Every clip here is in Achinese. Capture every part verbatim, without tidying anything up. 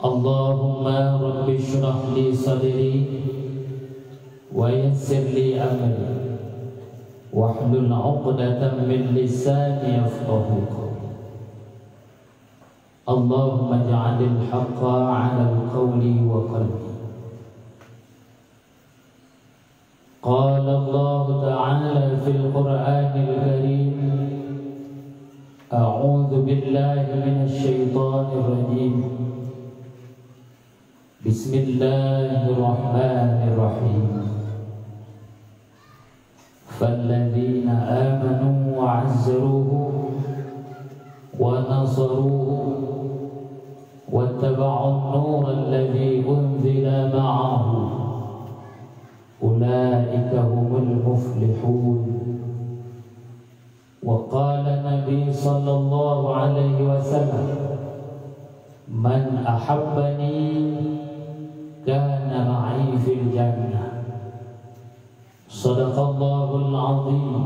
Allahumma rabbi shrah li sadri wa yassir li amri wahlul 'uqdatam min lisani yafqahu qawli. Allahumma ja'alil haqqa 'alal qawli wa qalbi. Qala Allahu ta'ala fil Qur'anil Karim, a'udzu billahi minasy syaithanir rajim. Bismillahirrahmanirrahim. Falladzina amanu wa 'azzaruhu wa nasaruhu wattaba'un nural ladzi unzila ma'ahu ulaika humul muflihun. Wa qala Nabi sallallahu alaihi wasallam, "Man ahabbani kana ma'i fil jannah." Sadaqallahul azim.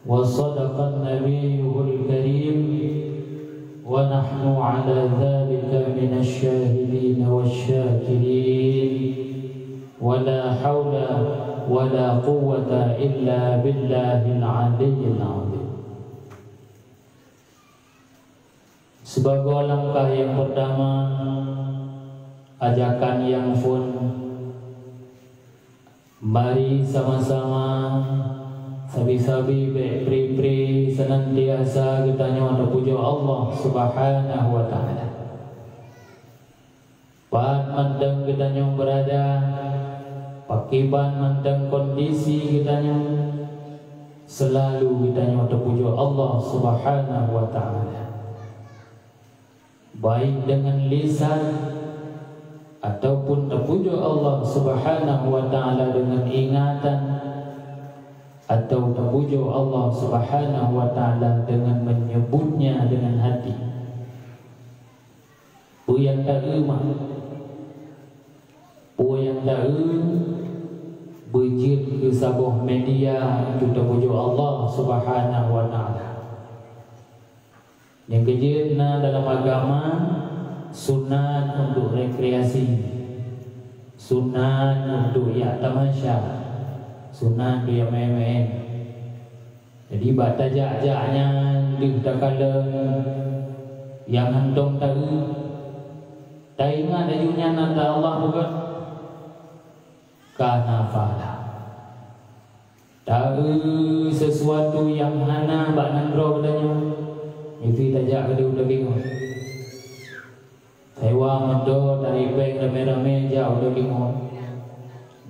Wa sadaqan nabiyyuhul karim, wa nahnu ala dzalika minasy syahidin wasy syakirin, wa la haula wa la quwwata illa billahil aliyyil azim. Sibagoe langkah nyang peurtama, ajakan nyang phon, mari sama-sama sabe-sabe bék pri-pri seunantiasa geutanyoe teupujoe Allah Subhanahu wa Ta'ala. Pat mantong geutanyoe beurada, pakriban mantong kondisi geutanyoe, seulalu geutanyoe teupujoe Allah Subhanahu wa Ta'ala, baik deungon lisan ataupun teupujoe Allah Subhanahu wa Ta'ala deungon ingatan, atau teupujoe Allah Subhanahu wa Ta'ala deungon meunyeubutnya deungon hati. Peue nyang taeu mah? Peue nyang taeu beujeuet keu saboh media untuk teupujoe Allah Subhanahu wa Ta'ala. Nyang keujeuet na dalam agama sunat untuk rekreasi, sunat untuk jak tamasya, sunat untuk jak maén-maén. Jadi bak tajak-jak nyan deuh takalon nyang hántom taeu, taingat laju nyan atra Allah bukan? Kana fala. Taeu sesuatu nyang hana bak nanggroe geutanyoe, meusti tajak keudeh u dageng. Sewa moto, tarék péng ramé-ramé jak u dageng,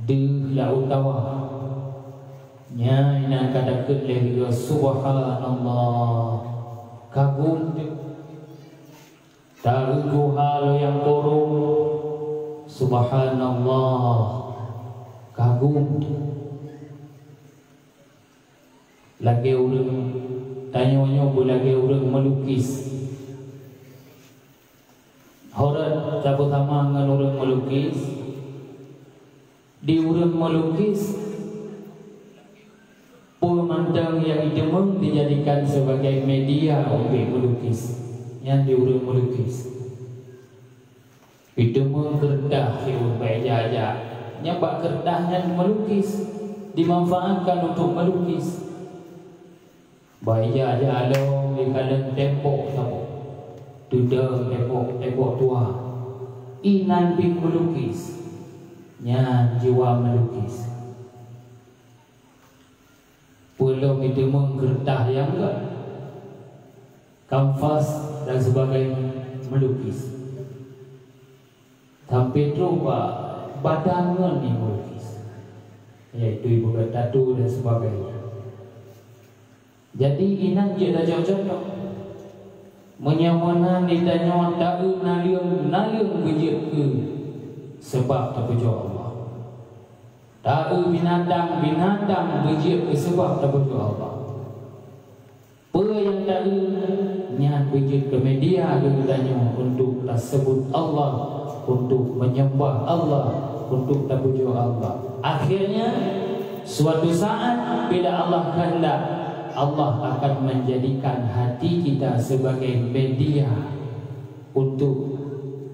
deuh lam utawa. Nyan inan ka takheun lé geuh, subhanallah, kagum teuh. Taeu guha lom nyang kurong, subhanallah, kagum teuh. Lagée ureuëng, tanyoe nyoe beulagée ureuëng meulukis. Horeuet tapeusama ngon ureuëng meulukis. Di ureuëng meulukis, peue mantong nyang jiteumeung dijadikan sebagai media untuk meulukis. Nyan di ureuëng meulukis. Jiteumeung keureutah siuroe bak ija-ija. Nyan bak keureutah nyan meulukis, dimanfaatkan untuk meulukis. Bak ija-ija lom jikalon tembok saboh, teudong tembok, tembok tuha. Inan pih meulukis. Nyan jiwa meulukis. Peue lom jiteumeung keureutah nyang gét, kanvas dan sebagainya, meulukis. Sampai trok bak badan ngon ié meulukis, yaitu ié beugét tatu dan sebagainya. Jadi inan jeuet tacok contoh. Meunyoe meunan di tanyoe taeu naleueng, naleueng beujeuet keu seubab teupujoe Allah. Taeu binatang, binatang beujeuet keu seubab teupujoe Allah. Peue nyang taeu, nyan beujeuet keu media keu geutanyoe untuk taseubut Allah, untuk menyembah Allah, untuk tapujoe Allah. Akhirnya, suatu saat bila Allah kehendak, Allah akan menjadikan hati kita sebagai media untuk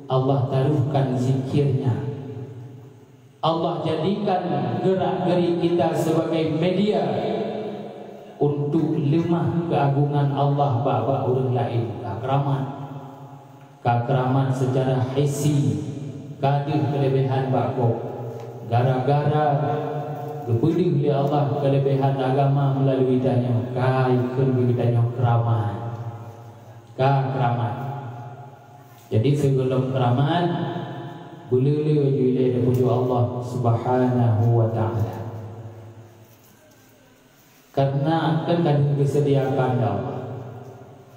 Allah taruhkan zikirnya. Allah jadikan gerak-gerik kita sebagai media untuk leumah keuagungan Allah bak-bak ureuëng laén. Ka keuramat. Ka keuramat seucara hissi, ka deuh keuleubehan bak gob. Gara-gara geupeudeuh lé Allah keuleubehan agama meulalui tanyoe, ka ikheun bak geutanyoe keuramat. Ka keuramat. Jadi, sigohlom keuramat, beuleu-leu aju ilée teupujoe Allah Subhanahu wa Ta'ala. Karena kan ka geuseudiakan lé Allah.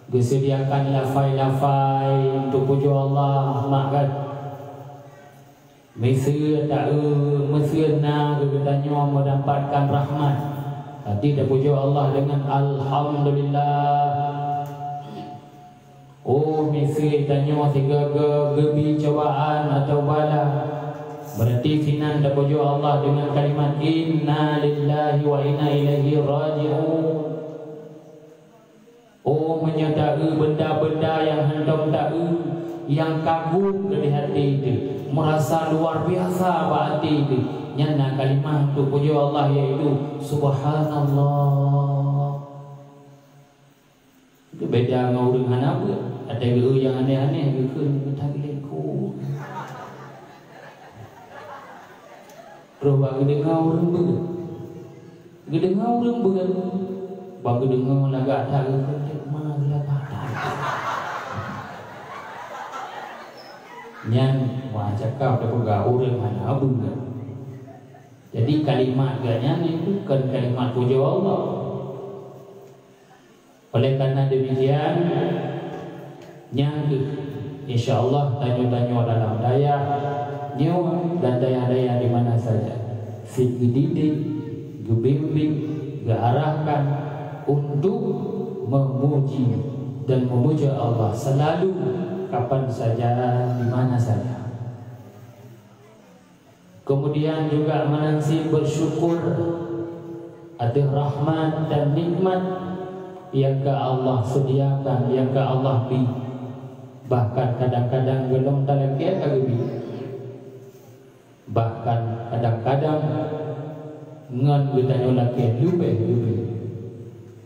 Geuseudiakan lafai-lafai untuk pujoe Allah, mak, kan? Miseue taeu, miseue na geutanyoe meudapatkan rahmat. Tapi tapujoe Allah dengan alhamdulillah. Oh, miseue tanyoe sigaga geubi cobaan atau bala, berarti sinan tapujoe Allah dengan kalimat, "Inna lillahi wa inna ilaihi raji'un." Oh, meunyoe taeu benda-benda nyang hántom taeu, nyang kagum di até teuh, meurasa luar biasa bak até teuh, nyan na kalimah untuk pujoe Allah, yaitu, "Subhanallah." Itu beda ngon ureuëng hana beuet. Ada geu nyang aneh-aneh geukheun meutaleko. Roh bak geudeungoe ureuëng beuet. Geudeungoe ureuëng beuet. Bak geudeungoe lagak that geukheun cit ma lagak that. Nyan wah cakap tapeugah ureuëng hana beuet. Jadi kalimat geuh nyan itu bukan kalimat pujoe Allah. Oleh karena demikian, nyan kheueh, insya Allah, tanyoe-tanyoe dalam dayah nyoe dan dayah-dayah di mana saja, sit geudidik, geubimbing, geuarahkan untuk memuji dan memuja Allah selalu, kapan saja, di mana saja. Kemudian juga meunan cit bersyukur ateueh rahmat dan nikmat nyang ka Allah sediakan, nyang ka Allah bi. Bahkan kadang-kadang gohlom talakée ka geubi. Bahkan kadang-kadang ngon geutanyoe lakée leubeh-leubeh.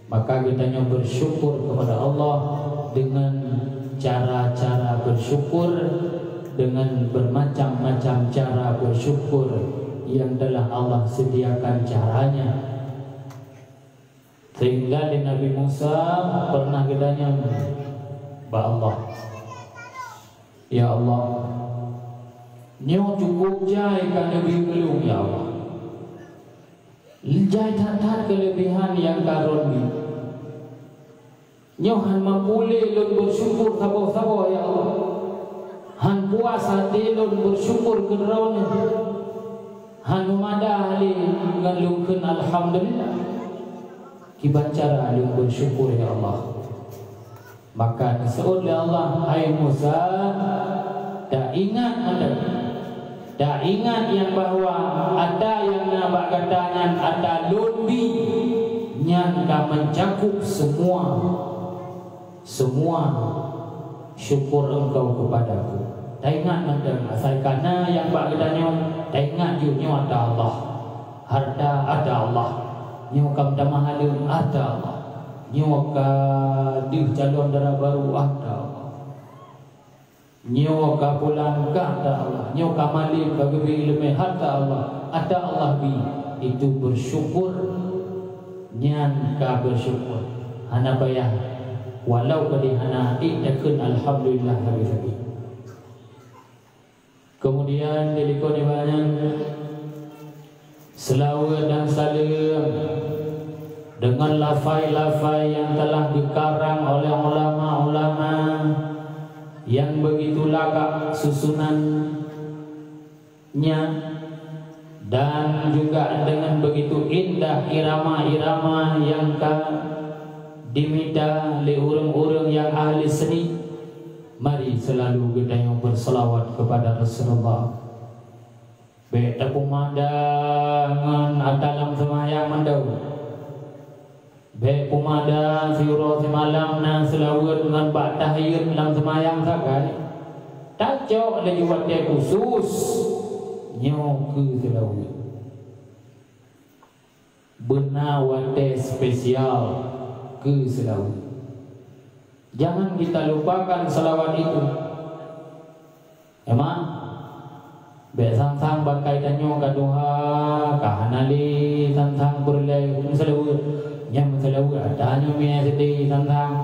Maka geutanyoe bersyukur kepada Allah dengan cara-cara bersyukur, dengan bermacam-macam cara bersyukur yang telah Allah sediakan caranya. Sehingga di Nabi Musa pernah geutanyong bak Allah, "Ya Allah, nyoe cukup jai ka neubi keu lôn, ya Allah." Jai that-that keulebihan nyang ka lôn bi. Nyoe hana mampu lé lôn beusyukur saboh-saboh, ya Allah. Hana puas até lôn beusyukur keu Droeneuh. Hana meumadah lé ngon lôn kheun alhamdulillah. Kiban cara lôn beusyukur, ya Allah. Maka geuseuôt lé Allah, "Hai Musa, taingat anda, taingat nyang bahwa ata nyang na bak gata nyan ata lôn bi, nyan ka meucakup semua, semua syukur engkau kepada-Ku." Taingat mantong, asai ka na nyang bak geutanyoe, taingat jih nyoe ata Allah. Harta ata Allah. Nyoe ka meutamah aleuem ata Allah. Nyoe ka deuh calon dara barô ata Allah. Nyoe ka pulan ka ata Allah. Nyoe ka malém ka geubri iéleumé ata Allah. Ata Allah bi, itu bersyukur. Nyan ka bersyukur. Hana payah. Walau ka di hana ék takheun alhamdulillah sabe-sabe. Kemudian di likot ibadah nyan, seulaweuet dan saleuem deungon lafai-lafai nyang telah geukarang oleh ulama-ulama nyang begitu lagak susunannya, dan juga dengan begitu indah irama-irama nyang ka dimita lé ureuëng-ureuëng nyang ahli seni. Mari selalu geutanyoe berselawat kepada Rasulullah. Bék tapeumada ngon ata lam seumayang mandum. Bék peumada siuroe simalam na seulaweuet ngon bak tahiyat lam seumayang sagai. Tacok laju watée khusus nyoe keu seulaweuet. Beuna watée spesial keu seulaweuet. Jangan kita lupakan salawat itu. Emang, bék sang-sang bakai tanyoe ka tuha, ka hana lé sang-sang peureulée meuseulaweuet. Nyang meuseulaweuet ata nyoe mié seudeh sang-sang.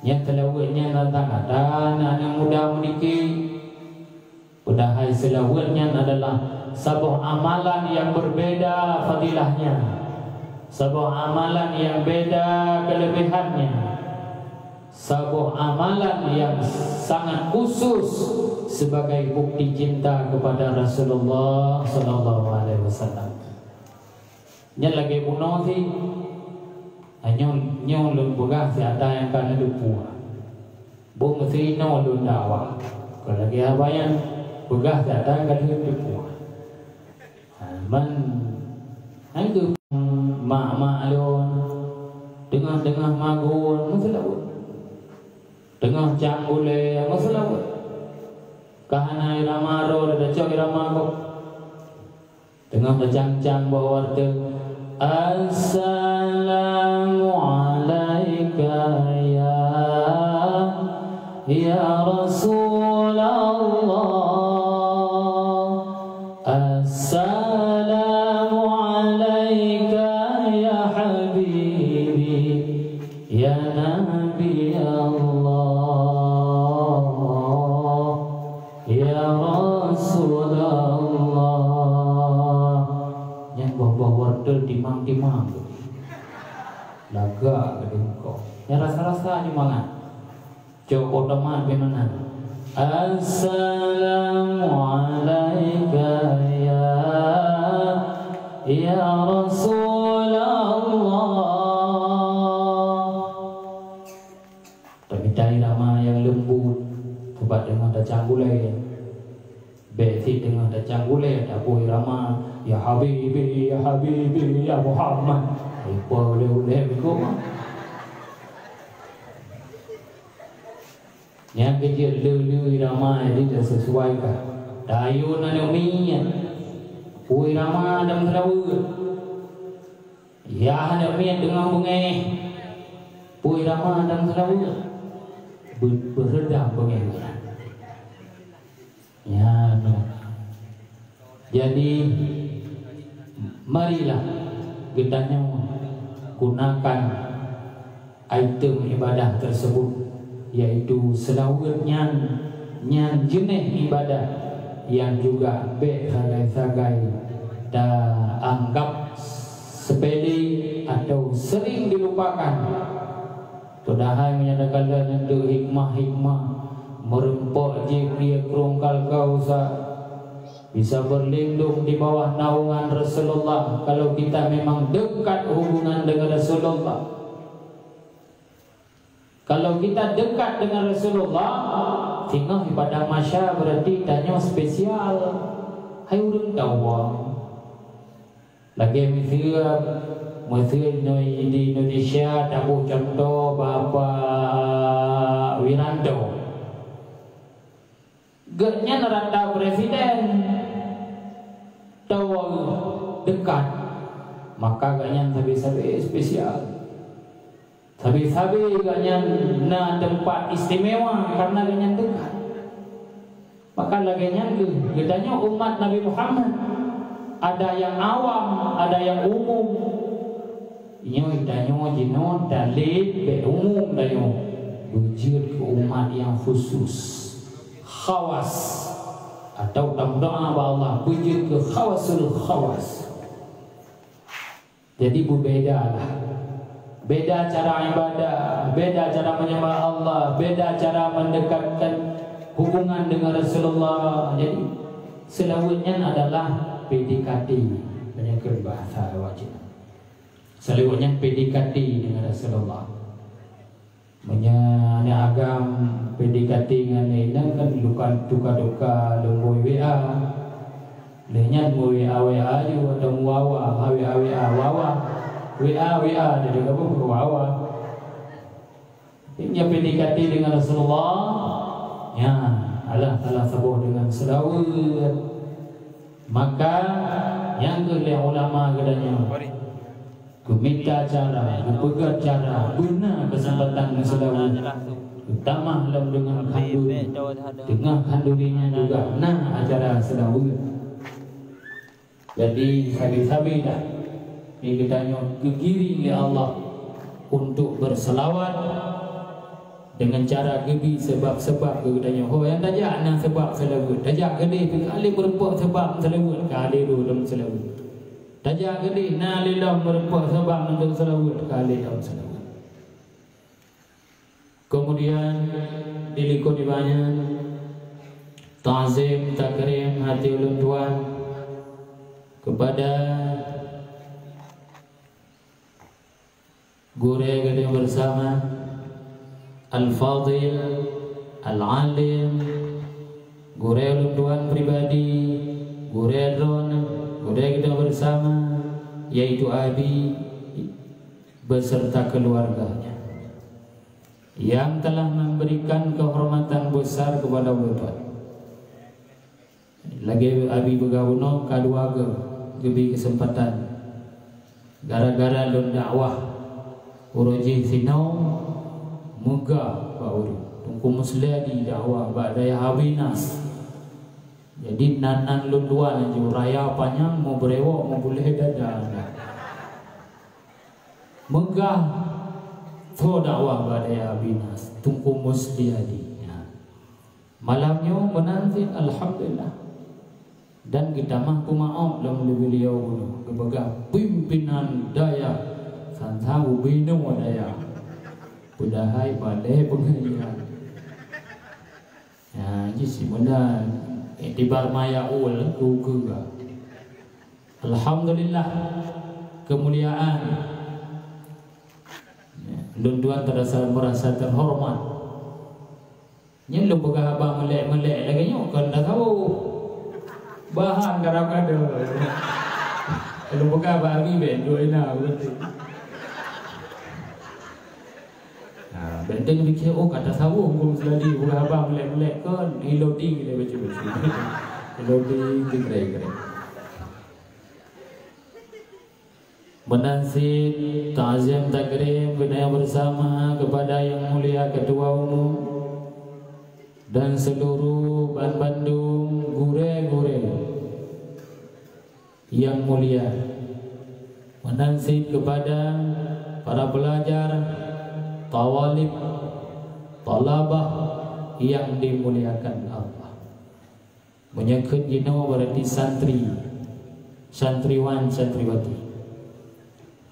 Nyang seulaweuet nyan sang-sang ata aneuk-aneuk muda meudike. Padahai seulaweuet nyan adalah saboh amalan nyang berbeda fadilahnya, saboh amalan nyang beda kelebihannya, saboh amalan nyang sangat khusus sebagai bukti cinta kepada Rasulullah sallallahu alaihi wasallam. Nyan lagée bunoe sih. Ha, nyoe, nyoe lôn peugah siata nyang ka neuteupeue. Bôh meusi inoe lôn dakwah. Kon lagée haba nyan peugah siata nyang ka neuteupeue. Ha, man, nyan keuh mak-mak lôn, teungoh-teungoh magun, meuseulaweuet. Teungoh cang ulée, meuseulaweuet. Ka hana irama droe, tacok irama gob. Teungoh teucang-cang bak warteg, "Assalamualaika ya, ya Rasulullah. Assalamualaika ya habibi, ya Nabi Allah." Ya Rasulullah. Nyan boh-boh wortel timang-timang. Lagak geuh kok. Nyan rasa-rasa jeumangat. Cok otomat bagaimana? Assalamualaika ya, ya Rasulullah. Tamita irama nyang leumbut, sabab teungoh tacang gulée. Bék sit teungoh tacang gulée, taboh irama, "Ya Habibi, ya Habibi, ya Muhammad." Ipo ulée-ulée biko mah. Nyang keujeuet le-le irama jadi taseusuaikan. Tayue aneuk miet, peue irama dan seulaweuet. Ya, aneuk miet teungoh beungéh, peue irama dan seulaweuet. Be-, beureudam beungéh nyan. Ya, no. Jadi, marilah geutanyoe gunakan item ibadah tersebut, yaitu seulaweuet nyan, nyan jeuneh ibadah nyang juga bék sagai-sagai taanggab sepele atau sering dilupakan. Padahai meunyoe takalon nyan teuk hikmah-hikmah, meureumpok jieb ie krong kalkausa, bisa berlindung di bawah naungan Rasulullah kalau kita memang dekat hubungan dengan Rasulullah. Kalau kita dekat dengan Rasulullah, singoh di padang mahsyar berarti tanyoe spesial. Hai ureuëng tawang. Lagée miseue, miseue nyoe di Indonesia, taboh contoh Bapak Wiranto. Geuhnyan rata presiden, tower dekat, maka geuhnyan sabe-sabe spesial. Sabe-sabe geuhnyan na teumpat istimewa karena geuhnyan dekat. Maka lagée nyan geuh, geutanyoe umat Nabi Muhammad, ada nyang awam, ada nyang umum. Nyoe tanyoe jinoe talét bék umum tanyoe, beujeuet keu umat nyang khusus. Khawas, atau tameudoá bak Allah, beujeuet keu khawasul khawas. Jadi, beubeda lah. Beda cara ibadah, beda cara menyembah Allah, beda cara mendekatkan hubungan dengan Rasulullah. Jadi, seulaweuet nyan adalah P D K T, meunyoe keu bahasa Jawa cit. Seulaweuet nyan P D K T dengan Rasulullah. Meunyoe aneuk agam P D K T ngon inong kan luka tuka-tuka lôn bui W A. Lheueh nyan bui W A, W A aju atau wawa, ha, W A, W A, wawa. W A, W A, jadi apa bukan wawa. Nyan P D K T dengan Rasulullah. Nyan. Alah salah saboh deungon seulaweuet. Maka, nyang keuh lé ulama geutanyoe geumita cara, geupeugah cara beuna keuseumpatan meuseulaweuet, geutamah lom deungon khanduri. Teungoh khanduri nyan juga na acara seulaweuet. Jadi, sabe-sabe dah di geutanyoe geugiring lé Allah untuk berselawat dengan cara geubi sebab-sebab keu geutanyoe. Ho, nyang tajak na sebab seulaweuet. Tajak keudeh, ka lé meurumpok sebab seulaweuet, ka lé lom seulaweuet. Tajak keudeh, na lé lom meurumpok sebab untuk seulaweuet, ka lé lom seulaweuet. Kemudian, di likot ibanyan, ta'zim takrim hati ulôn tuan kepada gurée geutanyoe bersama, Al-Fadil, Al-Alim, gurée ulôn tuan pribadi, gurée droeneuh, gurée geutanyoe bersama, yaitu Abi beserta keluarganya yang telah memberikan kehormatan besar kepada ulôn tuan. Lagée Abi peugah bunoe, ka dua geu-, geubi keuseumpatan. Gara-gara lôn dakwah uroe jih sinoe, meugah bak ureuëng. Teungku Musliadi dakwah bak dayah Abinas. Jadi nan-nan lôn dua laju raya panyang, meubrewok, meubuléh dada. Meugah tho dakwah bak dayah Abinas, Teungku Musliadi. Ya. Malam nyoe meunan cit, alhamdulillah. Dan geutamah peumaoh lom lé beuliau bunoe, geupeugah pimpinan dayah, san-san ubinoe dayah. Padahai balée peungajian. Ya, jih simeunan iktibar maya ul ku keuga. Alhamdulillah, kemuliaan. Ya, lôn tuan terasa merasa terhormat. Nyan lôn peugah haba meulek-meulek lagée nyoe kon tasawuf. Bahan kadang-kadang. Lôn peugah bak Abi bék duek ina beureuti. Ha, bék teuka pike, oh, ka tasawuf Teungku Musliadi, peugah haba meulek-meulek kon, ilodi kita baca-baca. Ilodi kita kira-kira. Meunan cit ta'zim takrim geutanyoe bersama kepada Yang Mulia Ketua Umum dan seluruh banbandum gurée-gurée yang mulia. Meunan cit kepada para pelajar, tawalib, talabah yang dimuliakan Allah. Meunyoe kheun jinoe berarti santri, santriwan, santriwati.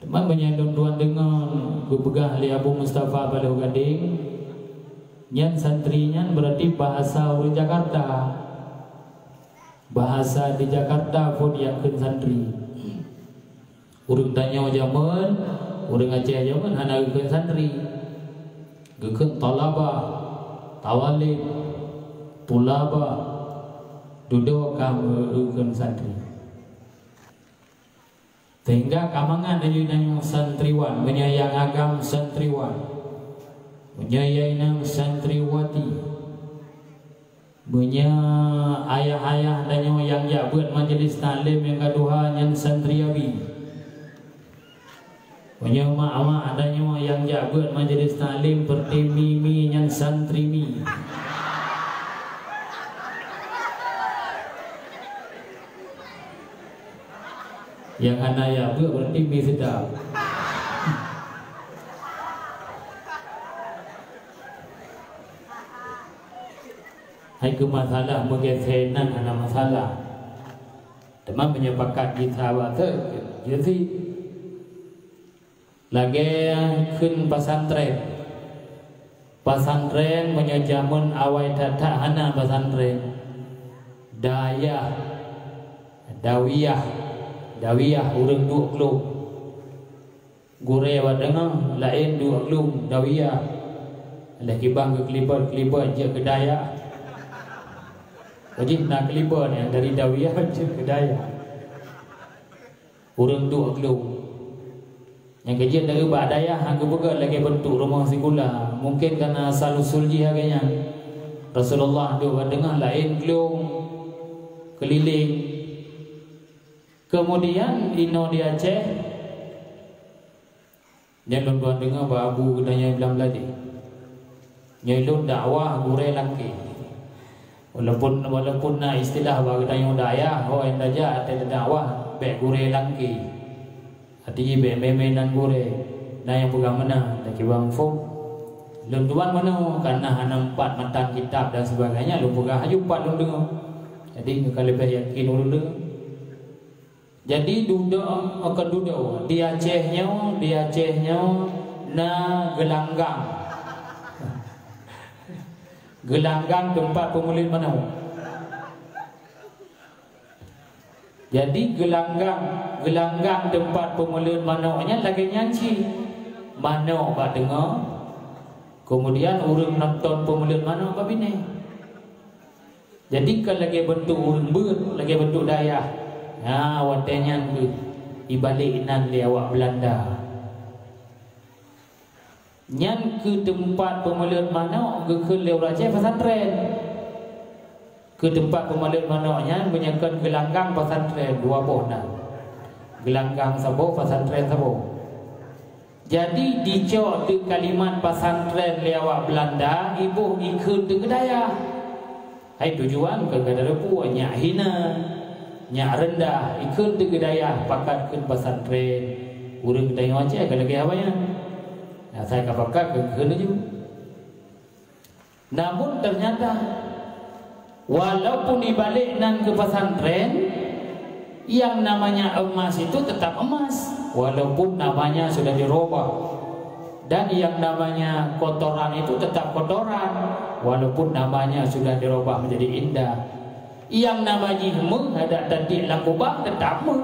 Teuma meunyoe lôn tuan deungoe geupeugah lé Abu Mustafa Baloh Gadeng, nyan santri nyan berarti bahasa ureuëng Jakarta. Bahasa di Jakarta phon nyang kheun santri. Ureuëng tanyoe jameun, ureuëng Aceh jameun hana geukheun santri. Geukheun talabah, tawalib, tulabah, dudoe ka geukheun santri. Sehingga ka mangat laju tanyoe santriwan, meunyoe nyang agam santriwan, meunyoe nyang inong santriwati. Meunyoe ayah-ayah tanyoe nyang jak beuet majelis taklim nyang ka tuha nyan santri abi. Meunyoe mak-mak tanyoe nyang jak beuet majelis taklim peureuti mi-mi nyan santri mi. Nyang hana jak beuet berarti mi seudap. Hai keu masalah meugeusé nan hana masalah. Teuma meunyoe pakat jiteubiet, jeuet cit. Lagée kheun pesantren. Pesantren meunyoe jameun awai that-that hana pesantren. Dayah, dawiyah, dawiyah ureuëng duek glung. Gurée bak teungoh laén duek glung dawiyah. Lheueh kiban geukeulibot-keulibot jeuet keu dayah. Jih na keulibot nyang dari dawiyah jeuet keu dayah. Ureuëng duek glung. Nyang keujeuet dari bak dayah han geupeugét lagée beuntuk rumoh sikula. Mungken kana asal usul jih lagée nyan. Rasulullah duek bak teungoh, laén keuleung keulileng. Keumudian inoe di Aceh, nyan lôn tuan deungoe bak abu geutanyoe Blang Bladé. Nyoe lôn dakwah gurée langkée. Walaupun, walaupun na istilah bak geutanyoe dayah, ho nyang tajak até dakwah bék gurée langkée. Arti jih bék mé-mé nan gurée, na nyang peugah meunan, takiban phon. Lôn tuan meunoe, kareuna hana meupat matan kitab dan sebagainya, lôn peugah aju pat lôn deungoe. Jadi, ka leubeh yakin ulôn deungoe. Jadi, dudoe, kon dudoe, di Aceh nyoe, di Aceh nyoe na geulanggang. Geulanggang teumpat peumuleuet manok. Jadi, geulanggang, geulanggang teumpat peumuleuet manok nyan lagée nyan cit. Manok bak teungoh, keumudian ureuëng nonton peumuleuet manok bak binéh. Jadi, kon lagée beuntuk ureuëng beuet, lagée beuntuk dayah. Nah, watée nyan kheueh ibalek inan lé awak Beulanda. Nyan keu teumpat peumuleuet manok geukheun lé ureuëng Aceh pesantren. Keu teumpat peumuleuet manok nyan meunyoe kon geulanggang pesantren dua boh na. Geulanggang saboh, pesantren saboh. Jadi, dicok teuk kalimat pesantren lé awak Beulanda, iboh ikheun teuk keu dayah. Hai tujuan keu gata reupue nyak hina, nyak reundah, ikheun teuk keu dayah pakat kheun pesantren. Ureuëng tanyoe Aceh ka lagée haba nyan. Asai ka pakat keu kheun laju. Namun ternyata, walaupun ibalek nan keu pesantren, yang namanya emas itu tetap emas, walaupun namanya sudah dirubah. Dan yang namanya kotoran itu tetap kotoran, walaupun namanya sudah dirubah menjadi indah. Nyang na bak jih méuh, adak tatiek lam kubang, teutap méuh.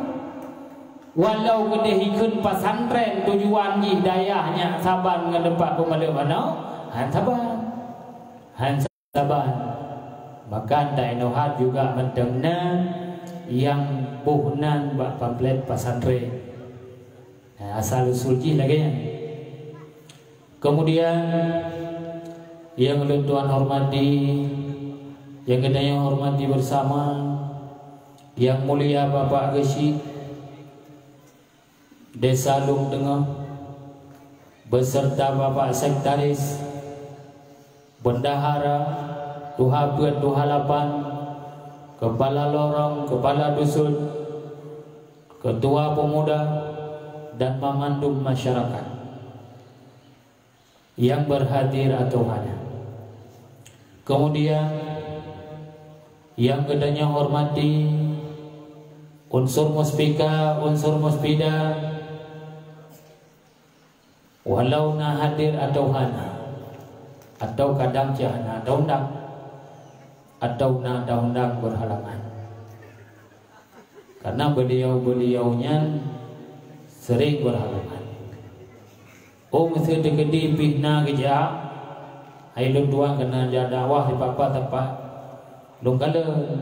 Walau keudeh ikheun pesantren, tujuan jih dayah nyan saban ngon teumpat peumaleueng manok, han saban. Han saban. Bahkan ta inoe that juga mantong na nyang boh nan bak pamflet pesantren. Nah, asal usul jih lagée nyan. Kemudian, nyang ulôn tuan hormati, nyang geutanyoe hormati bersama, Yang Mulia Bapak Geuchik Desa Lueng Teungoh, beserta Bapak Sekretaris, Bendahara, Tuha Peuet, Tuha Lapan, Kepala Lorong, Kepala Dusun, Ketua Pemuda, dan mamandum masyarakat yang berhadir atau hana. Kemudian, yang geutanyoe hormati, unsur muspika, unsur muspida, walau na hadir atau hana, atau kadang cit hana taundang, atau na taundang berhalangan. Karena beliau-beliau nyan sering berhalangan. Oh, meuseuti keudeh pih na geujak, hai lôn tuan keunan jak dakwah di pat-pat teumpat. Lôn kalon,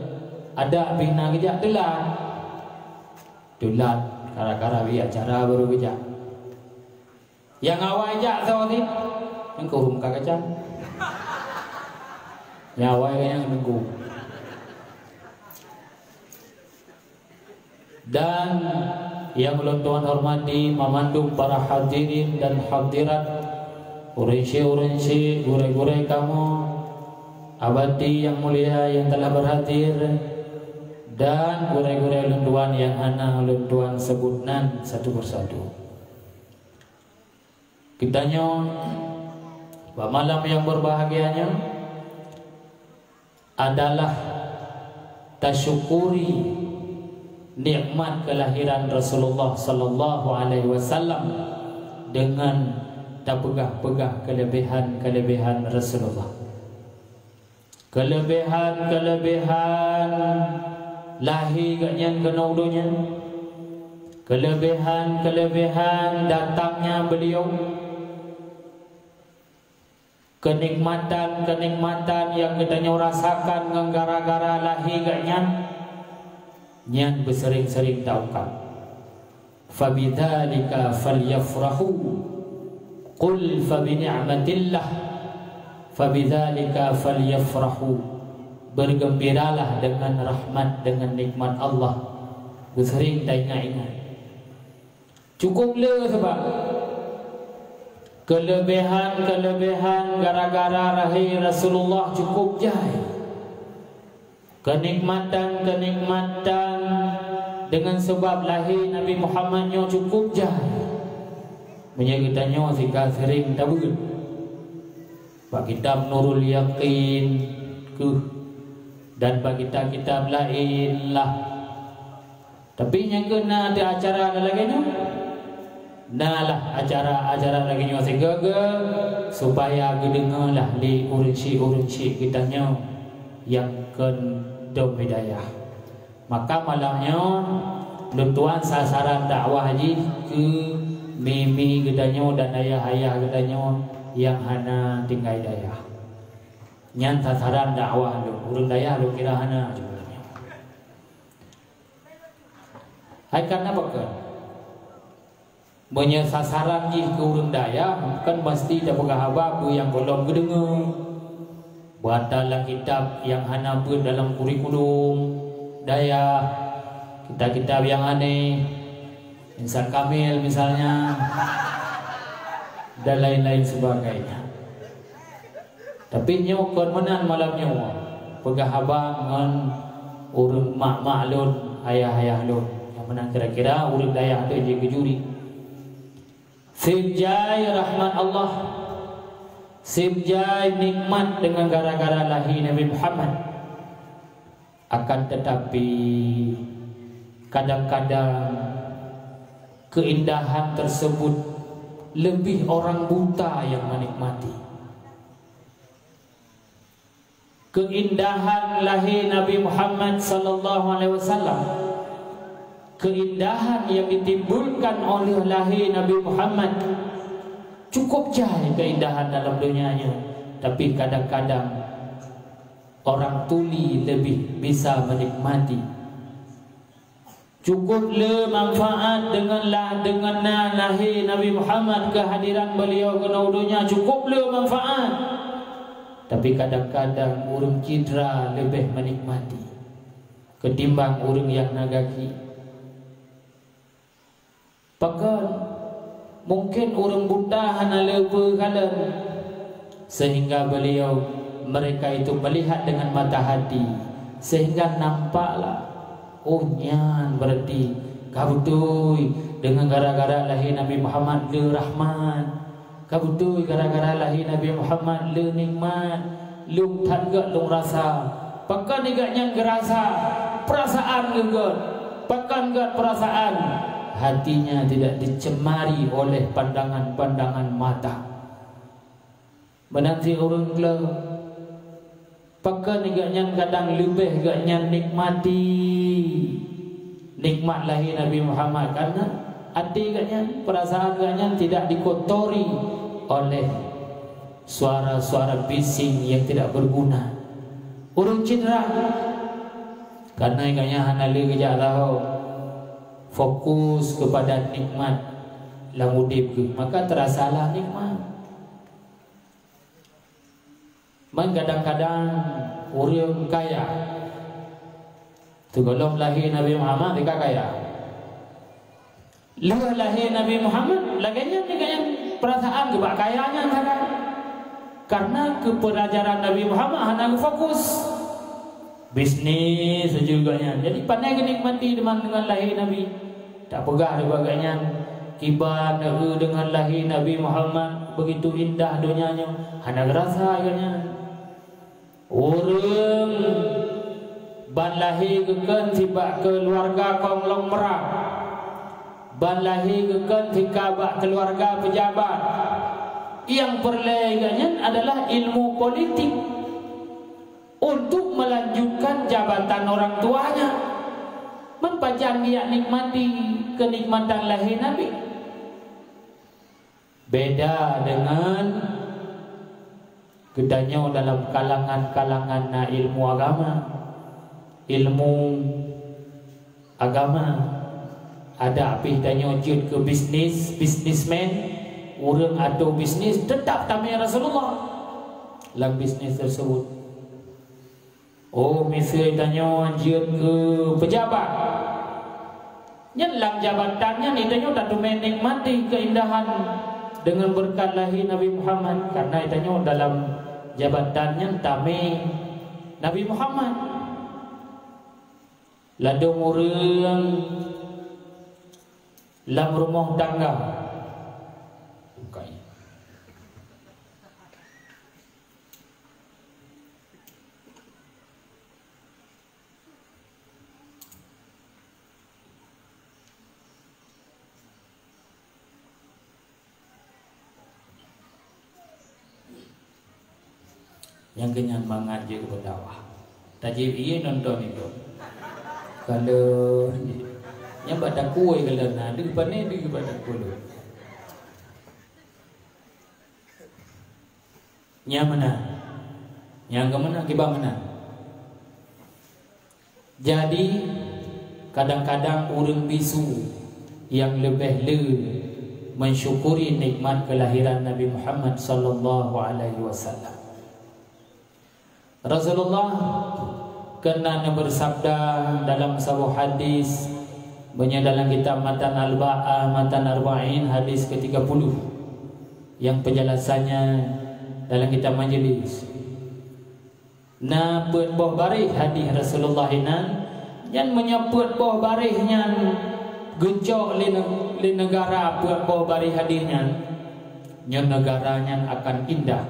adak pih na geujak teulat. Teulat, gara-gara bri acara baru geujak. Nyang awai jak soe cit? Nyang kureueng ka kacang. Nyang awai ka nyang teungku. Dan nyang ulôn tuan hormati, mamandum para hadirin dan hadirat, ureuëng syik, ureuëng syik, gurée-gurée kamoe, abati nyang mulia nyang telah berhadir, dan gurée-gurée ulôn tuan nyang hana ulôn tuan sebut nan satu persatu. Geutanyoe, bak malam nyang berbahagia nyoe, adalah tasyukuri nikmat kelahiran Rasulullah sallallahu alaihi wasallam dengan tapeugah-peugah kelebihan-kelebihan Rasulullah. Kelebihan-kelebihan lahé geuhnyan keunoe u donya, kelebihan-kelebihan datangnya beliau, keunikmatan-keunikmatan nyang geutanyoe rasakan ngon gara-gara lahé geuhnyan, nyan beuseuring-seuring taungkab. "Fabidzalika falyafrahu, qul fabini'matillah "Fabidzalika falyafrahu." Bergembiralah dengan rahmat, dengan nikmat Allah. Beuseuring taingat-ingat. Cukup le sabab keuleubèhan-keuleubèhan gara-gara lahé Rasulullah cukup jai. Keunikmatan-keunikmatan deungon sabab lahé Nabi Muhammad nyoe cukup jai. Meunyoe geutanyoe sika seuring tabeuet bak kitab Nurul Yaqin keuh dan bak kitab-kitab laén lah. Tapi nyang keu na di acara lagèe nyoe, na lah acara-acara lagèe nyoe sigoe-goe supaya geudeungoe lah lé ureueng syik-ureueng syik geutanyoe nyang kon dom hidayah. Maka malam nyoe lôn tuan sasaran dakwah jih keu mi-mi geutanyoe dan ayah-ayah geutanyoe nyang hana tinggai dayah. Nyan sasaran dakwah lôn. Ureueng dayah lôn kira hana. Hai kana pakon? Meunyoe sasaran jih keu ureueng dayah, kan pasti tapeugah haba peue nyang gohlom geudeungoe. Beuata lam kitab nyang hana beuet dalam kurikulum dayah, kitab-kitab nyang aneh, Insan Kamil misalnya, dan lain-lain sebagainya. Tapi nyoe kon meunan malam nyoe, peugah haba ngon ureueng mak-mak lôn, ayah-ayah lôn. Nyang meunan kira-kira ureueng dayah teuh jih keu juri. Seb jai rahmat Allah, seb jai nikmat deungon gara-gara lahé Nabi Muhammad. Akan tetapi, kadang-kadang keindahan tersebut lebih orang buta yang menikmati. Keindahan lahé Nabi Muhammad sallallahu alaihi wasallam, keindahan yang ditimbulkan oleh lahé Nabi Muhammad, cukup jai keindahan dalam dunia nyoe, tapi kadang-kadang orang tuli lebih bisa menikmati. Cukup le manfaat deungon la-, deungon na lahé Nabi Muhammad, keuhadiran beliau keunoe u donya cukup le manfaat. Tapi kadang-kadang ureueng cidra leubeh menikmati ketimbang ureueng nyang na gaki. Pakon? Mungkin ureueng buta hana le peue kalon, sehingga beliau, mereka itu melihat dengan mata hati, sehingga nampaklah, oh, nyan berarti ka beutôi deungon gara-gara lahé Nabi Muhammad le rahmat. Ka beutôi gara-gara lahé Nabi Muhammad le nikmat, lôn that gét lôn rasa. Pakon gét nyan geurasa? Peurasaan geuh gét. Pakon gét peurasaan? Hatinya tidak dicemari oleh pandangan-pandangan mata. Meunan cit ureueng kle. Pakon gét nyan kadang leubeh gét nyan nikmati nikmat lahé Nabi Muhammad, karena até gét nyan, perasaan gét nyan tidak dikotori oleh suara-suara bising yang tidak berguna. Ureueng cidra, karena gét nyan hana le geujak laho, fokus kepada nikmat lam udeb geuh, maka terasalah nikmat. Man kadang-kadang ureueng kaya, sigohlom lahé Nabi Muhammad, ka kaya. Lheueh lahé Nabi Muhammad, lagèe nyan, lagèe nyan, peurasaan geuh bak kaya nyan sagai. Karena keu peulajaran Nabi Muhammad hana geufokus. Bisnis saja geuh nyan. Jadi, pandai geunikmati teuma deungon lahé Nabi. Tapeugah lé bak geuh nyan, kiban na eu deungon lahé Nabi Muhammad, begitu indah donya nyoe, hana geurasa geuh nyan. Ureueng ban lahé geukheun sibak keuluwarga konglomerat, ban lahé geukheun sika bak keuluwarga peujabat. Nyang peureulèe geuh nyan adalah ilmu politik. Untuk melanjutkan jabatan orang tuanya. Man pajan geujak nikmati keunikmatan lahé Nabi. Beda deungon geutanyoe dalam kalangan-kalangan na ilmu agama, ilmu agama. Adak pih tanyoe jeuet keu bisnis, bisnismen, ureueng atô bisnis, teutap tamé Rasulullah. lam bisnis tersebut. Oh, miseue tanyoe jeuet keu pejabat. Nyan lam jabatan nyan tanyoe tateumé nikmati keuindahan deungon beureukat lahé Nabi Muhammad, karena tanyoe dalam jabatan nyan tamé Nabi Muhammad. Ladôm ureuëng lam rumoh tangga. Nyang keunyan mangat jeuet keu dakwah. Tajieb ié nonton itu. Kalau nyang bak takue kalau na deuh pane deuh bak takue. Nyang meunan. Nyang keumeunang kiban meunan. Jadi, kadang-kadang ureuëng bisu nyang leubeh le mensyukuri nikmat kelahiran Nabi Muhammad sallallahu alaihi wasallam. Rasulullah keunan bersabda dalam saboh hadis, meunyoe dalam kitab Matan Al-Ba-, ah, Matan Arba'in, hadis ketiga puluh, yang penjelasannya dalam kitab Majlis. Na peuet boh baréh hadih Rasulullah inan, nyan meunyoe peuet boh baréh nyan geucok lé ne-, lé neugara peuet boh baréh hadih nyan, nyoe neugara nyan akan indah,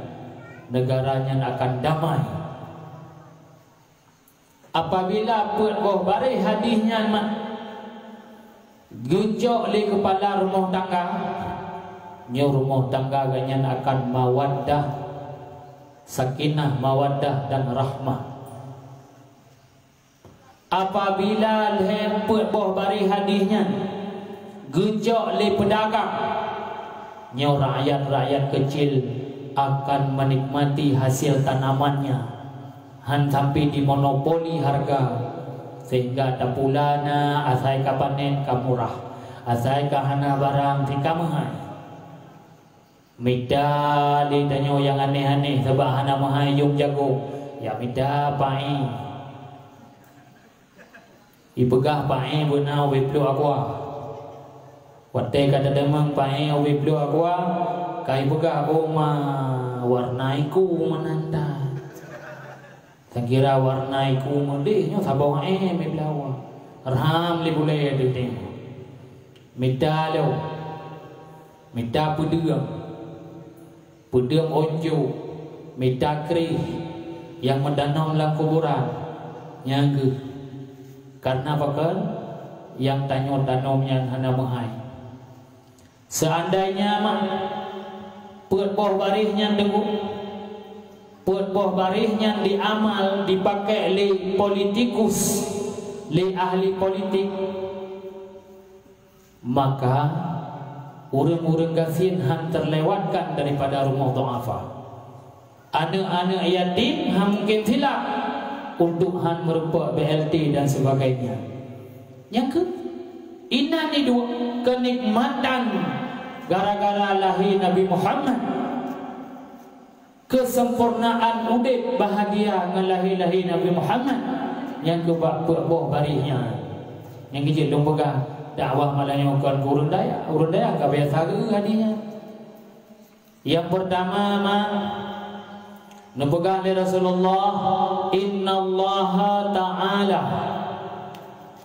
neugara nyan akan damai. Apabila peuet boh baréh hadih nyan ma-, geucok lé keupala rumoh tangga, nyoe rumoh tangga geuh nyan akan mawaddah, sakinah, mawaddah dan rahmah. Apabila lhée peuet boh baréh hadih nyan geucok lé peudagang, nyoe rakyat-rakyat keucil akan meunikmati hasil tanamannya. Han sampai dimonopoli hareuga, sehingga tapula na asai ka panen ka murah, asai ka hana barang si ka meuhai. Mita lé tanyoe nyang aneh-aneh sabab hana meuhai yum jago, ya mita paéh. Ipeugah paéh beuna ubé pluek aqua. Watée ka tadamong paéh ubé pluek aqua, ka ipeugah, "Oh ma, warna iku meunan that." Takira warna iku meudeh nyoe saboh éh mé blah. Rham lé bulée teunteng. Mita lom. Mita peudeueng. Peudeueng ôn jok, mita krieh nyang meudanom lam kuburan, nyang geuh. Kareuna pakon? Nyang tanyoe danom nyan hana meuhai. Seandainya mah peuet boh baréh nyan deungon, peuet boh baréh nyan diamal, dipakék lé politikus, lé ahli politik, maka ureuëng-ureuëng gasien han terlewatkan daripada rumoh duafa. Aneuëk-aneuëk yatim han mungken silap untuk han meurumpok B L T dan sebagainya. Nyang keu inan iduek keunikmatan gara-gara lahé Nabi Muhammad. Keuseumpurnaan udeb bahagia ngon lahé-lahé Nabi Muhammad nyang keubak peuet boh baréh nyan. Nyang keujeuet lôn peugah, dakwah malam nyoe kon keu ureuëng dayah, ureuëng dayah ka biasa geuh hadih nyan. Nyang peurtama ma, neupeugah lé Rasulullah, "Innallaha ta'ala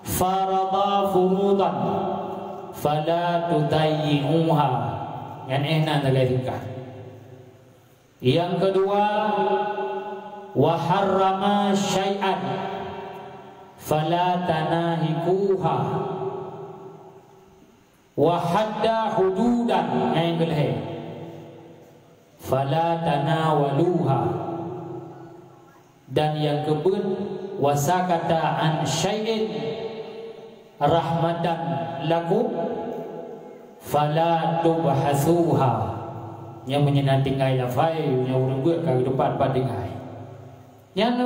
farada furudan fala tudayyi'uha." Nyan éh nan sagai singkat. Nyang keudua, "Wa harrama syai'an fala tanahikuha, wa hadda hududan," nyang keulhée, "fala tanawaluha." Dan nyang keubeuet, "Wa sakata an syai'in rahmatan lakum fala tubhasuha." Nyang meunyoe na tinggai lafai, nyang ureuëng beuet ka geutupat pat tinggai. Nyan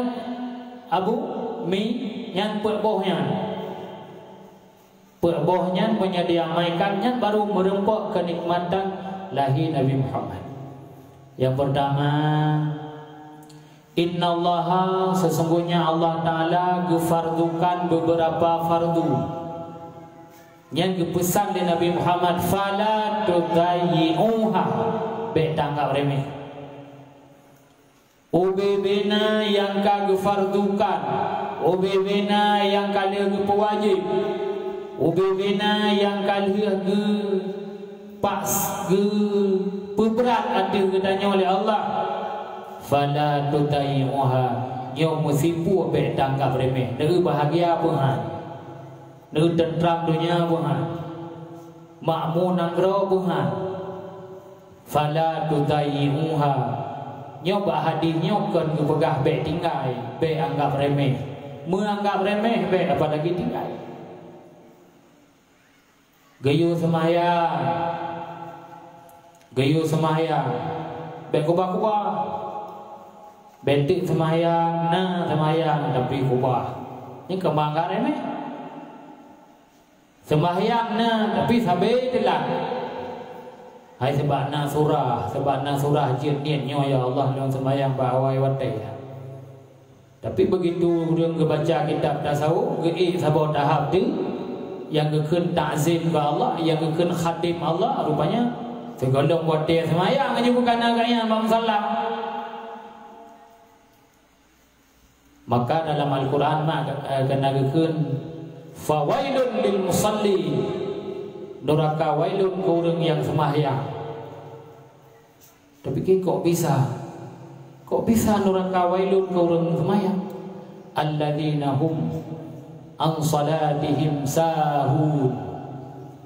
Abu Mi, nyan peuet boh nyan. Peuet boh nyan meunyoe diamaikan, nyan baru meurumpok keunikmatan lahé Nabi Muhammad. Nyang peurtama, Innallaha, sesungguhnya Allah Ta'ala geufardukan beberapa fardu. Nyan geupeusan lé Nabi Muhammad, "Fala tudayyi'uha," bék tanggab remeh. Ubé-bé na nyang ka geufardukan, ubé-bé na nyang ka lheueh geupeuwajéb, ubé-bé na nyang ka lheueh geupas-, geupeubrat ateueh geutanyoe lé Allah. "Fala tudayyi'uha," nyoe meusipu bék tanggab remeh. Neu bahagia peue han? Neu teuntram donya peue han? Makmu nanggroe peue han? "Fala tudayyi'uha." Nyoe bak hadis nyoe kon geupeugah bék tinggai, bék anggab remeh. Meuanggab remeh bék, apalagi tinggai. Geuyue seumayang. Geuyue seumayang. Bék kubah-kubah. Bék teuk seumayang, na seumayang tapi kubah. Nyoe kon meuanggab remeh. Seumayang na, tapi sabe teulat. Hai, sabab na surah, sabab na surah jeuet niet nyoe, "Ya Allah, lôn seumayang bak awai watée." Tapi begitu ureuëng geubaca kitab tasawuf, geuék saboh tahap tu, nyang geukheun takzim keu Allah, nyang geukheun khadim Allah, rupanya sigohlom watée seumayang nyoe bukan agak nyan bak musala. Maka dalam Al-Quran ma, eh, keunan geukheun, "Fawailun lil musalli," nuraka wailun keu ureuëng nyang seumahyang. Tapi kok bisa? Kok bisa nuraka wailun keu ureuëng seumahyang? "Alladzina hum an salatihim sahun."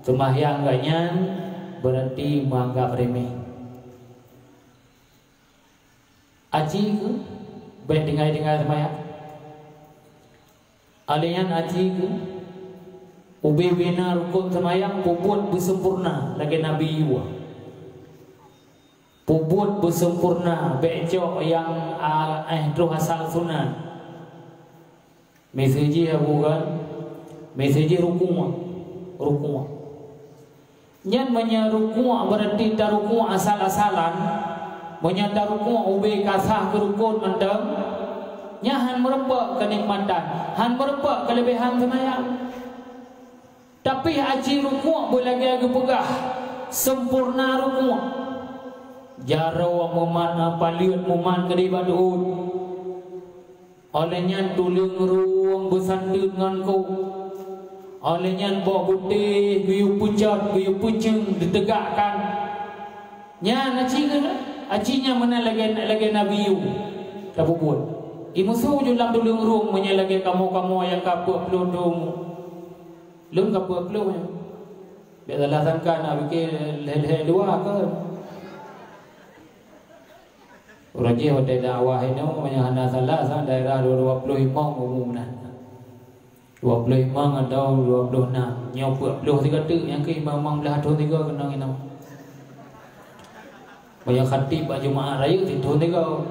Seumahyang geuh nyan berarti meuanggab remeh. Aci keuh, bék tinggai-tinggai seumayang. Alèh nyan aci keuh, ubé-bé na rukon seumayang peubuet beuseumpurna lagée Nabi Ayub. Peubuet beuseumpurna, bék cok nyang, a, éh, troh asal sunat. Miseue jih Abu kan, miseue jih rukuk, rukuk. Nyan meunyoe rukuk berarti tarukuk asal-asalan, meunyoe tarukuk ubé ka sah keu rukon mantong, nyan han meurumpok keunikmatan, han meurumpok keuleubehan seumayang. Tapi aci rukuk beulagée geupeugah seumpurna rukuk. Jaroe mumat, paleuet mumat keudeh bak deuôt. Óh lheueh nyan tuleueng rueng beusanteut ngon kôk. Óh lheueh nyan boh beutéh geuyue peucot, geuyue peuceueng, diteugakkan. Nyan aci keuh, aci nyan meunan lagée, lagée Nabi Ayub tapeubuet. Imeusue ju lam tuleueng rueng meunyoe lagée kamoe-kamoe nyang ka peuet ploh thon. Lôn ka peuet ploh nyoe. Bék salah sangka na pike lhée-lhée dua kon. Uroe jih watée dakwah inoe, meunyoe hana salah, sa daerah dua ploh limong umu meunan. Dua ploh limong atau dua ploh nam. Nyoe peuet ploh sigoe teuk, nyang keu limong blaih thon sigoe keunong inoe. Meunyoe khatib bak Jumaat Rayeuk, sithon sigoe.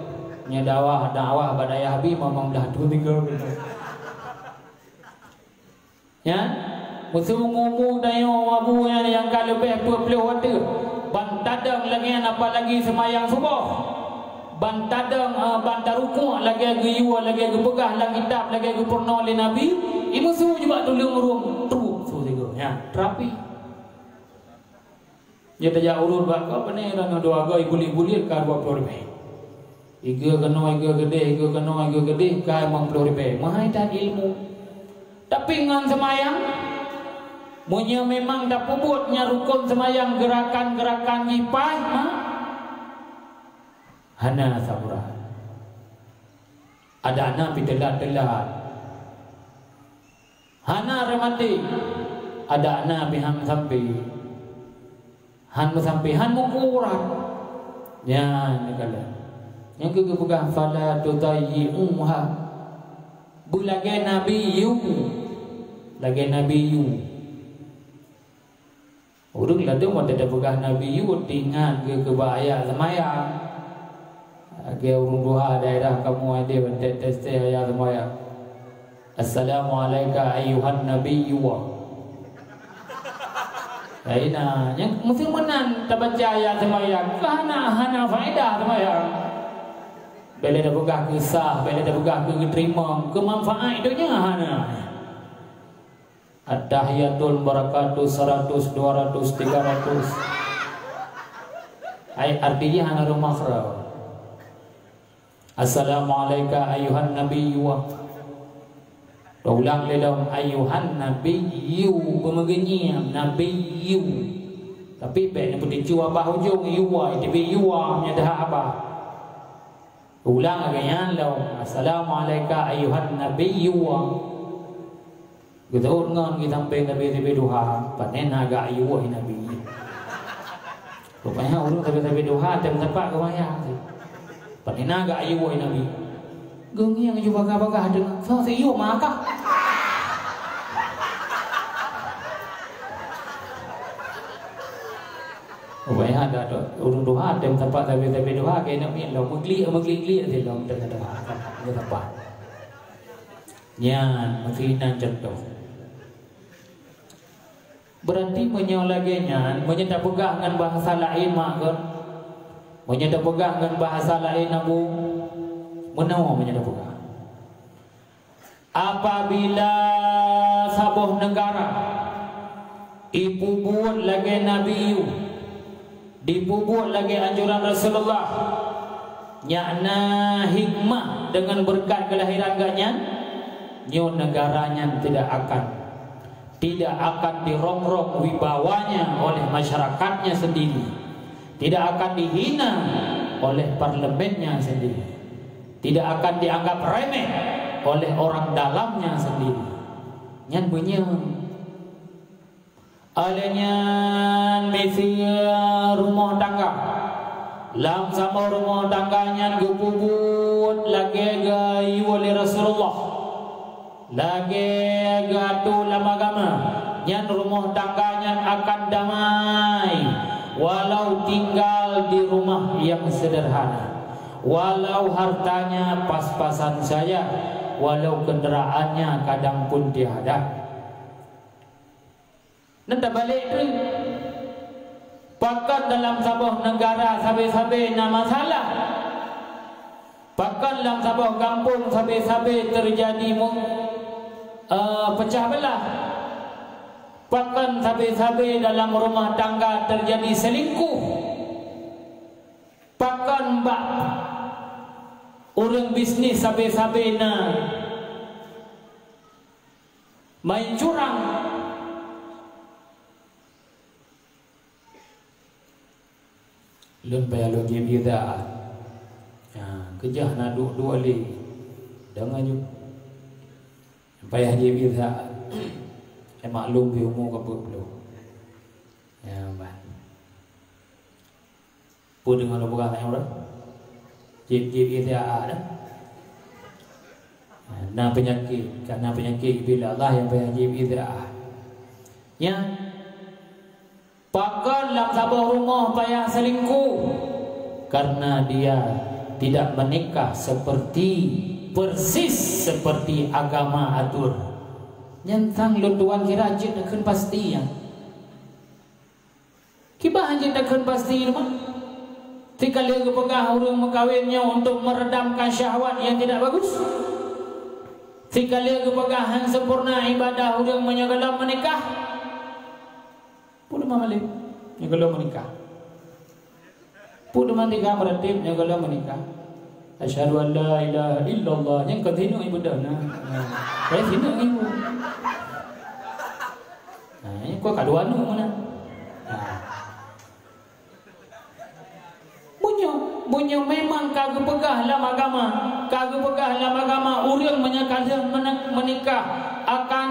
Nyoe dakwah, dakwah bak dayah bi, limong blaih thon sigoe keunong. Nyan, meuseu umu-umu tanyoe Abu nyan nyang ka leubeh peuet ploh watée, ban tadong lagée nyan apalagi seumayang suboh. Ban tadong, eh, ban tarukuk lagée geuyue, lagée geupeugah lam kitab, lagée geupeurunoe lé Nabi, imeusue ju bak tuleueng rueng, trok su sigoe. Nyan, teurapi. Jeuet tajak urot bak gob, pane droeneuh dua goe ibuliet-buliet ka dua ploh ribée. Igoe keunoe, igoe keudeh, igoe keunoe, igoe keudeh, ka limong ploh ribée. Meuhai that ilmu. Tapi ngon seumayang, meunyoe memang tapeubuet nyan rukon seumayang geurakan-geurakan jih paih, ma, hana saburan. Adak na pi teulat-teulat. Hana rematik, adak na pi han sampai. Han meusampai, han meukurat. Nyan neukalon. Nyang keu geupeugah, "Fala tudayyi'uha." Beulagée Nabi Ayub. Lagée Nabi Ayub. Ureuëng ladôm watée tapeugah Nabi Ayub, teuingat geuh keu bak ayat seumayang. Lagée ureuëng tuha daerah kamoe deh watée tes-tes ayat seumayang. "Assalamu alaika ayyuhan nabiyyu." Hai na, nyang meuseu meunan tabaca ayat seumayang, ka hana, hana faedah seumayang. Bèk lé tapeugah keu sah, bèk lé tapeugah keu geuteurimong, keu manfaat donya hana. At-tahiyatul barakatus seratus, dua ratus, tiga ratus. Ai, artinya hana rhom makhraj. Assalamu'alaika ayyuhan nabiyyu. Ulang lé lom, ayyuhan nabiyyu, beumeugeunyieng, nabiyyu. Tapi bèk neupeuteucue babah ujong, yuwa, iteubiet yuwa, meunyoe teuhah babah. Ulang lagèe nyan lom, assalamu'alaika ayyuhan nabiyyu. Geuteuôt ngon geusampéng sabe-sabe duha, pane na geuayue Nabi. Rupanya ureueng sabe-sabe duha tem teumpat geumayang. Pane na geuayue Nabi. Geungieng ju bagah-bagah deungon, soe siyuem maka. Rupanya ada tu, ureueng duha tem teumpat sabe-sabe duha, keuneuk miet lom, meuglik-meuglik-glik silom teuka duha, geuteumpat. Nyan, meusinan cuntoh. Beurati meunyoe lagèe nyan, meunyoe tapeugah ngon bahasa laén mak kon, meunyoe tapeugah ngon bahasa laén abu, meunoe meunyoe tapeugah. Apabila saboh neugara ipeubuet lagèe Nabi Yub, dipeubuet lagèe anjuran Rasulullah, nyan na hikmah deungon beureukat keulahiran geuh nyan, nyoe neugara nyan tidak akan, tidak akan dirongrong wibawanya oleh masyarakatnya sendiri, tidak akan dihina oleh parlemennya sendiri, tidak akan dianggap remeh oleh orang dalamnya sendiri. Nyan beunyoe. Óh lheueh nyan miseue rumoh tangga. Lam saboh rumoh tangga nyan geupeubuet lagèe geuyue lé Rasulullah. Lagèe geuatoe lam agama, nyan rumoh tangga nyan akan damai, walau tinggal di rumah yang sederhana, walau hartanya pas-pasan saja, walau kenderaannya kadang pun tiada. Nyan tabalek treuk. Pakon dalam saboh neugara sabe-sabe na masalah? Pakon lam saboh gampông sabe-sabe teujadi mu-, eh, peucah beulah? Pakon sabe-sabe dalam rumoh tangga teujadi seulingkoh? Pakon bak ureueng bisnis sabe-sabe na main curang? Lôn payah lôn jieb idha. Ha, keujah na duek-duek lé. Deungon ju. Payah jieb idha. Eh, maklum di umu ka peuet ploh. Ya, bah. Peue deungon lôn peugah nyan, Bro? Jieb, jieb idha dah. Na peunyakét, ka na peunyakét bila Allah nyang payah jieb idha. Nyan, pakon lam saboh rumoh payah seulingkoh? Karena dia tidak menikah seperti, persis seperti agama atur. Nyan sang lôn tuan kira jeuet neukheun pasti nyan. Kiban jeuet takheun pasti teuma? Sikaleu geupeugah ureueng meukawen nyoe untuk meredamkan syahwat nyang tidak bagus? Sikaleu geupeugah han sempurna ibadah ureueng meunyoe gohlom meunikah? Peue teuma malém nyoe gohlom meunikah? Peue teuma tinggai meuratéb nyoe gohlom meunikah? Asyhadu an la ilaha illallah. Nyan kon sineuk ibu dah na. Nah, eh, sineuk ibu. Nah, nyan kon ka dua aneuk meunan. Nah. Meunyoe, meunyoe memang ka geupeugah lam agama, ka geupeugah lam agama, ureueng meunyoe ka lheueh meunikah akan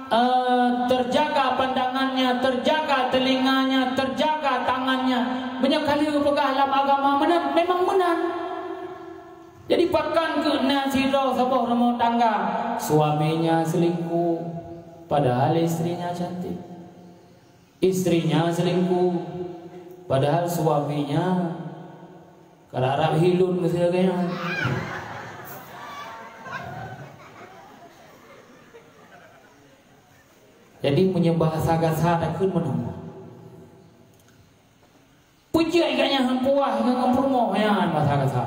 eh, terjaga pandangannya, terjaga telinganya, terjaga tangannya. Meunyoe ka lheueh geupeugah lam agama meunan, memang meunan. Jadi, pakon keuh na sidroe saboh rumoh tangga, suaminya selingkuh, padahal istrinya cantik. Istrinya selingkuh, padahal suaminya Karab-rab hileuen miseue lagèe nyan. Jadi, meunyoe bahasa gasa takheun meunan. Peue jeuet gata nyan han puas ngon peurumoh nyan bahasa gasa.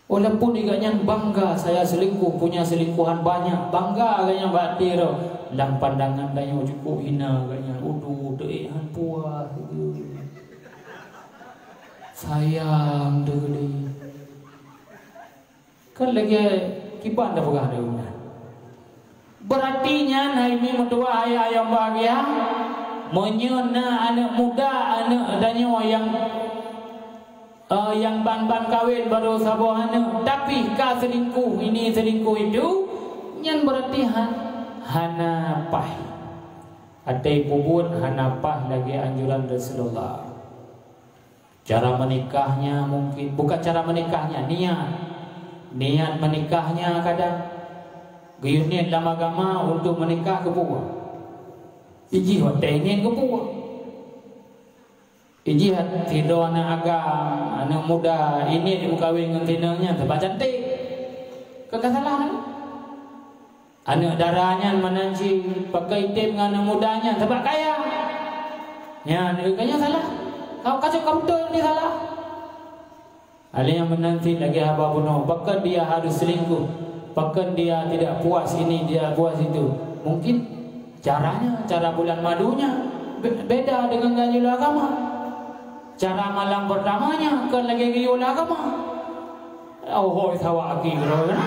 Walaupun gobnyan bangga, "Saya selingkuh, punya selingkuhan banyak," bangga gobnyan bak até droe, lam pandangan tanyoe cukup hina gobnyan. Udu teuék han puas. Sayang teuh. Kan lagèe kiban tapeugah lé geuh nyan. Beurati nyan hai mi meutuwah ayah nyang bahgia, meunyoe na aneuk muda, aneuk tanyoe nyang, eh, nyang ban-ban kawén barô saboh aneuk, tapi ka seulingkuh ini seulingkuh itu, nyan beurati ha-, hana paih. Até peubuet hana paih lagèe anjuran Rasulullah. Cara menikahnya mungkin, bukan cara menikahnya, niat. Niat menikahnya kadang geuyue niet lam agama untuk menikah keu peue? Ijih watèe niet keu peue? Ijih sidroe aneuk agam, aneuk muda, niet meukawen ngon si inong nyan sabab cantik. Ka, ka salah, kan? Aneuk dara nyan meunan cit, pakon item ngon aneuk muda nyan sabab kaya. Nyan, eh, nyan salah. Ka, ka cok ka beutôi ni salah. Ada nyang meunan cit lagèe haba bunoe, pakon dia harus selingkuh, pakon dia tidak puas ini, tidak puas itu. Mungkin caranya, cara bulan madunya be-, beda dengan ganjil agama. Cara malam pertamanya kon lagèe geuyue lam agama. Oh, hôi, sawa aki keudroe.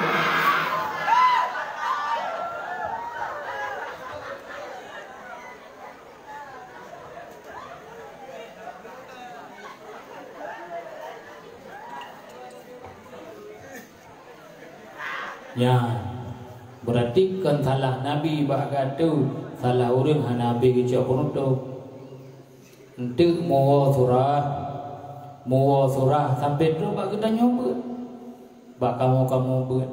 Nyan, beurati kon salah Nabi bak gata, salah ureueng hana habéh geucok peunutob. Enteuk muwoe surah, muwoe surah sampoe trok bak geutanyoe beuet, bak kamoe-kamoe beuet.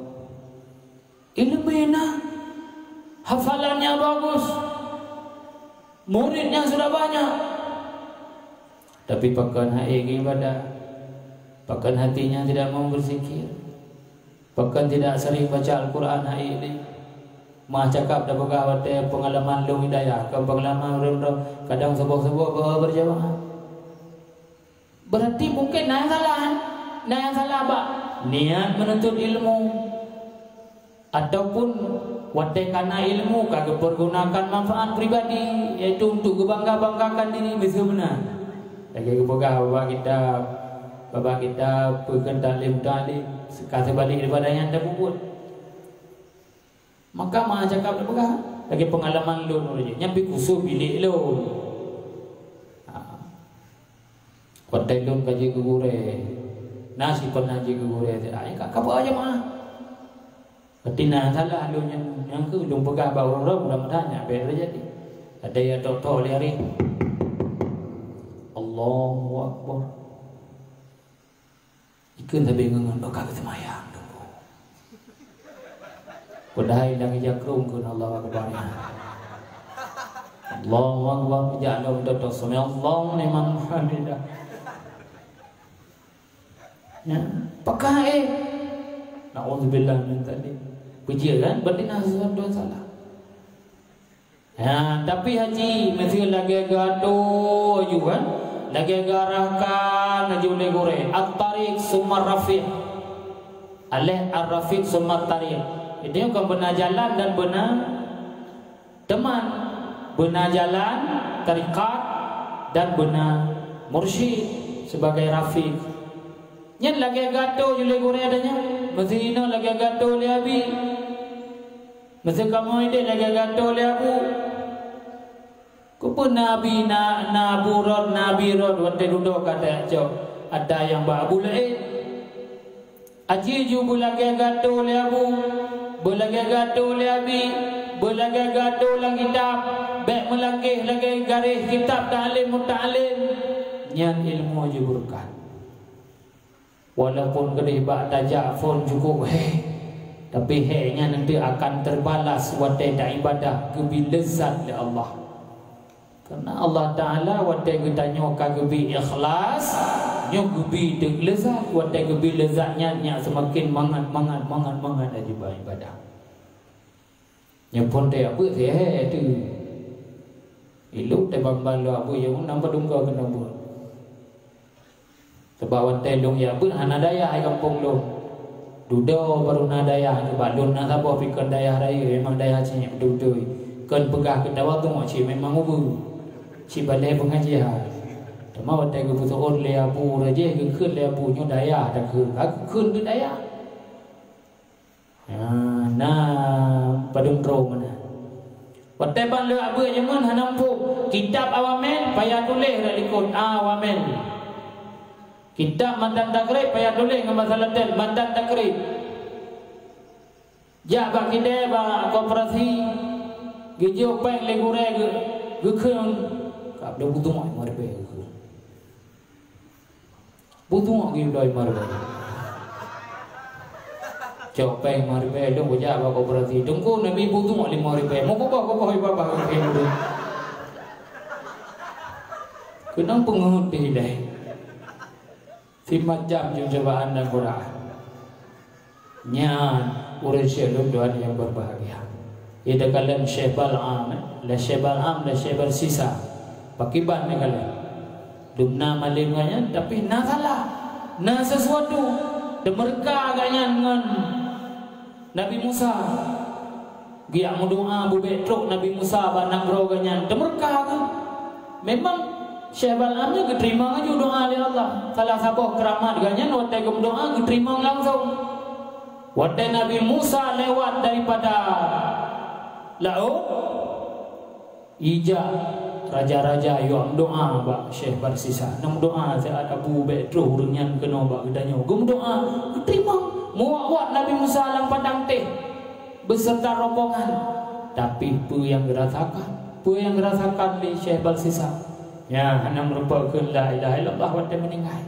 Ileumèe na, hafalannya bagus, muridnya sudah banyak, tapi pakon han ék geuibadah, pakon hatinya tidak mau berzikir, pakon tidak sering baca Al-Quran han ék lé. Meuah cakap tapeugah watèe peungalaman lôn di dayah, kon peungalaman ureueng droe, kadang suboh-suboh beu-, berjamaah. Beurati mungken na nyang salah, na nyang salah bak niat meununtut ilmu, ataupun watèe kana ilmu ka geupeurgunakan manfaat pribadi, yaitu untuk geubangga-banggakan diri, miseue meunan. Lagèe geupeugah babah kitab, babah kitab, peue kheun taklim-taklim, ka seubalek daripada nyan tapeubuet. Maka meuah cakap tapeugah, lagèe peungalaman lôn uroe jih, nyan pih khusos bilék lôn. Ha. Watèe lôn ka jeuet keu gurèe, na sipeureunah jeuet keu gurèe, ka, ka beuet jamaah. Berarti na salah lôn nyan, nyan keuh lôn peugah bak ureueng droe, mudah-mudahan nyan bèk teujadi. Ada nyang tok-tok lé hari. Allahu Akbar. Ikheun sabe ngon-ngon, "Oh, ka geuseumayang, Teungku." Padahai nyang ija krông kheun Allahu Akbar nyan. Allahu Akbar, jak lom toto, "Sami'allahu liman hamidah." Ya, pakon, eh. Na'udzubillah min dzalik. Peujeuet kan? Berarti na sesuatu yang salah. Ha, tapi haji, meuseu lagèe geuatoe laju kan, lagèe geuarahkan laju lé gurèe, at-tariq summa rafiq. Aléh ar-rafiq summa tariq. Itu kan beuna jalan dan beuna teuman. Beuna jalan, tariqat, dan beuna mursyid sebagai rafiq. Nyan lagèe geuatoe laju lé gurèe tanyoe. Meuseu inoe lagèe geuatoe lé abi. Meuseu kamoe idéh lagèe geuatoe lé abu. Keupeue na abi na, na abu rot, na abi rot watèe dudoe ka tacok ata nyang bak abu laén. Aji ju beulagèe geuatoe lé abu, beulagèe geuatoe lé abi, beulagèe geuatoe lam kitab, bèk meulangkéh lagèe garéh kitab taklim muta'allim. Nyan ilmu jibeurukat. Walaupun keudeh bak tajak phon cukup hék, tapi hék nyan nanti akan terbalas watèe taibadah geubi leuzat lé Allah. Karena Allah Taala watèe geutanyoe ka geubi ikhlas, nyoe geubi teuk leuzat, watèe geubi leuzat nyan, nyan seumaken mangat, mangat, mangat, mangat laju baibadah. Nyoe phon teuh abeuet sihé teuh. Ilok teuh ban-ban lôn abeuet nyang nam padum goe keunoe buet. Sabab watèe lôn jak beuet hana dayah di gampông lôn. Dudoe barô na dayah, sabab lôn na saboh pih kon dayah rayeuk, memang dayah cit beutôi-beutôi. Kon peugah keu tawadhu cit, memang ubeut. Cit balèe peungajian. Teuma watèe geupeuseuôt lé abu rajih, geukheun lé abu nyoe dayah, takheun, ka geukheun keu dayah. Ha, na padum droe meunan. Watèe ban lheueh abeuet jameun hana muphom. Kitab Awamil payah tuléh rot likot Awamil. Kitab Matan Takrib payah tuléh ngon basa Laten, Matan Takrib. Jak bak kidée bak koperasi, geujok péng lé gurée geu-, geukheun, ka bloe butueng meureubée geukheun. Butueng geubloe lima ribèe. Cok péng lima ribèe, lôn kujak bak koperasi. Teungku, neubi butueng lima ribèe. Meukuboh-kuboh ié babah keu keuneuk. Keunong peungeuet pih ilèe. Simacam cubaan dan godaan. Nyan ureueng syedara lôn nyang berbahagia. Di dalam Syekh Bal'am, eh, lé Syekh Bal'am, lé Syekh Barsisa. Pakriban lé kalian. Dum na malem ngon nyan, tapi na salah. Na sesuatu. Teumeureuka gobnyan ngon Nabi Musa. Geujak meudoa beubèk trok Nabi Musa bak nanggroe gobnyan. Teumeureuka geuh. Memang Syekh Bal'am nyan geuteurimong laju doa lé Allah. Salah saboh keuramat gobnyan watèe geumeudoa geuteurimong langsong. Watèe Nabi Musa lewat daripada laôt, ijak raja-raja yue meudoa bak Syekh Barsisa. Neumeudoa siat Abu bèk troh ureueng nyan keunoe bak geutanyoe. Geumeudoa, geuteurimong. Meuwat-wat Nabi Musa lam padang teh. Beserta rombongan. Tapi peue nyang geurasakan? Peue nyang geurasakan lé Syekh Balsisa? Nyan hana meurupakan la ilaha illallah watèe meuninggai.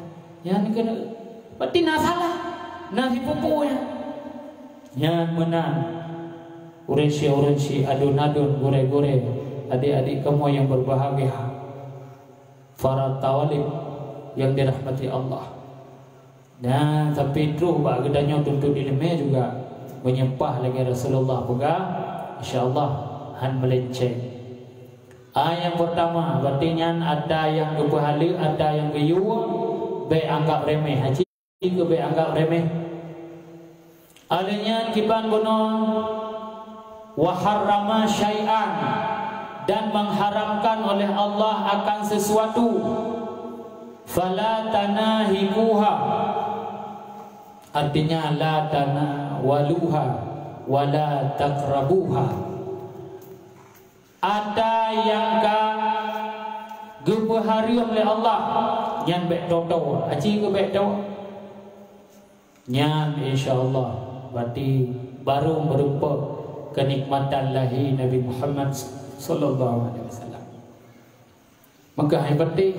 Nyan keuneuk, berarti na salah, na sipeue-peue nyan. Nyan meunan ureueng syik, ureueng syik, aduen-aduen, gurèe-gurèe, adik-adik kamoe nyang berbahagia, para thalib nyang dirahmati Allah. Dan sampai troh bak geutanyoe tuntut ileumèe juga, meunyoe paih lagèe Rasulullah peugah, insya Allah han meulenceng. A, nyang peurtama, berarti nyan atra nyang geupeuhaleue, atra nyang geuyue, bèk anggap remeh. Aci keu bèk anggap remeh. Alèh nyan kiban bunoe, wa harrama syai'an, dan mengharamkan oleh Allah akan sesuatu. Fala tanahikuha. Artinya, la tanawaluha wa la taqrabuha. Atra nyang ka geupeuhareuem lé Allah, nyan bèk toe-toe. Aci keu bèk toe. Nyan, insya Allah, berarti baru meurumpok keunikmatan lahé Nabi Muhammad sallallahu alaihi wasallam. Maka hai peunténg,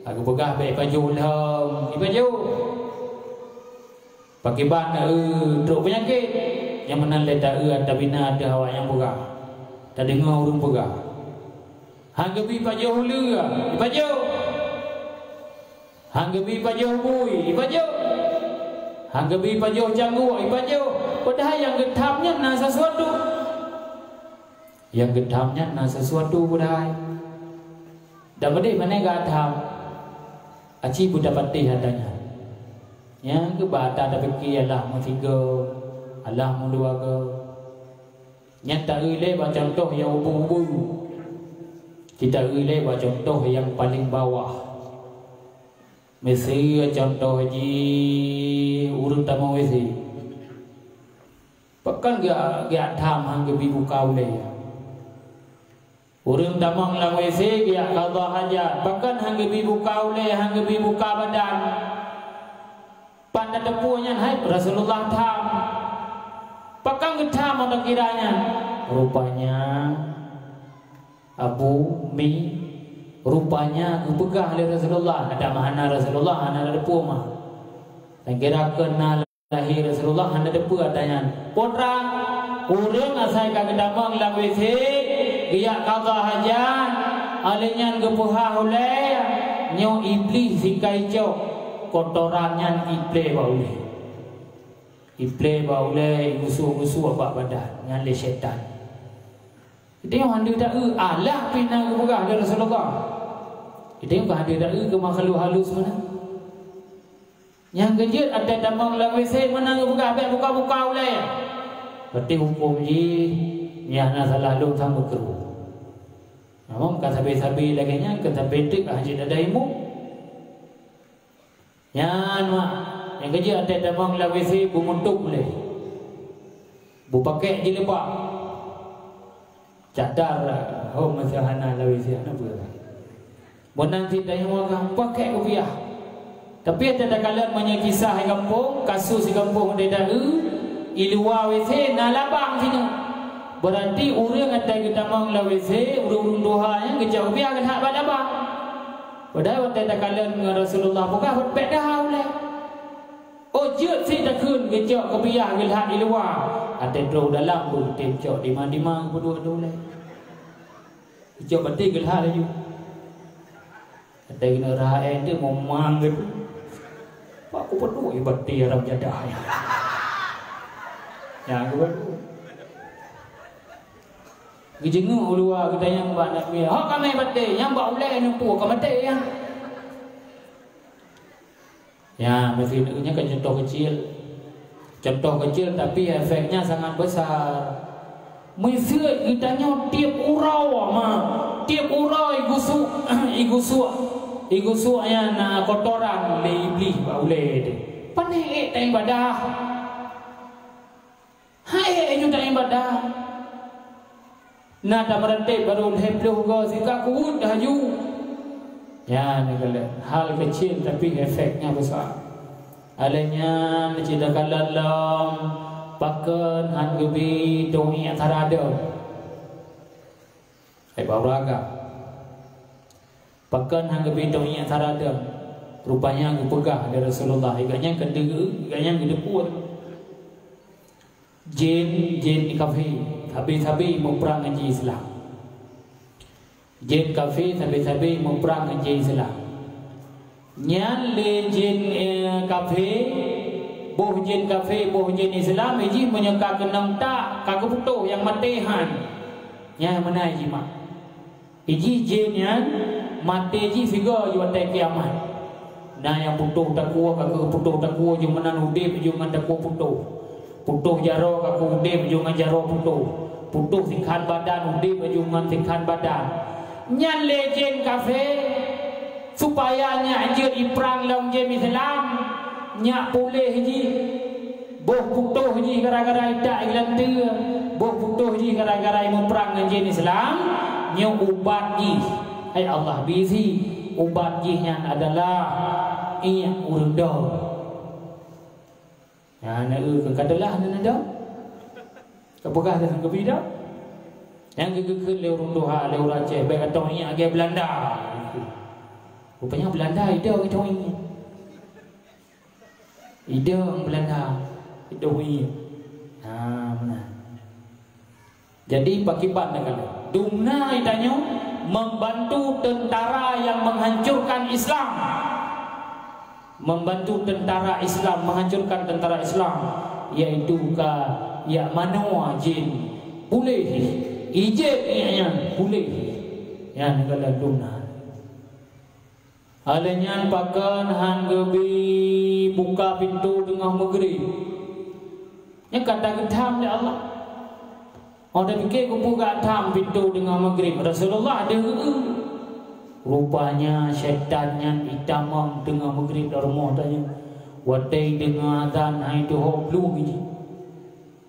aku peugah bèk ipajoh lom, ipajoh. Pakriban na, eh, trok peunyakét, nyang meunan lé ta-, eh, tabina ateueh awak nyang peugah. Tadeungoe ureueng peugah. Han geubi pajoh uleue, ipajoh. Han geubi pajoh bui, ipajoh. Han geubi pajoh cangguek, ipajoh. Padahai nyang geutham nyan na sesuatu. Nyang geutham nyan na sesuatu padahai. Dan meudeh mané geutham, aci beutapatéh atra nyan. Nyang keuba atra tapike alah meusigoe, alah meudua goe. Nyan ta-eu lé bak cuntoh nyang ubeut-ubeut. Ci ta-eu lé bak cuntoh nyang paleng bawah. Miseu cuntoh jih ureueng tamong WC. Pakon geu-, geutham han geubi buka ulèe. Ureueng tamong lam WC geujak qadha hajat. Pakon han geubi buka ulèe, han geubi buka badan? Pat na teupeu nyan hai Rasulullah tham. Pakon geutham atra kira nyan? Rupanya Abu Mi, rupanya geupeugah lé Rasulullah, atra meuhana Rasulullah hana teupeu mah. Nyang kira keu na lahé Rasulullah hana teupeu atra nyan. Peue atra, ureueng asai ka geutamong lam WC, geujak qadha hajat, alèh nyan geupeuhah ulèe, nyoe Iblih sika icok, kotoran nyan iplè bak ulèe. Iplè bak ulèe, igusok-gusok bak badan, nyan lé syètan. Geutanyoe han deuh ta-eu, alah pih na geupeugah lé Rasulullah. Geutanyoe ka han deuh ta-eu keu makhluk halus meunan. Nyang keujeuet até tamong lam WC meunan geupeugah bèk buka-buka ulèe. Berarti huköm jih nyan na salah lôn sang meukeureuh. Namun ka sabe-sabe lagèe nyan, ka sabe teuk hana jeuet ada ilmu. Nyan mak, nyang keujeuet até tamong lam WC beumutôb lé. Beupakèk jilbab. Cadar, ho masa hana lam WC hana peue. Meunan cit tanyoe ka pakèk kupiah. Tapi até takalon meunyoe kisah di gampông, kasus di gampông di Dae, i luwa WC na labang sinan. Berarti ureueng até geutamong lam WC, ureueng-ureueng tuha nyan geucok kupiah geulhak bak labang. Padahai watèe takalon ngon Rasulullah peugah, bèk daha ulèe. Oh, jeuet sit takheun geucok kupiah geulhak di luwa. Até troh dalam pun tem cok dima-dima geupeudua di ulèe. Geucok baté geulhak laju. Até keuneuk rhah èk teuk meumang geuh. Pak kupeudua baté haram jadah nyan. Nyan geupeudua. Geujeungeuk u luwa geutanyong bak aneuk miet, "Ho kamè baté?" "Nyang bak ulèe nyoe peue ka maté nyan." Ya, meusineuk nyan kan contoh kecil. Contoh kecil tapi efeknya sangat besar. Meuseuk geutanyoe tiep uroe ma, tiep uroe igusuk, igusuk, igusuk nyan na kotoran lé iblih bak ulèe teuh. Pané ék taibadah. Hai, hai, nyoe taibadah. Na tameureunteb barô lhèe ploh goe sika kuweuet laju. Nyan keuh lé hal kecil tapi efeknya besar. Alèh nyan cit takalon lom, pakon han geubi tong ié taradong. Hai bak ureueng agam. Pakon han geubi tong ié taradong. Rupanya geupeugah lé Rasulullah, "Gobnyan ka deuh, gobnyan geuteupeue." Jén, jén kafé, sabe-sabe muprang ngon jén Islam. Jén kafé, sabe-sabe muprang ngon jén Islam. Nyan lé jén, eh, kafé, boh jén kafé, boh jén Islam, ijih meunyoe ka keunong tak, ka geuputôh nyang maté han. Nyan meunan jih mak. Ijih jén nyan maté jih sigoe ju watèe kiamat. Na nyang putôh takue ka keuh putôh takue ju meunan udép ju ngon takue putôh. Putôh jaroe ka keuh udép ju ngon jaroe putôh. Putôh sikhan badan udép ju ngon sikhan badan. Nyan lé jén kafé supaya nyak jeuet iprang lom jén Islam, nyak puléh jih. Boh putôh jih gara-gara itak ilanteue, boh putôh jih gara-gara imuprang ngon jén Islam, nyoe ubat jih. Hai Allah bisi, ubat jih nyan adalah ié ureueng dom. Nyan na eu keu ka teulah nyan dom. Ka peugah dah keu bidang. Nyang geukheun lé ureueng tuha, lé ureueng Aceh, bèk atong ié agé Belanda. Rupanya Belanda idong itong ié. Idong Belanda, idong ié. Ha, meunan. Jadi, pakiban neukalon. Dumna geutanyoe membantu tentara yang menghancurkan Islam. Membantu tentara Islam, menghancurkan tentara Islam, yaitu ka yak manoe jén puléh, ijén nyan puléh. Nyan neukalon dumna. Alèh nyan pakon han geubi buka pintoe teungoh meugrib. Nyan ka tageutham lé Allah. Oh, tapike keupeue geutham pintoe teungoh meugrib? Rasulullah deuh geu-eu. Rupanya syaitan nyan itamong teungoh meugrib lam rumoh tanyoe. Watèe ideungoe azan hai tuho plueng jih.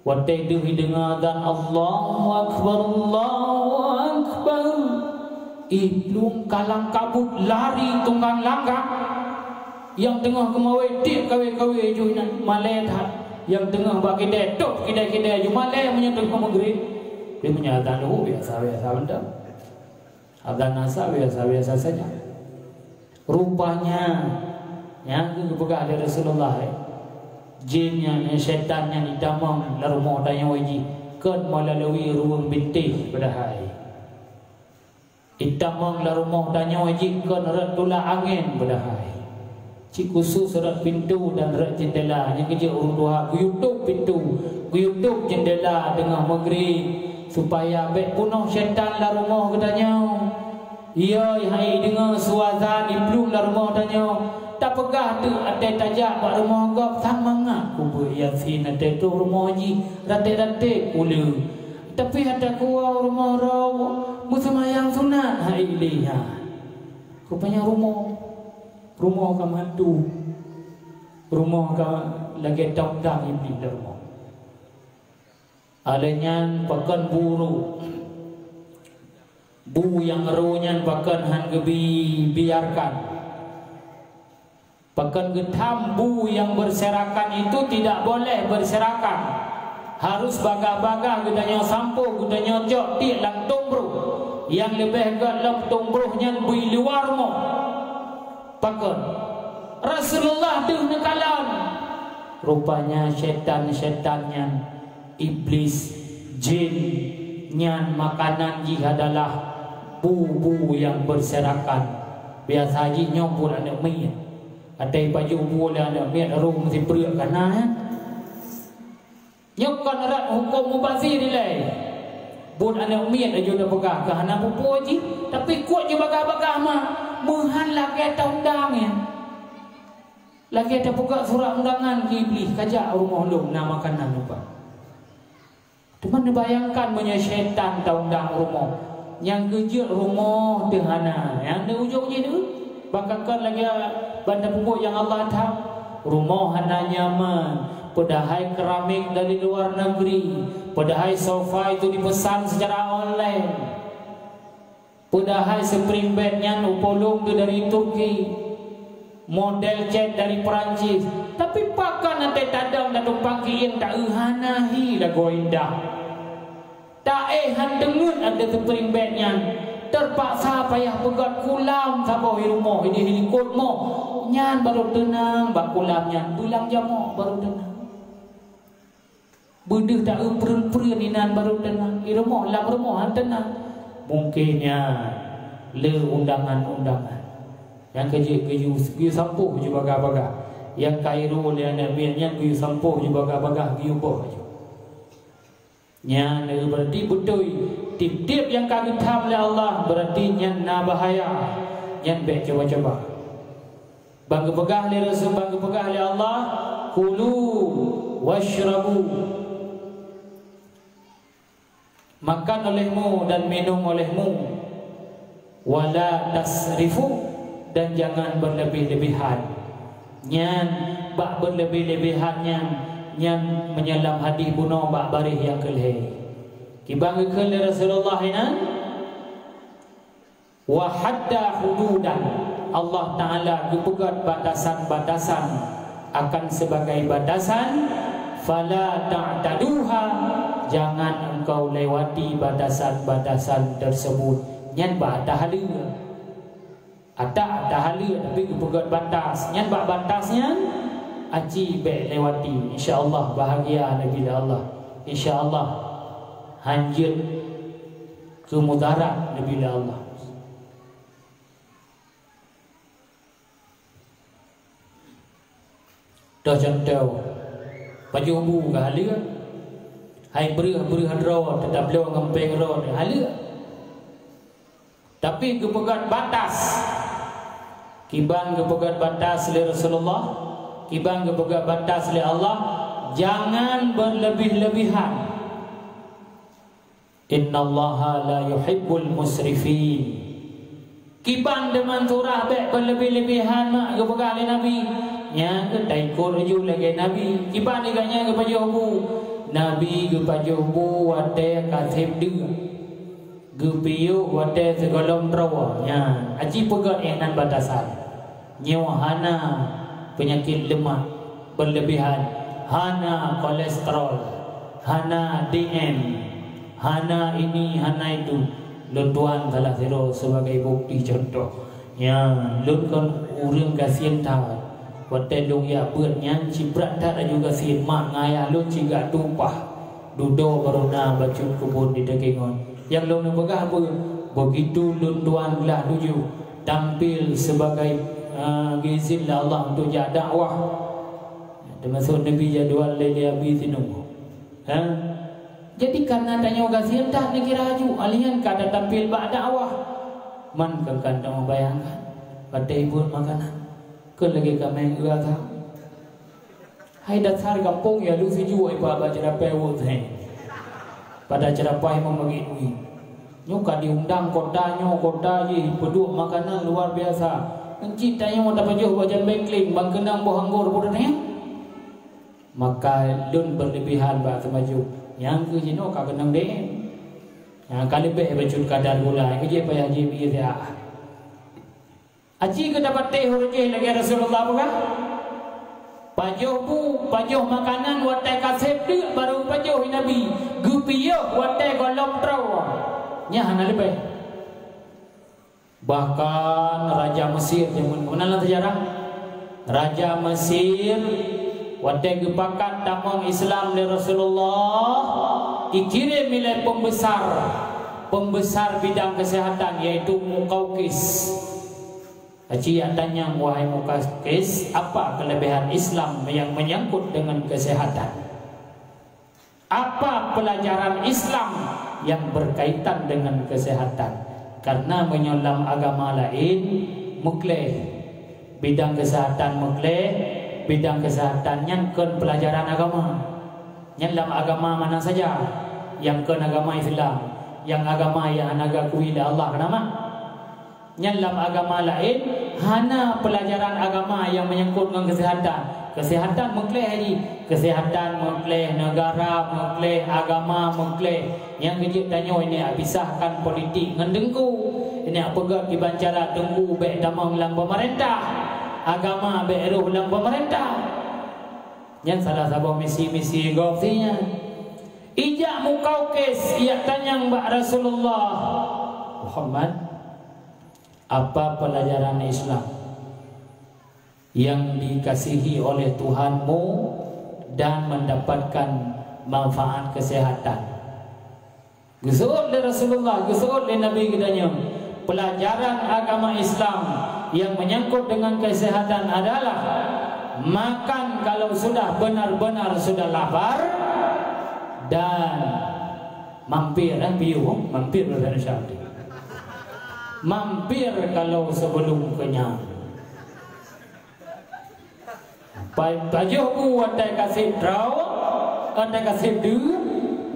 Watèe deuh ideungoe azan, "Allahu Akbar, Allahu Akbar." Ih, plueng kalang kabut lari tunggang langgang. Nyang teungoh keumawé tiek kawé-kawé ju inan malèe that. Nyang teungoh bak kidai, tôp kidai-kidai ju malèe meunyoe teungoh meugrib. Tapi meunyoe azan luhô biasa-biasa mantong. Azan asa biasa-biasa saja. Rupanya, nyang geupeugah lé Rasulullah, eh, jén nyan, eh, syaitan nyan itamong lam rumoh tanyoe jih kon meulalu ruweueng bintéh padahai. Itamong lam rumoh tanyoe jih kon rot tulak angén padahai. Cit khusos rot pintoe dan rot jeundela, nyang keujeuet ureueng tuha geuyue tôp pintoe, geuyue tôp jeundela teungoh meugrib, supaya bèk peunoh syaitan lam rumoh geutanyoe. Iya, hai deungoe su azan iplueng lam rumoh tanyoe, Tapeugah teuk até tajak bak rumoh gob, sang mangat kubeuet Yasin até troh rumoh jih, raték-raték uleue. Tapi até kuwoe rumoh droe meuseumayang sunat hai lé nyan. Rupanya rumoh, rumoh ka mantu, rumoh ka lagèe taundang Iblih lam rumoh. Alèh nyan pakon bu rô. Bu nyang rô nyan pakon han geubi biarkan. Pakon geutham bu nyang berserakan itu tidak boleh berserakan. Harus bagah-bagah geutanyoe sampôh, geutanyoe cok tiek lam tông broh. Nyang leubeh gèt lam tông broh nyan bui luwa rumoh. Pakon? Rasulullah deuh neukalon. Rupanya syaitan-syaitan nyan, iblis, jin, nyan makanan jih adalah bu-bu nyang berserakan. Biasa jih nyoe buet aneuk miet. Até pajoh bu lé aneuk miet, rhom sipreuk ka na, eh. Nyoe kon rot huköm mubazir ilèe. Buet aneuk miet laju tapeugah ka hana peue-peue jih, tapi kuet jibagah-bagah ma, meuhan lagèe taundang nyan. Lagèe tapeugah surat undangan keu Iblih, "Kajak rumoh lôn, na makanan lumpah." Teuma neubayangkan meunyoe syaitan taundang rumoh, nyang geujeuet rumoh teuh hana, nyang di ujong jih deuh, bak kakon lagèe ban tapeubuet nyang Allah that. Rumoh hana nyaman, padahai keramik dari luar negeri, padahai sofa itu dipesan secara online. Padahai spring bed nyan upolong tu dari Turki, model cat dari Perancis. Tapi pakon até tadong dan tumpang kieng taeu hana hi lagoe indah. Taéh han teungeut até spring bed nyan, terpaksa payah peugöt kulam saboh i rumoh idéh likot moh. Nyan barô teunang bak kulam nyan, beulang jamoe barô teunang. Beudeuh taeu preuen-preuen inan barô teunang, i rumoh, lam rumoh han teunang. Mungken nyan le undangan-undangan. Nyang keujeuet geuyue, geuyue sampôh ju bagah-bagah. Nyang ka irô lé aneuk miet nyan geuyue sampôh ju bagah-bagah, geuyue boh ju. Nyan berarti beutôi, tiep-tiep nyang ka geutham lé Allah, berarti nyan na bahaya. Nyan bèk cuba-cuba. Ban geupeugah lé Rasul, ban geupeugah lé Allah, "Kulu wasyrabu." Makan olehmu dan minum olehmu. "Wala tasrifu," dan jangan berlebih-lebihan. Nyan, bak berlebih-lebihan nyan, nyan meunyoe lam hadih bunoe bak baréh nyang keu lhèe. Kiban geukheun lé Rasulullah inan, "Wa hadda hududan." Allah Ta'ala geupeugöt batasan-batasan akan sebagai batasan, "Fala ta'taduha," jangan engkau lewati batasan-batasan tersebut. Nyan bak ata haleue. Ata, ata haleue, tapi geupeugöt batas. Nyan bak batas nyan, aci bèk lewati. Insya Allah bahagia neubila Allah. Insya Allah hanjeuet keu mudarat neubila Allah. Toh contoh, pajoh bu ka haleue, hai breuh-breuh droe teutabloe ngon péng droe haleue. Tapi geupeugöt batas. Kiban geupeugöt batas lé Rasulullah, kiban geupeugöt batas lé Allah, jangan berlebih-lebihan. "Innallaha la yuhibbul musrifin." Kiban deungon surah bèk berlebih-lebihan mak geupeugah lé Nabi. Nyan keuh taikot laju lagèe Nabi. Kiban di gobnyan geupajoh bu. Nabi geupajoh bu watèe ka sép deuk. Geupiôh watèe sigohlom droe. Nyan, aci peugöt inan batasan. Nyoe hana peunyakét leumak berlebihan, hana kolesterol, hana D M, hana ini, hana itu. Lôn tuan salah sidroe sebagai bukti contoh. Nyan, lôn kon ureueng gasien that. Watèe lôn jak beuet nyan, cibrat that laju gasien, mak ngon ayah lôn cigak tumpah. Dudoe barô na bacut keubon di dagée ngon. Nyang lôn neupeugah peue? Begitu lôn tuan glah tuju tampil sebagai, eh, geuzin lé Allah untuk jak dakwah. Teumasok neubi jadwal lé Abi Tinong. Ha? Jadi, karena tanyoe gasien that neukira aju, alian ka tatampil bak dakwah. Man ka kantong bayangkan, watée ibuet makanan. Keu lagèe kaméng eu that. Hai dasar gampông ya lu siju ai ba, ba ceurapa wot hai. Pada ceurapa hai membagi duit. Nyoe ka diundang kota nyoe, kota jih, peuduek makanan luar biasa. Enci tanyoe tapajoh bak jambeng kling, bak keunong boh anggor peuduek nyan. Maka lôn berlebihan bak teumajoh. Nyang keu jinoe ka keunong deh. Nyang ka leubeh bacut kadar gula, keu jih payah jih bie siat. Aci keu dapat teh ureueng jih lagèe Rasulullah peugah. Pajoh bu, pajoh makanan watèe ka sép deuk baru pajoh Nabi. Geupiôh watèe gohlom troe. Nyan hana leubeh. Bahkan Raja Mesir jameun meunan lam sejarah. Raja Mesir watèe geupakat tamong Islam lé Rasulullah, ikirém ilèe pembesar, pembesar bidang kesehatan, yaitu Mukaukis. Aci atanyong, wahai Mukaukis, apa kelebihan Islam yang menyangkut dengan kesehatan? Apa pelajaran Islam yang berkaitan dengan kesehatan? Karena meunyoe lam agama laén meukleh, bidang kesehatan meukleh, bidang kesehatan nyan kon pelajaran agama. Nyan lam agama mana saja, nyang kon agama Islam, nyang agama nyang hana geukui lé Allah, keunama? Nyan lam agama laén hana pelajaran agama nyang menyangkut ngon kesehatan. Kesehatan meukleh haji, kesehatan meukleh, negara meukleh, agama meukleh. Nyang keujeuet tanyoe ini pisahkan politik ngon teungku. Ini peugah kiban cara teungku bèk tamong lam pemerintah, agama bèk roh lam pemerintah. Nyan salah saboh misi-misi gob nyan. Ijak Mukaukis, ijak tanyong bak Rasulullah, Muhammad, apa pelajaran Islam yang dikasihi oleh Tuhanmu dan mendapatkan manfaat kesehatan? Geuseuôt lé Rasulullah, geuseuôt lé Nabi geutanyoe, pelajaran agama Islam yang menyangkut dengan kesehatan adalah makan kalau sudah benar-benar sudah lapar dan mampir, eh, piôh, mampir bahasa Indonesia. Mampir kalau sebelum kenyang. Pa-, pajoh bu watèe ka sép droe, watèe ka sép deuk,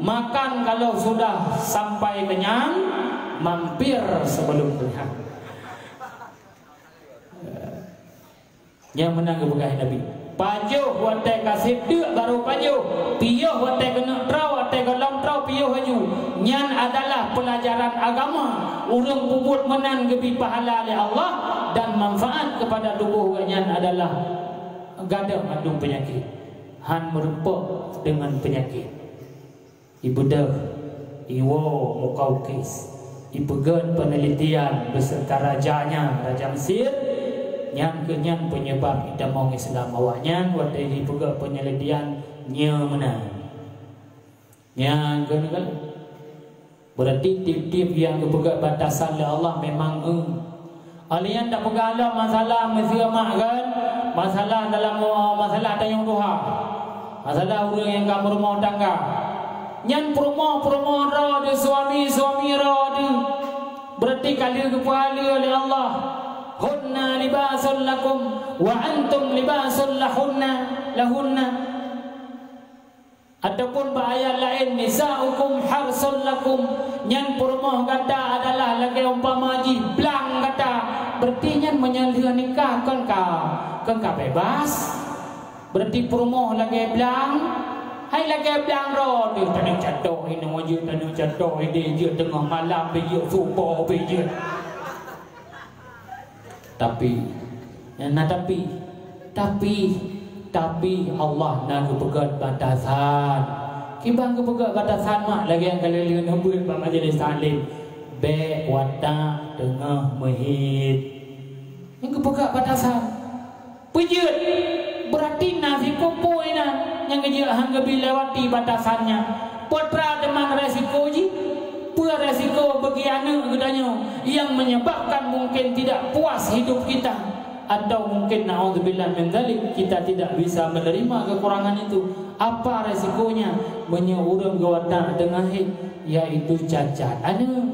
makan kalau sudah sampai kenyang, mampir sebelum kenyang. Nyang meunan geupeugah Nabi. Pajoh watèe ka sép deuk baru pajoh, piôh watèe keuneuk droe, watèe gohlom droe piôh laju. Nyan adalah pelajaran agama. Ureueng peubuet meunan geubri pahala lé Allah dan manfaat kepada tuboh geuhnyan adalah gadôh mandum peunyakét, han meurumpok deungon peunyakét. Ibeudôh, iwoe Mukaukis, ipeugöt peunelitian beserta rajanya, raja Mesir, nyan keuh nyan peunyeubab itamong Islam awaknyan watèe jipeugöt peunelitian nyoe meunan. Nyan keuh nyan. Berarti tiep-tiep nyang geupeugah batasan lé Allah memang, eh. Alèh nyan tapeugah lom masalah meusé mak kan, masalah dalam, eh, masalah tanyong tuha. Masalah ureueng nyang ka meurumoh tangga. Nyan peurumoh-peurumoh droe di, suami-suami droe di. Berarti ka lheueh geupeuhaleue lé Allah. Hunna libasul lakum wa antum libasul lahunna, lahunna. Ataupun bak ayat laén, "Nisa'ukum harsul lakum," nyan peurumoh gata adalah lagèe umpama jih blang gata. Berarti nyan meunyoe lheueh nikah kon ka, kon ka bebas. Berarti peurumoh lagèe blang, hai lagèe blang droe, tanyoe catok inoe jeuet, tanyoe catok idéh jeuet, teungoh malam pih jeuet, suboh pih jeuet. Tapi, na tapi, tapi, tapi Allah na geupeugöt batasan. Kiban geupeugöt batasan mak lagèe nyang ka lheueh neubeuet bak majelis taklim. Bèk watak teungoh meuhit. Nyang geupeugöt batasan. Peujeuet, berarti na sikoe peue na nyang geujeuet han geubi lewati batasan nyan. Peue teuma resiko jih? Peue resiko bagi aneuk geutanyoe yang menyebabkan mungkin tidak puas hidup kita? Atau mungkin, naudzubillah min dzalik, kita tidak bisa menerima kekurangan itu. Apa resikonya? Meunyoe ureueng geuwatak teungoh hit, yaitu cacat aneuk.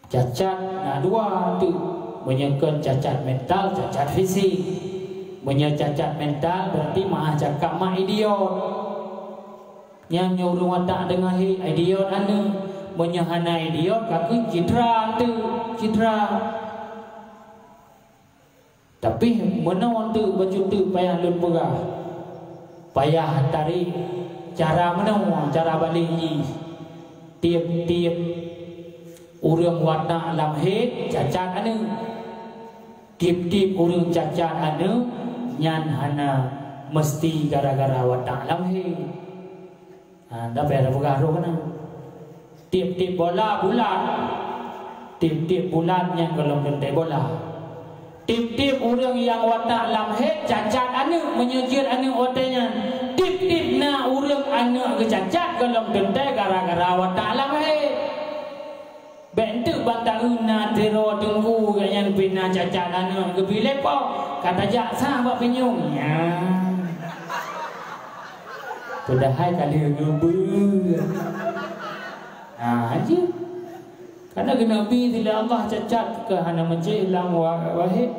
Cacat na dua teuk, Meunyoe kon cacat mental, cacat fisik. Meunyoe cacat mental, berarti meu'ah cakap mak idiot. Nyang nyoe ureuëng watak deungon hé idiot aneuëk. Meunyoe hana idiot, ka keuh citra aneuëk, citra. Tapi meunoe teuk bacut teuk payah lôn peugah. Payah tarék cara meunoe, cara balek jih. Tieb-tieb ureuëng watak lam hé cacat aneuëk. Tieb-tieb ureuëng cacat aneuëk nyan hana meusti gara-gara watak lam hé. Ha, dak payah tapeugah roh keunan. Tieb-tieb bola bulat. Tieb-tieb bulat nyang gohlom teuntée bola. Tieb-tieb ureuëng nyang watak lam hé cacat aneuëk, meunyoe jeuet aneuëk watée nyan. Tieb-tieb na ureuëng aneuëk geucacat gohlom teuntée gara-gara watak lam hé. Bék enteuk ban taeu na sidroe teungku geuh nyan pih na cacat aneuëk geubi lé po, ka tajak sa bak pinyueng. Nyan. Padahai ka lheueh ngeubeuet. Ha, jeuet. Karena keuneuk bi lé Allah cacat keu hana meucéh lam wa-, wahé.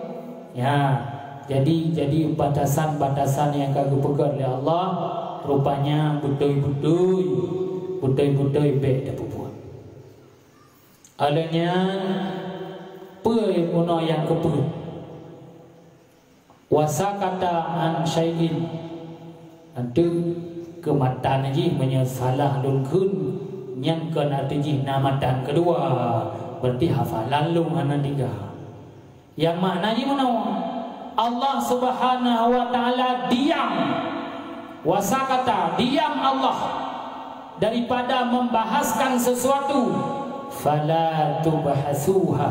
Ya. Jadi, jadi batasan-batasan nyang ka geupeugét lé Allah rupanya beutôi-beutôi, beutôi-beutôi bék tapeubuet. Óh lheueh nyan, peue meunoe nyang keupeuet? Wasakata an syai'in. Enteuk keumatan jih meunyoe salah lôn kheun, nyan kon arti jih na matan keudua, berarti hafalan lôn hana tiga. Nyang makna jih meunoe, Allah Subhanahu wa Ta'ala diam. Wasakata, diam Allah daripada membahaskan sesuatu. Fala tubhasuha,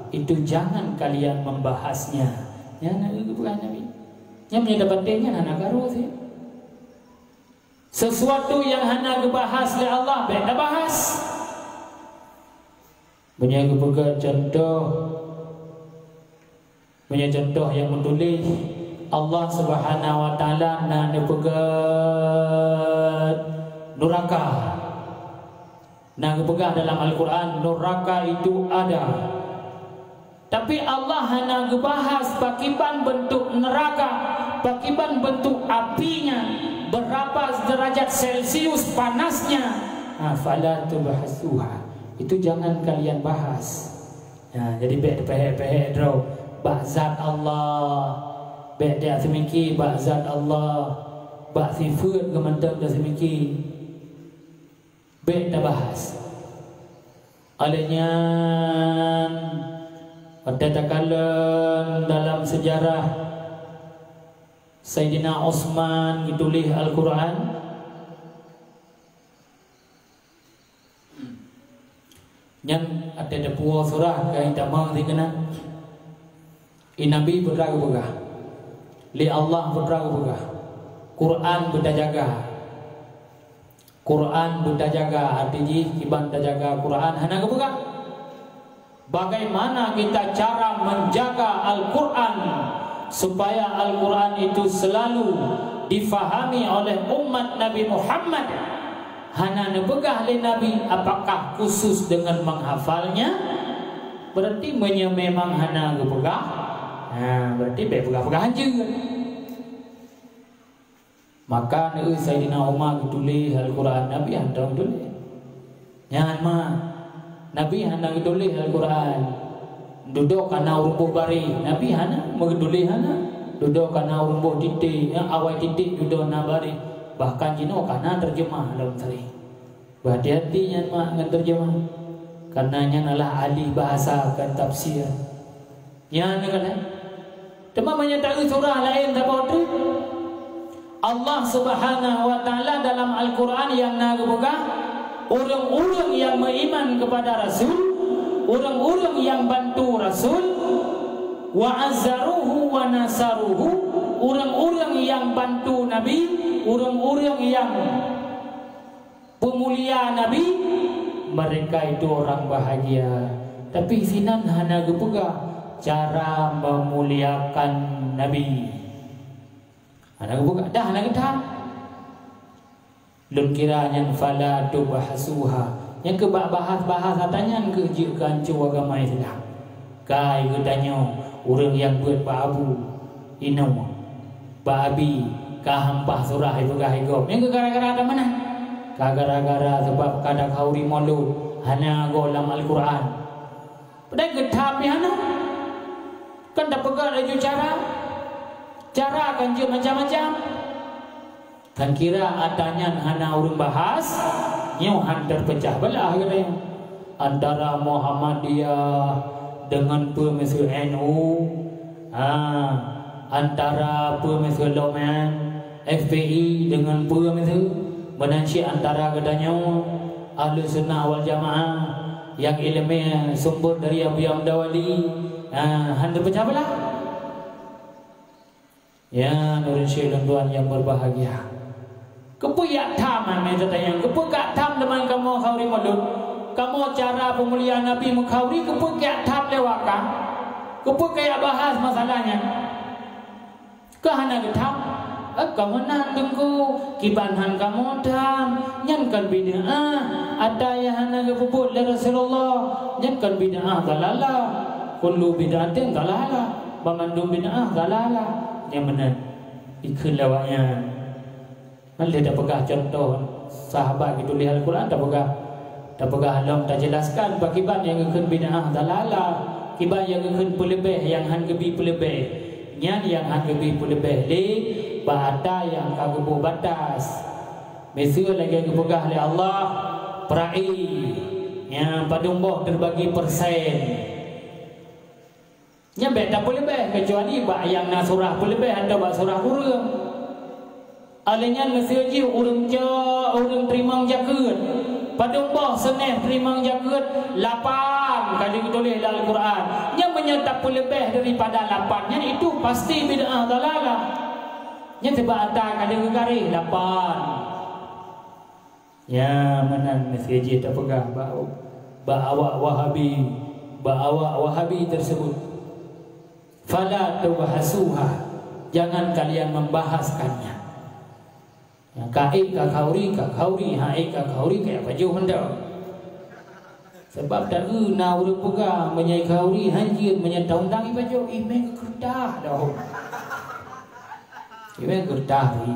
itu jangan kalian membahasnya. Nyan na geupeugah Nabi. Nyan meunyoe tapatéh nyan hana karu sih. Sesuatu nyang hana geubahas lé Allah, bék tabahas. Meunyoe geupeugah contoh, meunyoe contoh nyang meutuléh, Allah Subhanahu wa Ta'ala na neupeugah nuraka. Na geupeugah dalam Al-Quran, nuraka itu ada. Tapi Allah hana geubahas pakiban bentuk neraka, pakiban bentuk apinya, berapa derajat Celcius panasnya. Ha, fala tubhasuha. Itu jangan kalian bahas. Ya, jadi bék teupeuhék-peuhék droe bak zat Allah. Bék dia seumiki bak zat Allah. Bak sifeuet geuh mantong dia seumiki. Bék tabahas. Óh lheueh nyan, watée takalon dalam seujarah Saidina Utsman geutuléh Al-Quran, nyan watée tapuwoe surah ka itamong sikeunan. I Nabi peue teuma geupeugah, lé Allah peue teuma geupeugah, Quran beutajaga. Quran beutajaga, arti jih kiban tajaga Quran hana geupeugah. Bagaimana kita cara menjaga Al-Quran supaya Al-Quran itu selalu difahami oleh umat Nabi Muhammad? Hana neupeugah lé Nabi apakah khusus dengan menghafalnya? Berarti meunyoe memang hana geupeugah, ha, berarti bék peugah-peugah hanjeuet. Maka neueu Saidina Umar geutuléh Al-Quran, Nabi hana geutuléh. Nyan ma, Nabi hana geutuléh Al-Quran. Dudoe kana ureuëng boh baré, Nabi hana meugeutuléh hana. Dudoe kana ureuëng boh titék, ya, awai titék dudoe na baré. Bahkan jinoe kana terjemah lom sering. Beuhati-hati nyan mak ngon terjemah, karena nyan adalah ahli bahasa kon tafsir. Nyan kan, eh? Teuma meunyoe taeu surah laén saboh treuk, Allah Subhanahu wa Ta'ala dalam Al-Quran nyang na geupeugah, ureuëng-ureuëng nyang meuiman kepada Rasul, ureuëng-ureuëng nyang bantu Rasul, wa azzaruhu wa nasaruhu, ureuëng-ureuëng nyang bantu Nabi, ureuëng-ureuëng nyang peumulia Nabi, mereka itu orang bahagia. Tapi sinan hana geupeugah cara meumuliakan Nabi. Hana geupeugah, dah hana geutham. Lôn kira nyan fala tubhasuha. Nyang keu bak bahas-bahas ata nyan keu jeuet keu anco agama Islam. Kai geutanyoe ureuëng nyang beuet bak abu, inoe, bak abi, ka hampah surah ipeugah igob. Nyang gara-gara ata meunan. Ka gara-gara sabab ka takhauri mulod, hana goe lam Al-Qur'an. Padahai geutham pih hana. Kan tapeugah laju cara. Cara kan jeuet macam-macam. Kan kira ata nyan hana ureuëng bahas, nyoe han teupeucah beulah geutanyoe. Antara Muhammadiyah deungon peue miseue N U, ha, antara peue miseue Lomen, F P I deungon peue miseue, meunan cit antara geutanyoe Ahlussunnah wal Jamaah nyang iéleumé sumber dari Abu Ya'mur Dawali, ha, han teupeucah beulah. Ya, nurun syedara lôn tuan nyang berbahagia. Keupeue jak tham, hai meutatanyong? Keupeue jak tham teuma kamoe khauri mulod? Kamoe cara peumulia Nabi meukhauri, keupeue jak tham lewat ka? Keupeue kajak bahas masalah nyan? Ka hana geutham? Eh, ka meunan, Teungku, kiban han kamoe tham. Nyan kon bid'ah, ata nyang hana geupeubuet lé Rasulullah. Nyan kon bid'ah, dalalah. Kullu bid'atin dalalah. Banmandum bid'ah dalalah. Nyang meunan ikheun lé awaknyan. Nyan lé tapeugah cuntoh sahabat geutuléh Al-Qur'an, tapeugah, tapeugah lom tajeulaskan bak kiban nyang geukheun bid'ah dalalah, kiban nyang geukheun peuleubeh nyang han geubi peuleubeh. Nyan nyang han geubi peuleubeh lé bak ata nyang ka geuboh batas. Miseue lagée geupeugah lé Allah, peura'i, nyang padum boh teurbagi persen. Nyan bék tapeuleubeh, keucuali bak nyang na surah peuleubeh atawa bak surah kureueng. Alèh nyan miseue jih ureuëng cok, ureuëng teurimong jakeuet. Padum boh seuneh teurimong jakeuet, lapan kali geutuléh lam Al-Qur'an. Nyan meunyoe tapeuleubeh daripada lapan nyan, itu pasti bid'ah dalalah. Nyan sabab ata ka lheueh geugaréh lapan. Ya, meunan miseue jih tapeugah bak, bak awak Wahabi, bak awak Wahabi tersebut. Fala tubhasuha, jangan kalian membahaskannya. Ya, ka ék ka khauri, ka khauri, han ék ka khauri, kajak pajoh mantong. Sabab taeu na ureuëng peugah, meunyoe khauri hanjeuet, meunyoe taundang ipajoh, ih mé geukeureudah dah. Ih mé geukeureudah ri.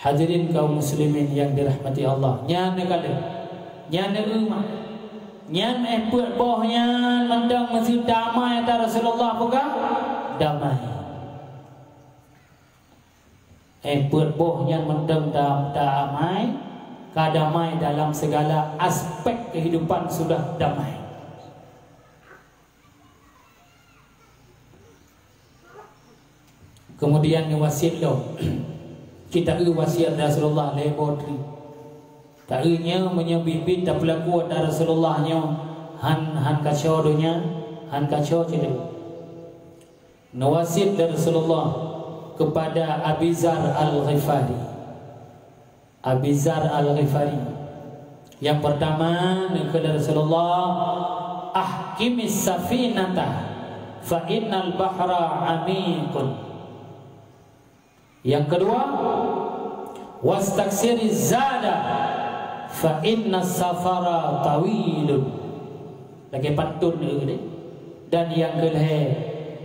Hadirin kaum muslimin yang dirahmati Allah, nyan ka lheueh, nyan eu mah. Nyan éh peuet boh nyan mantong miseue damai ata Rasulullah peugah, damai. Éh peuet boh nyan mantong ta-, damai, ka damai dalam segala aspek kehidupan sudah damai. Kemudian neuwasiet lom. Kita eu wasiet Rasulullah lhée boh treuk. Ta eu nyoe meunyoe biet-biet tapeulaku ata Rasulullah nyoe han, han kaco donya, han kaco cit. Neuwasiet lé Rasulullah kepada Abi Zar Al-Ghifari. Abi Zar Al-Ghifari. Yang pertama, neukheun lé Rasulullah, "Ahkimis safinata fa innal bahra amikun." Yang kedua, "Wastaksiriz zada fa innas safara tawilun." Lagée pantun deh. Dan yang kelhée,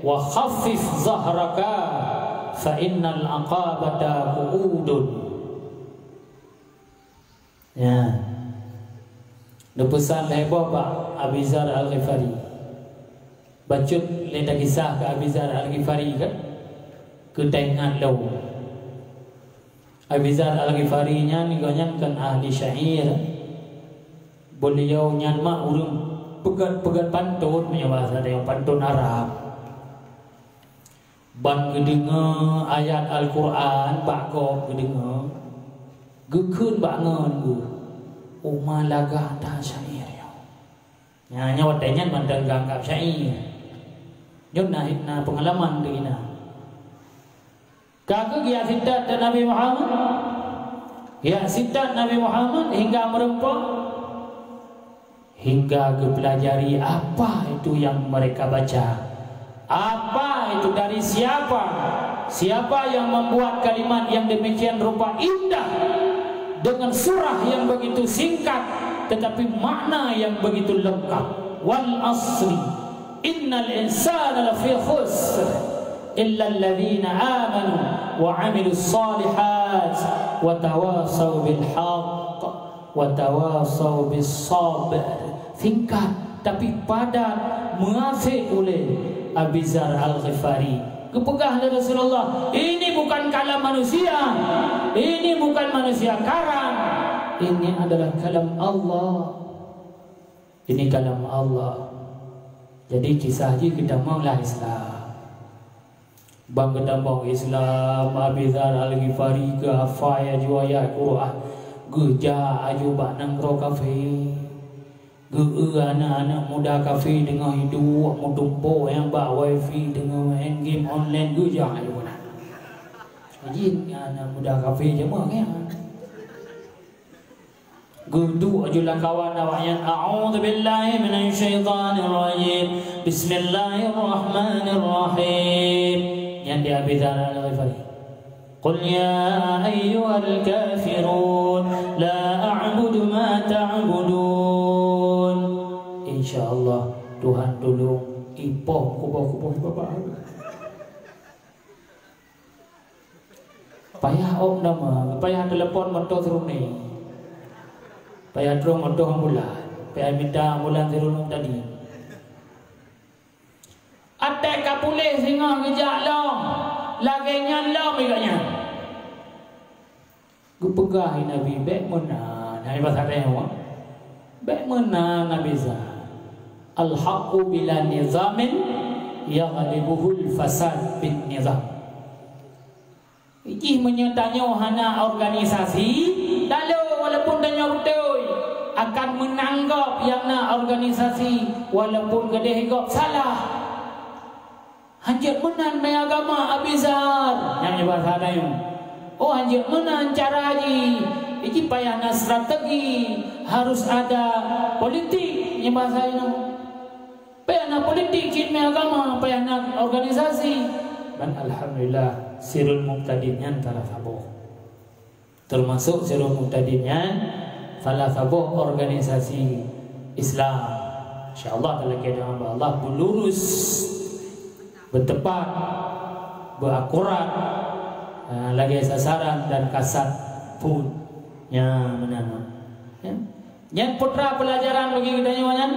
"Wa khaffif zahraka fa innal aqabata qu'udun." Ya. Neupeusan lhée boh bak Abi Zar Al-Ghifari. Bacut lé takisah keu Abi Zar Al-Ghifari kan? Keu taingat lom. Abi Zar Al-Ghifari nyan, gobnyan kan ahli syair. Beliau nyan mak ureuëng peugét-peugét pantun, meunyoe bahasa tanyoe pantun Arab. Ban geudeungoe ayat Al-Qur'an bak gob geudeungoe, geukheun bak ngon geuh, "Uma lagak that syair nyoe." Nyan, nyoe watée nyan mantong geuanggab syair. Nyoe na, na peungalaman teuh inan. Ka keuh geujak sitat Nabi Muhammad. Geujak sitat Nabi Muhammad hingga meureumpok, hingga geupeulajari apa itu yang mereka baca. Apa itu, dari siapa? Siapa yang membuat kalimat yang demikian rupa indah dengan surah yang begitu singkat tetapi makna yang begitu lengkap? Wal asri. Innal insana lafi khusr, illa alladzina amanu wa amilus shalihat, wa tawasau bil haqq, wa tawasau bis sabr. Singkat tapi padat, meuasék ulèe Abi Dzar Al-Ghifari. Geupeugah lé Rasulullah, "Ini bukan kalam manusia, ini bukan manusia karang, ini adalah kalam Allah." Ini kalam Allah. Jadi kisah jih geutamong lah Islam. Ban geutamong Islam, Abi Dzar Al-Ghifari geuhafai aju ayat Quran, geujak aju bak nanggroe kafé. Geu-eu aneuk-aneuk muda kafé teungoh iduek meutumpôk nyang bak wifi, teungoh main game online, geujak aju keunan. Jih aneuk muda kafé jameun nyan. Geuduek aju lam kawan awaknyan, "A'udzubillahi minasyaitonirrajim. Bismillahirrahmanirrahim." Nyan di Abi Dzar Al-Ghifari. "Qul ya ayyuhal kafirun, la a'budu ma ta'budun." Insya Allah, Tuhan tulông ipoh kuboh-kuboh babah. Payah ôk nama, payah telepon moto Seruni. Payah trok moto ambulan, payah minta ambulan Sirul Mubtadin. Até ka puléh singoh geujak lom, lagèe nyan lom i gobnyan. Geupeugah lé Nabi, "Bèk meunan." Hai bahasa Aceh, "Bèk meunan, Abi Dzar. Al-haqqu bila nizamin yaghlibuhul fasad bin nizam." Jih meunyoe tanyoe hana organisasi, talo walaupun tanyoe beutôi, akan meunang gob nyang na organisasi walaupun keudeh gob salah. "Hanjeuet meunan meuagama, Abi Dzar," nyan bahasa Aceh. "Oh, hanjeuet meunan cara jih." Jih payah na strategi, harus ada politik, nyan bahasa Aceh. Payah na politik cit meuagama, payah na organisasi. Dan alhamdulillah, Sirul Mubtadin nyan salah saboh. Teumasok Sirul Mubtadin nyan salah saboh organisasi Islam. Insya Allah, talakèe doa bak Allah, beulurus, beuteupat, beuakurat, ha, lagèe sasaran dan kasat phôn. Nyan meunan. Ya. Nyan putra pelajaran bagi geutanyoe nyan,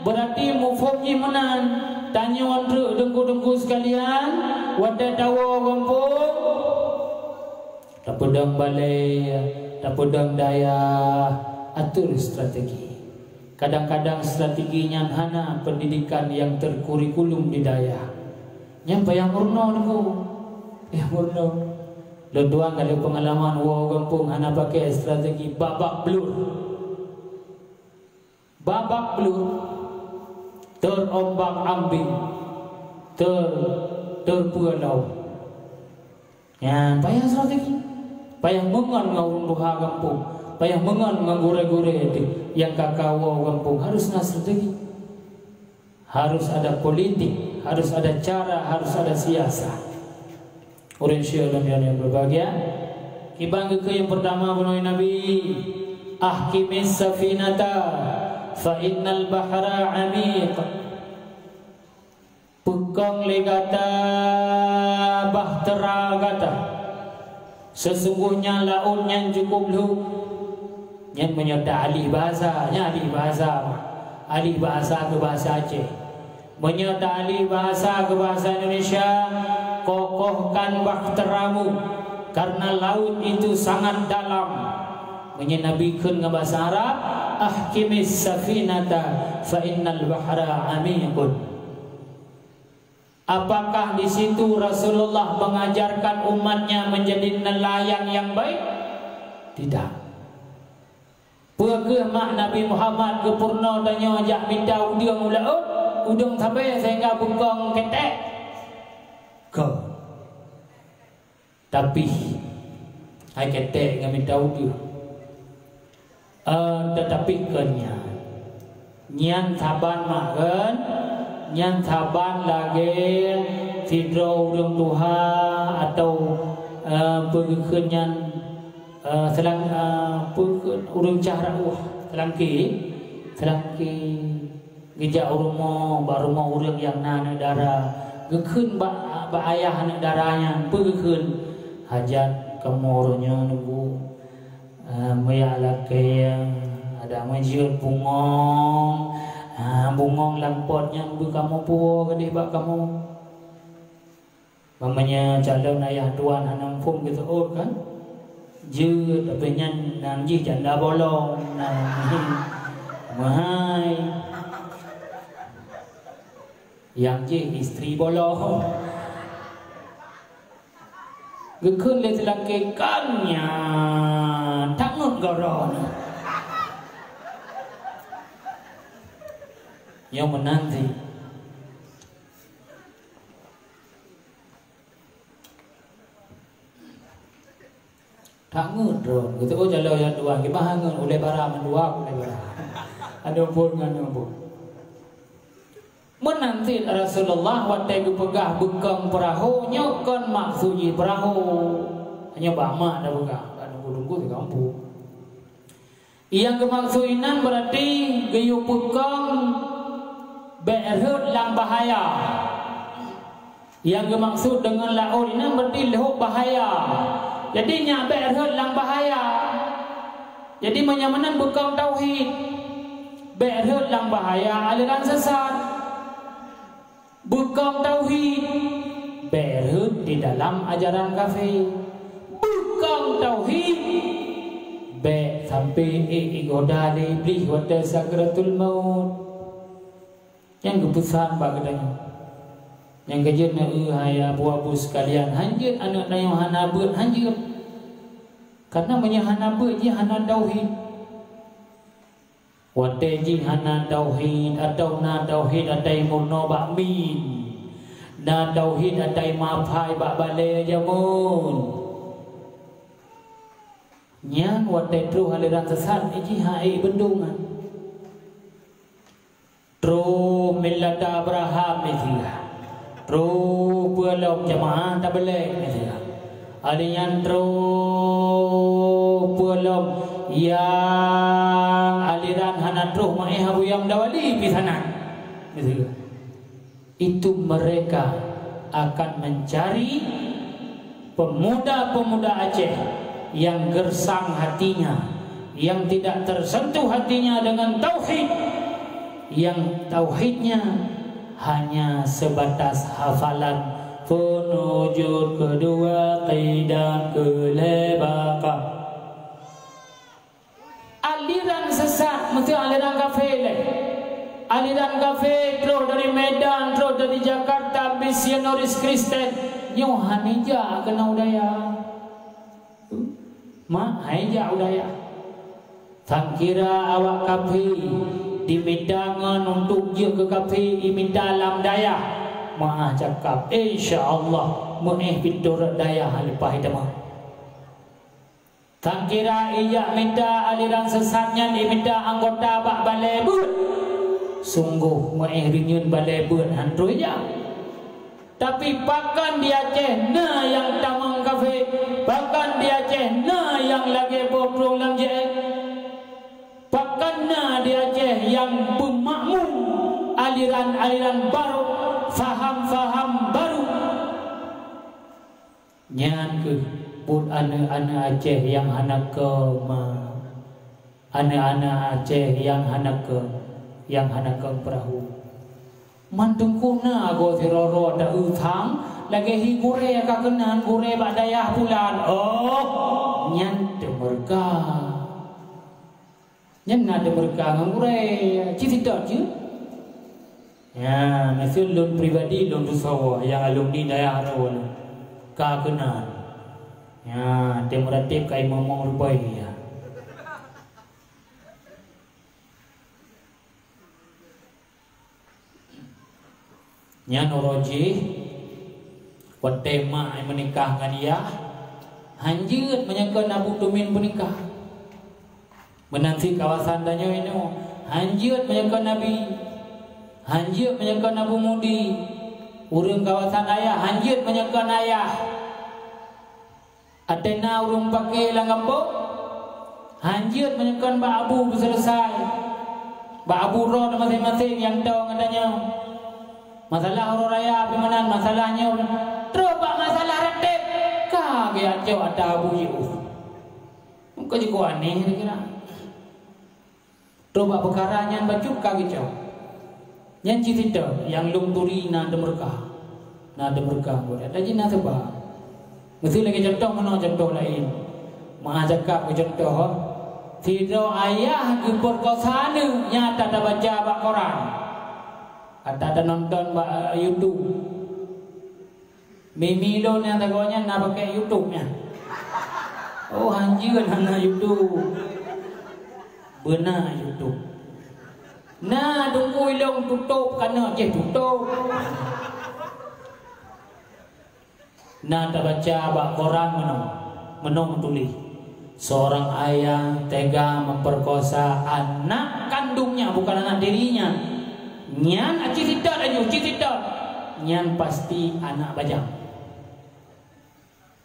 berarti muphom jih meunan. Tanyoe treuk teungku-teungku sekalian, watèe tawoe gampông, tapeudong balè, tapeudong dayah, atur strategi. Kadang-kadang strategi nyan hana pendidikan yang terkurikulum di dayah. Nyan payah meurunoe teungku. Payah meurunoe. Lôn tuan ka lheueh peungalaman woe gampông hana pakai strategi, babak belur. Babak belur, terombang-ambing, ter-, terpeue lom. Nyan payah strategi. Payah meungon ngon ureueng tuha gampông, payah meungon ngon gurèe-gurèe nyang ka kawoe gampông, harus na strategi. Harus ada politik, harus ada cara, harus ada siasat. Ureueng syedara nyang berbahagia, kiban geukheun nyang pertama bunoe Nabi, "Ahkimis safinata fa innal bahra amiq." Peukong lé gata bahtera gata. Sesungguhnya laôt nyan cukup lhok. Nyan meunyoe ta ahli bahasa, nyan ahli bahasa. Ahli bahasa keu bahasa Aceh. Meunyoe ta ahli bahasa keu bahasa Indonesia, kokohkan bahteramu, karena laut itu sangat dalam. Meunyoe Nabi kheun ngon bahasa Arab, "Ahkimis safinata fa innal bahra amiqun." Apakah di situ Rasulullah mengajarkan umatnya menjadi nelayan yang baik? Tidak. Peu kheueh mak Nabi Muhammad geupeurunoe tanyoe jak mita udeueng u laôt, udeueng sabe sehingga beukong ketek? Kon. Tapi, hai ketek ngon mita udeueng. Eh, tetapi kon nyan. Nyan saban mak kon, nyan saban lagèe sidroe ureueng tuha atau, eh, peue geukheun nyan, eh, selang-, eh, peue geukheun ureueng cah rauh, seulangké, seulangké. Geujak u rumoh, bak rumoh ureuëng nyang na aneuëk dara. Geukheun bak, bak ayah aneuëk dara nyan, peue geukheun? Hajat kamoe uroe nyoe nunggu. Ah, meuyak lakée, adak meujeuet bungong. Ah, bungong lam pot nyan beu kamoe puwoe keudeh bak kamoe. Meunyoe calon ayah tuan hana muphom geuseuôt kan? Jeuet, tapi nyan nyang jih janda bolong. Nah, meuhai. Nyang jih istri bolong. Geukheun lé si lakée kan nyan, that ngon goe droeneuh. Nyoe meunan cit. That ngon droe, geuteupeue jalan nyang dua, gimana ngon ulée bara mandua, ulée bara. Ada pun ngon apa. Meunan cit Rasulullah watée geupeugah beukong peurahô nyoe kon maksud jih peurahô. Hanya bak mak tapeugah, bak nunggu-nunggu di kampung. Nyang geumaksud inan beurati geuyue peukong bék rhot lam bahaya. Nyang geumaksud deungon laôt inan beurati lhok bahaya. Jadi nyak bék rhot lam bahaya. Jadi meunyoe meunan beukong tauhid, bék rhot lam bahaya aliran sesat. Beukong tauhid, bék rhot di dalam ajaran kafé. Beukong tauhid, bék sampoe ék igoda lé Iblih watée sakratul maut. Nyang geupeusan bak geutanyoe. Nyang keujeuet na, eu, hai abu-abu sekalian, hanjeuet aneuëk tanyoe hana beuet, hanjeuet. Karena meunyoe hana beuet, jih hana tauhid. Watée jih hana tauhid, atawa na tauhid atai meurunoe bak min, na tauhid atai maphai bak balée jameun, nyan watée troh aliran sesat jih hana ék beundongan. Troh millata Abraham miseue. Troh peue lom jamaah tabelek miseue. Ada nyan troh peue lom nyang aliran hana troh maéh Abu Yam Dawali pisanan. Miseue. Itu mereka akan mencari pemuda-pemuda Aceh yang gersang hatinya, yang tidak tersentuh hatinya dengan tauhid, yang tauhidnya hanya sebatas hafalan peunujut keudua qidam keulhée baka. Aliran sesat, meusti aliran kafé lé. Aliran kafé troh dari Medan, troh dari Jakarta, misionaris Kristen, nyoe hana jak keunoe u dayah. Mak, hai jak u dayah. Sangkira awak kafé dimita ngon untuk jeuet keu kafé, imita lam dayah. Meu'ah cakap, insya Allah meu'éh pintoe rot dayah leupah teuma. Sangkira ijak mita aliran sesat nyan imita anggota bak balée beuet. Sunggoh meu'éh reunyeun balée beuet han troh ijak. Tapi pakon di Aceh na nyang tamong kafé, pakon di Aceh na nyang lagée boh prueng lam jeuet? Pakon na di Aceh nyang beumakmu aliran-aliran barô, faham-faham barô? Nyan kheueh buet aneuëk-aneuëk Aceh nyang hana kong ma. Aneuëk-aneuëk Aceh nyang hana kong, nyang hana kong peurahô. Mantong kona goe sidroe-droe ta-eu thang, lagée hi gurée ka keunan gurée bak dayah pulan. Oh, nyan teumeureuka. Nyan na teumeureuka ngon gurée, cit sidroe jeuet. Ya, maksud lôn pribadi lôn peusawa nyang alumni dayah Rawa lôn. Ka keunan. Ya, teumeuratéb ka imong-imong rupai ya. Nyan uroe jih, watée mak meunikah ngon yah, hanjeuet meunyoe kon Abu Tumin peunikah. Meunan cit kawasan tanyoe inoe, hanjeuet meunyoe kon Nabi, hanjeuet meunyoe kon Abu Mudi, ureuëng kawasan ayah, hanjeuet meunyoe kon ayah. Ateueh na ureuëng paké lam gampông, hanjeuet meunyoe kon bak abu beuseuleusai. Bak abu droe maséng-maséng nyang toe geutanyoe. Masalah uroe raya pih meunan, masalah nyoe. Troh bak masalah reuteb, ka geujak cok ata abu jiôh. Meuka jeuet aneh kira-kira. Troh bak peukara nyan bacut ka geucok. Nyan cit sitoe nyang lôn turi na teumeureuka. Na teumeureuka buet. Ata jih na sebab. Meusti lagèe contoh meunoe contoh laén. Meu'ah cakap keu contoh, sidroe ayah geupeurkosa aneuk nyang ata tabaca bak koran. Ata tanonton bak, eh, YouTube. Mimi lôn nyang sagoe nyan na pakai YouTube nyan. Oh, hanjeut hana YouTube. Beuna YouTube. Na teungku ilong tutup kana jih tutup. Na tabaca bak koran meunoe, meunoe meutuléh, "Seorang ayah tega memperkosa anak kandungnya, bukan anak dirinya." Nyan cit sitoe laju, cit sitoe. Nyan pasti anak bajang.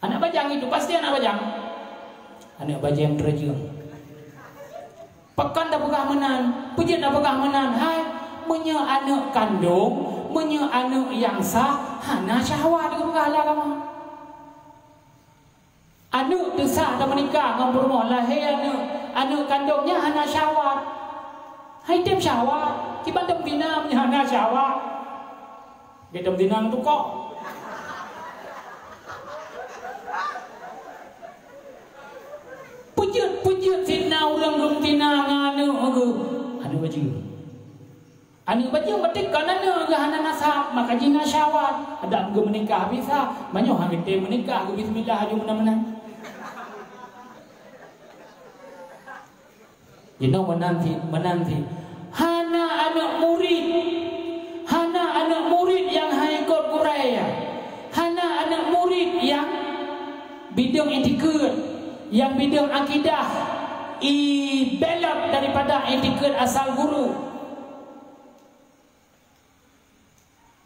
Anak bajang itu pasti anak bajang. Anak bajang terjun. Pakon tapeugah meunan, peue jeuet tapeugah meunan, hai, meunyoe aneuk kandong, meunyoe aneuk nyang sah, hana syahwat geupeugah lé agama. Aneuk teuh sah tameunikah ngon peurumoh, lahé aneuk, aneuk kandong nyan hana syahwat. Hai tem syahwat, kiban tem tina meunyoe hana syahwat. Geutem tinang tukok. Peujeuet-peujeuet sina ureueng geutem tinang aneuk geuh. Aneuk bajeue. Aneuk bajeue berarti kon aneuk geuh hana nasab, maka jih na syahwat. Adak geuh meunikah bisa, meunyoe hana geutem meunikah geuh bismillah aju meunan-meunan. Jinoe meunan cit, meunan cit. Hana aneuk murit, hana aneuk murit nyang han ikot gurée, hana aneuk murit nyang bideueng itikeuet, nyang bideueng akidah, ibelot daripada itikeuet asal guru.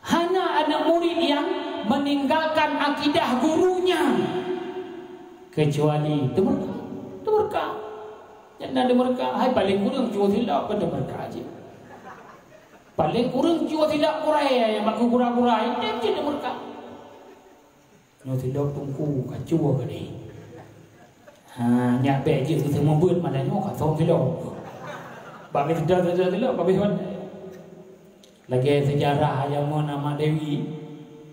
Hana aneuk murit nyang meninggalkan akidah gurunya, kecuali teumeurka. Teumeurka. Nyang na teumeurka, hai paleng kureueng jua silop kon teumeurka cit. Paleng kureueng jua silop gurée nyang bak gura-gura, indem cit teumeurka. Nyoe sidroe teungku kacue keudeh. Ha, nyak bèk jeuet keu seumeubeuet malam nyoe ka thon sidroe. Bak geuseudah-seudah sidroe, bak geuseudah. Lagèe seujarah jameun Amat Dewi,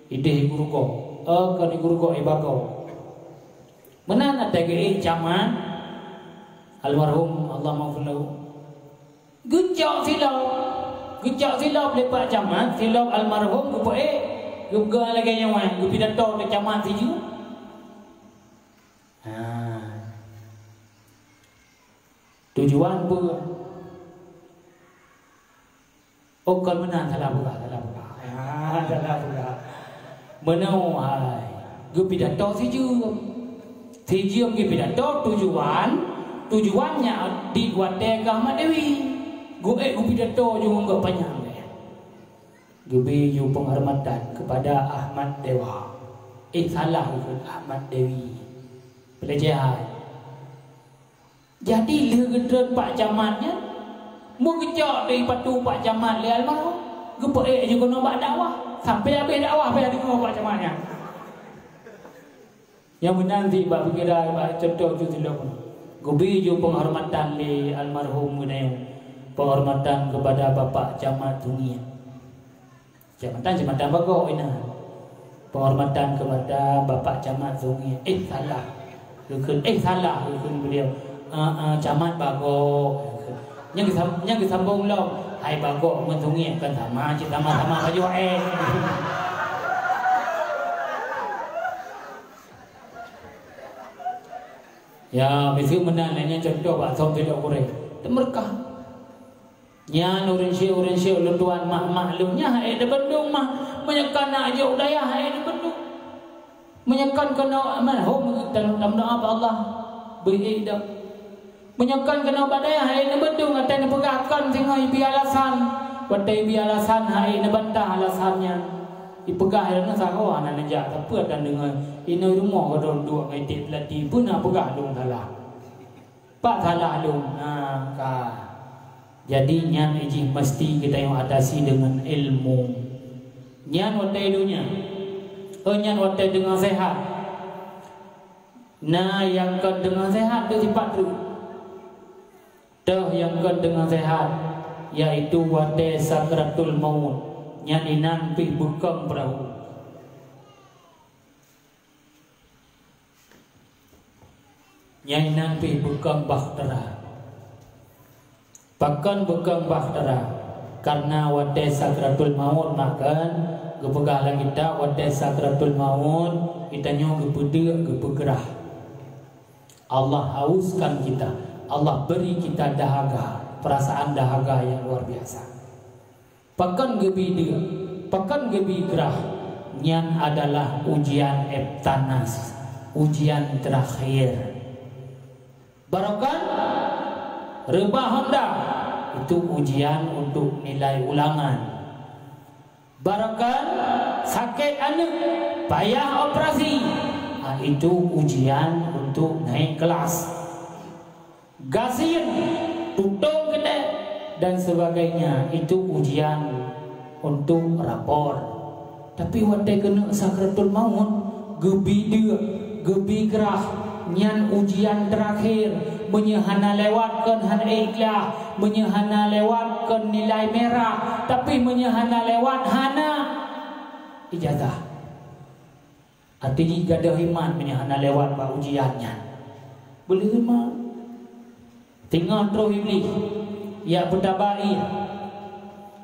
ideh i Gurugok. Eh, kon i Gurugok, i Bagok. Meunan ata geuék camat, almarhum, Allahummaghfir lahu. Geucok silop. Geucok silop lé Pak Camat, silop almarhum geupeuék, geupeugah lagèe nyoe, geupidato keu camat siju. Ha. Tujuan peue? Oh, kon meunan, salah peugah, salah peugah. Ha, salah peugah. Meunoe hai, geupidato sijeuem. Sijeuem geupidato tujuan, tujuannya di watèe geuh Ahmad Dewi. Geuék geupidato ju ngon geuh panyang lé. Geubri ju penghormatan kepada Ahmad Dewa. Eh, salah geukheun Ahmad Dewi. Pelecehan. Jadi lheueh geutreun Pak Camat nyan, meugeucok di patu Pak Camat lé almarhum, geupeuék ju keunoe bak dakwah. Sampai habéh dakwah payah deungoe Pak Camat nyan. Nyang meunan di bak pikiran, bak contoh ju silop. Geubri ju penghormatan lé almarhum geutanyoe. Penghormatan kepada Bapak Camat Sungieng. Jabatan, jabatan bagok inan. Penghormatan kepada Bapak Camat Sungieng. Eh, salah. Geukheun, eh, salah, geukheun beliau. Ah, ah, Camat bagok. Nyang geusam-, nyang geusambong lom. Hai bagok ngon Sungieng kan sama, cit sama-sama bacut, eh. Ya, miseue meunan, nyan contoh bak thon sidroe gurée. Teumeurka. Nyan ureueng syik, ureueng syik ulôn tuan, mak-mak lôn nyan han ék neubandum mah. Meunyoe kon na jok u dayah han ék neubandum. Meunyoe kon keunoe almarhum, tam-, tameudoa bak Allah, beuék dong. Meunyoe kon keunoe bak dayah han ék neubandum, watèe neupeugah kon singoh ibi alasan. Watèe ibi alasan han ék neubantah alasan nyan. Ipeugah lagèe nyan sagoe hana neujak, tapi dan deungon inoe rumoh keudroe duek ngon iték peulati, peue na peugah lôn salah. Pat salah lôn, ha, ka. Jadi, nyan jih meusti geutanyoe atasi deungon ilmu. Nyan watée donya. Oh, nyan watée deungon sehat. Na nyang kon deungon sehat tu sipat tu. Toh nyang kon deungon sehat, yaitu watée sakratul maut. Nyan inan pih beukong peurahô. Nyan inan pih beukong bahtera. Pakon beukong bahtera? Karena watée sakratul maut, makon geupeugah lam kitab, watée sakratul maut, geutanyoe geupeudeuk, geupeugrah. Allah hauskan kita, Allah beri kita dahaga, perasaan dahaga yang luar biasa. Pakon geubi deuk, pakon geubi grah, nyan adalah ujian Eptanas, ujian terakhir. Barokon reubah honda, itu ujian untuk nilai ulangan. Barokon sakét aneuk, payah operasi, ha, itu ujian untuk naik kelas. Gasien, tutong keudè, dan sebagainya, itu ujian untuk rapor. Tapi watée keuneuk sakratul maut, geubi deuk, geubi grah, nyan ujian terakhir. Meunyoe hana lewat kon hana ikhlas, meunyoe hana lewat kon nilai merah, tapi meunyoe hana lewat hana ijazah. Até jih gadôh iman meunyoe hana lewat bak ujian nyan. Beuleuh iman. Teungoh troh Iblih, jak peutaba ié.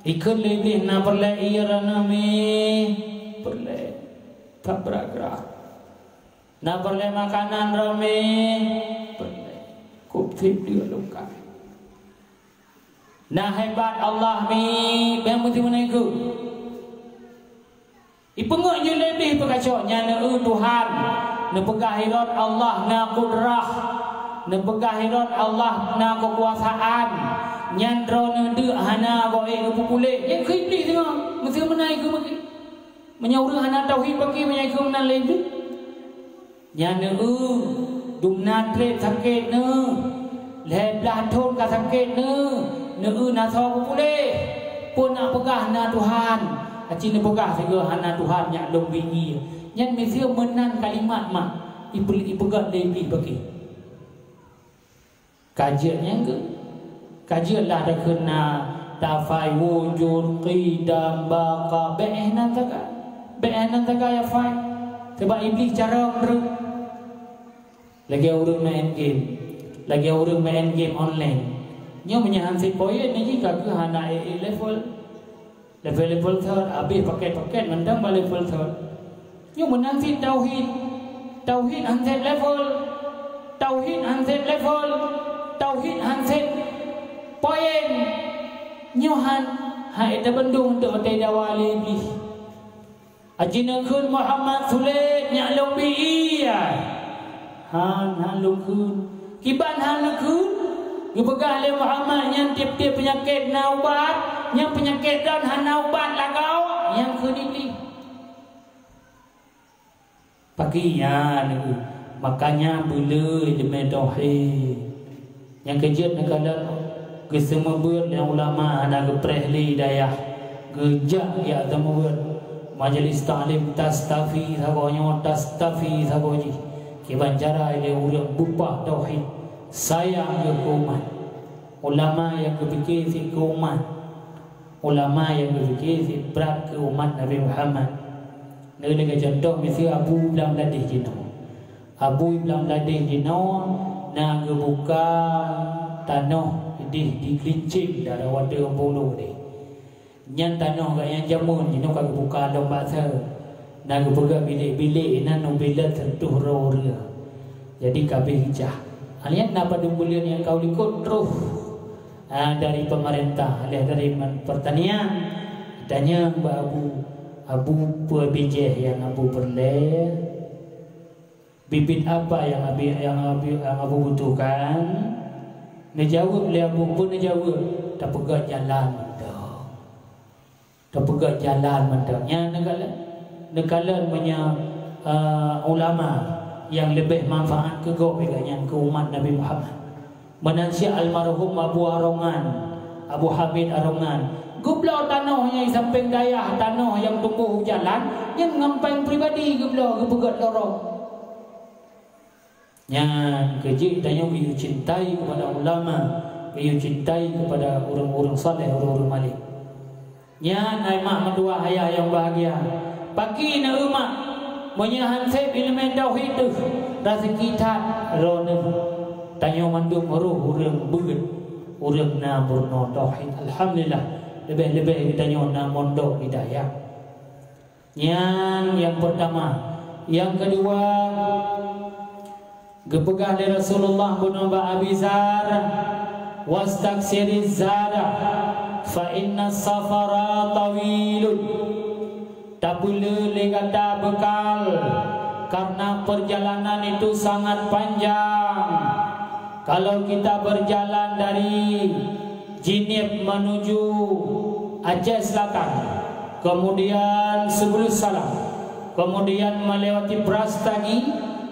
Ikheun lé Iblih, "Na peureulée ié droeneuh mi?" "Peureulée." Tabra-bra. "Na peureulée makanan droe mi?" "Peureulée." "Kôb sép deuk lôn ka." "Na hebat Allah mi?" Bék meuteumeunan ikheun. Ipeungeuet nyoe lé Iblih peukacok, nyan neueu Tuhan, neupeugah Herod Allah na kudrah, neupeugah Herod Allah na keukuasaan, nyan droeneuh deuk hana goe geupeupuléh. Nyan keu Iblih teuma, meuteumeunan ikheun meuki. Meunyoe ureuëng hana tauhid bagi, meunyoe ikheun meunan lé Iblih. Nyan neueu, dumna treb sakét neueu, lhée blaih thon ka sakét neueu, neueu na soe geupuléh. Peue na peugah na Tuhan, aci neupeugah sigoe hana Tuhan nyang lôn bi ié. Nyan miseue meunan kalimat mak, ipe-, ipeugét lé Iblih bagi. Ka jeuet nyang keu, ka jeuet lah takheun na tafai wujud, qidam, baqa, bék éh nan taga, bék éh nan taga ya fai. Sabab Iblih carông droe. Lagée ureuëng main game, lagée ureuëng main game online. Nyoe meunyoe han sép poin, nyoe jih ka keuh hana ék-ék level. Level-level thot, habéh paket-paket mantong bak level thot. Nyoe meunan cit tauhid. Tauhid han sép level. Tauhid han sép level. Tauhid han sép poin. Nyoe han, hai tabandong untuk watée dawa lé Iblih. Aci neukheun Muhammad sulet nyak lôn bi ié. Han, han lôn kheun. Kiban han neukheun, geupeugah lé Muhammad nyan tieb-tieb peunyakét na ubat, nyang peunyakét dan hana ubat lagoe, nyang kheun Iblih. Paki nyan neukheun, makanya beuleueh leumé tauhid. Nyang keujeuet neukalon geuseumeubeuet lé ulama hana geupreh lé dayah, geujak jak seumeubeuet. Majelis taklim tastafi sagoe nyoe, tastafi sagoe jih. Kiban cara ilée ureuëng beupah tauhid, sayang geuh keu umat. Ulama nyang geupike sit keu umat. Ulama nyang geupike sit brat keu umat Nabi Muhammad. Neu lagée cuntoh miseue Abu Blang Bladeh jinoe. Abu Blang Bladeh jinoe na geubuka tanoh ideh di Kelincing daerah Wadeng Bulu deh. Nyan tanoh gobnyan jameun jinoe ka geubuka lom bak thon. Na geupeugah bilék-bilék inan ubé lhèe reutôh droe ureuëng. Jadi ka abéh ijah. Nyan na padum buleuen nyang ka u likot troh, ah, dari pemerintah, lheueh dari men-, pertanian. Tanyong bak Abu, "Abu, peue bijéh nyang Abu peureulée?" Bibit apa nyang abi-, nyang abi-, nyang Abu butuhkan? Neujaweueb lé Abu, peue neujaweueb? Tapeugah jalan mantong. Tapeugah jalan mantong. Nyan neukalon, neukalon meunyoe, eh, ulama nyang leubeh manfaat keu gob nyan keu umat Nabi Muhammad. Meunan cit almarhum Abu Arongan, Abu Hamid Arongan, geubloe tanoh nyang di sampéng dayah tanoh nyang tuboh u jalan, nyan ngon péng pribadi geubloe, geupeugét lorong. Nyan keuh jeuet tanyoe geuyue cintai keupada ulama, geuyue cintai keupada ureuëng-ureuëng saleh, ureuëng-ureuëng malém. Nyan hai mak meutuah ayah nyang bahgia. Pakri na eu mak, meunyoe han sép iéleumé tauhid teuh, raseuki that droeneuh. Tanyoe mandum roh ureuëng beuet, ureuëng na meurunoe tauhid. Alhamdulillah, leubeh-leubeh geutanyoe na mondok di dayah. Nyan nyang peurtama. Nyang keudua, geupeugah lé Rasulullah bunoe bak Abi Dzar, "Wastaksiriz zada, fa inna safara tawilun." Tapeuleueh lé gata beukal, karena perjalanan itu sangat panjang. Kalau kita berjalan dari Jeunieb menuju Aceh Selatan, kemudian Subulus Salam, kemudian melewati Brastagi,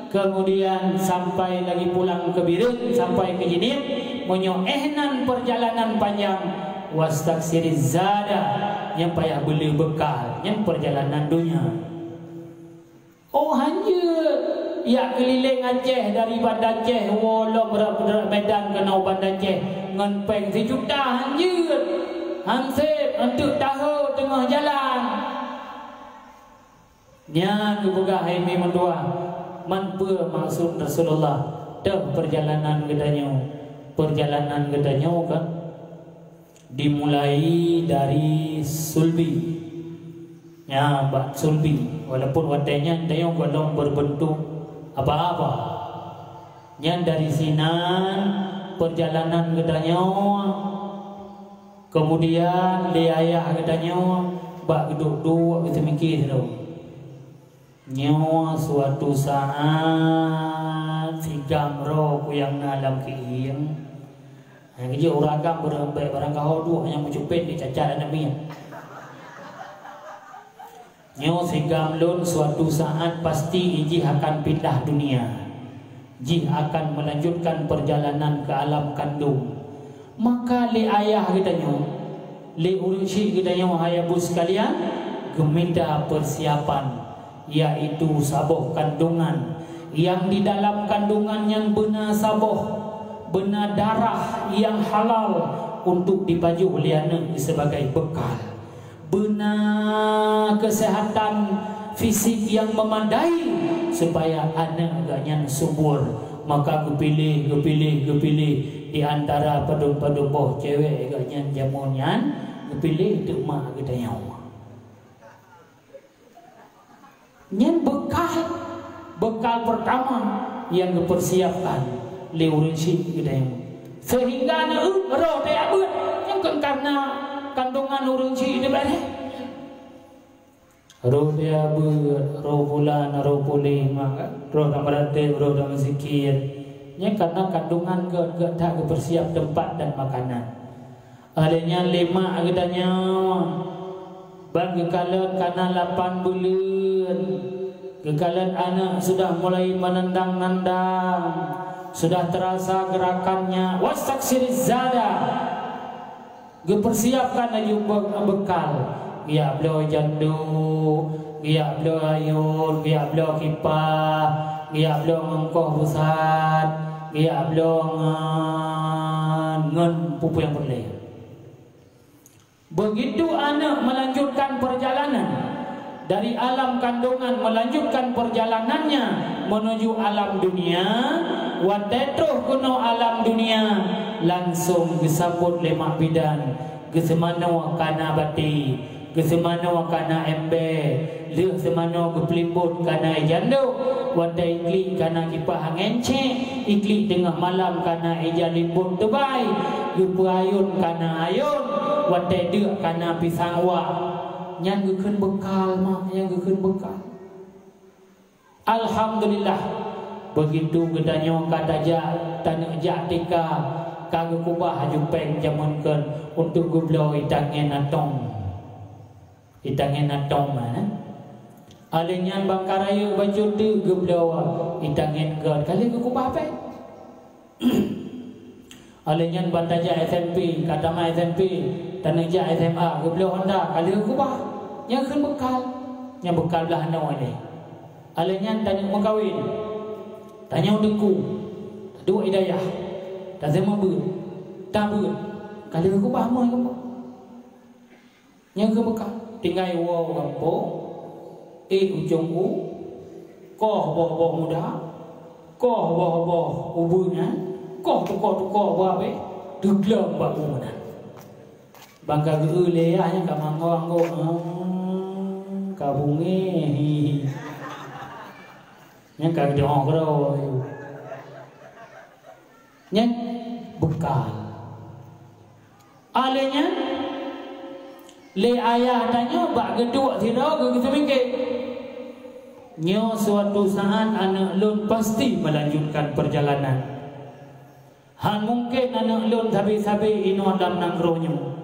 kemudian sampai lagi pulang ke Bireuen, sampai ke Jeunieb. Meunyoe éh nan perjalanan panjang, wastaksiriz zada, nyan payah beuleueh beukal, nyan perjalanan donya. Oh, han jeuet jak keulileng Aceh, dari Banda Aceh woe lom rot-rot Medan keunoe Banda Aceh ngon péng sijuta, han jeuet. Han sép, eunteuk taho teungoh jalan. Nyan geupeugah hai mi meutuah, man peue maksud Rasulullah, teuh perjalanan geutanyoe. Perjalanan geutanyoe kan dimulai dari sulbi. Nya, bak sulbi, walaupun watée nyan tanyoe gohlom berbentuk apa-apa. Nyan dari sinan perjalanan geutanyoe, kemudian lé ayah geutanyoe bak geuduek-duek geuteumiki sidroe. Nyoe suatu saát sigam droe ku nyang na lam keuieng. Nyang keujeuet ureueng agam beureumbek barang kaho duek nyang meucupet di cacat aneuk miet. Nyoe sigam lôn suatu saát pasti jih akan pindah dunia. Jih akan melanjutkan perjalanan ke alam kandong. Maka lé ayah geutanyoe, lé ureueng syik geutanyoe hai abu sekalian, geumita persiapan, yaitu saboh kandungan nyang di dalam kandungan nyan beuna saboh, beuna darah nyang halal untuk dipajoh lé aneuk sibagai beukal. Beuna keuseuhatan fisik nyang meumadai supaya aneuk geuh nyan subur. Maka geupiléh, geupiléh, geupiléh di antara padum-padum boh cewek geuh nyan jameun nyan, geupiléh teuk mak geutanyoe. Nyan beukal, beukal peurtama nyang geupeursiapkan lé ureueng syik geutanyoe. Seuhingga na eu roh teuh jak beuet, nyan kon kareuna kandungan ureueng syik teuh bareh. Roh teuh jak beuet, roh bulan, roh puléh, maka roh tameurateb, roh tameuzikir. Nyan kareuna kandungan geuh, geuh that geupeursiap teumpat dan makanan. Óh lheueh nyan lé mak geutanyoe, ban geukalon ka na lapan buleuen, geukalon aneuk sudah mulai meunendang-nendang, sudah teurasa geurakannya, wastaksiriz zada. Geupeursiapkan laju be-, beukal, geujak bloe janduk, geujak bloe ayôn, geujak bloe kipah, geujak bloe ngon koh busat, geujak bloe ngon, ngon peue-peue nyang peureulée. Begitu aneuk melanjutkan perjalanan dari alam kandungan, melanjutkan perjalanannya menuju alam dunia, watée troh keunoe alam dunia, langsong geusambot lé mak bidan, geuseumanoe ka na batée, geuseumanoe ka na émbée, lheueh seumanoe geupeulimbot ka na ie jandok, watée iklik ka na kipah angén cék, iklik teungoh malam ka na ija limbot teubai, geupeuayôn ka na ayôn, watée deuk ka na pisang wak. Nyan geukheun beukal, mak, nyan geukheun beukal. Alhamdulillah, begitu geutanyoe ka tajak, taneuk jak tika, ka geukubah aju péng jameun kheun untuk geubloe ie tangén atong. Ie tangén atong, eh. Óh lheueh nyan ban ka rayeuk bacut teuk geubloe ie tangén göt, ka lheueh geukubah péng. Óh lheueh nyan ban tajak S M P, ka tamat S M P, taneuk jak S M A, geubloe honda, ka lheueh keubah. Nyan kheun beukal. Nyan beukal blaih noe lé. Óh lheueh nyan taneuk meukawen. Tanyoe teungku, taduek i dayah, taseumeubeuet, tabeuet, ka lheueh keubah meuh. Nyang keubeukah tinggai woe u gampông, ék ujong u, koh boh-boh muda, koh boh-boh ubeut nyan, koh tukoh-tukoh babeh, teuglom bak u meunan. Ban ka geu-eu lé yah nyan ka manggong-anggong, hmm, ka bungéh, hi, hi. Nyan ka geudeungoe keudroe. Nyan beukal. Óh lheueh nyan, lé ayah tanyoe bak geuduek sidroe geuseumike, "Nyoe suatu saat aneuk lôn pasti melanjutkan perjalanan. Hán mungken aneuk lôn sabe-sabe inoe lam nanggroe nyoe.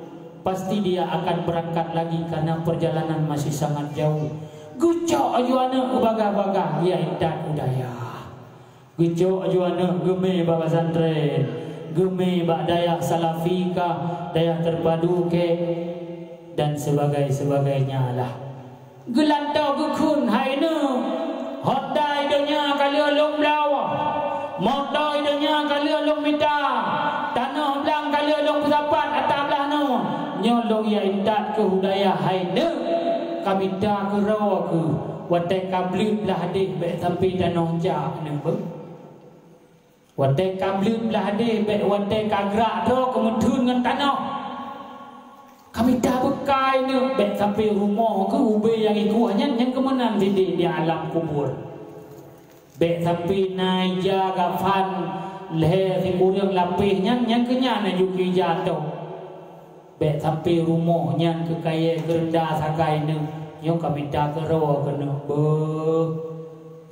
Pasti dia akan berangkat lagi karena perjalanan masih sangat jauh." Geucok laju aneuk keu bagah-bagah, geuyue intat u dayah. Geucok laju aneuk geumé bak pesantren, geumé bak dayah salafi kah, dayah terpadu kek, dan sebagainya lah. Geulantoe geukheun, "Hai neuk, honda i donya ka lheueh lôn bloe, moto i donya ka lheueh lôn mita, tanoh blang ka lheueh lôn peusapat ata blaih noe. Nyoe lôn jak intat keuh u dayah, hai neuk, ka mita keudroe keuh." Watée ka bleuet blaih deh bék sampoe tanoh jak neuk beuh. Watée ka bleuet blaih deh bék watée ka grak droe keumeutheun ngon tanoh. Ka mita beukai neuk bék sampoe rumoh keuh ubé nyang ikueh nyan nyang keumeunan sideh di alam kubur. Bék sampoe na ija gafan lhée sikureueng lapéh nyan nyang keunyan laju keu ija toh. Bék sampoe rumoh nyan keu kayée geureunda sagai neuk, nyoe ka mita keudroe keuneuk beuh.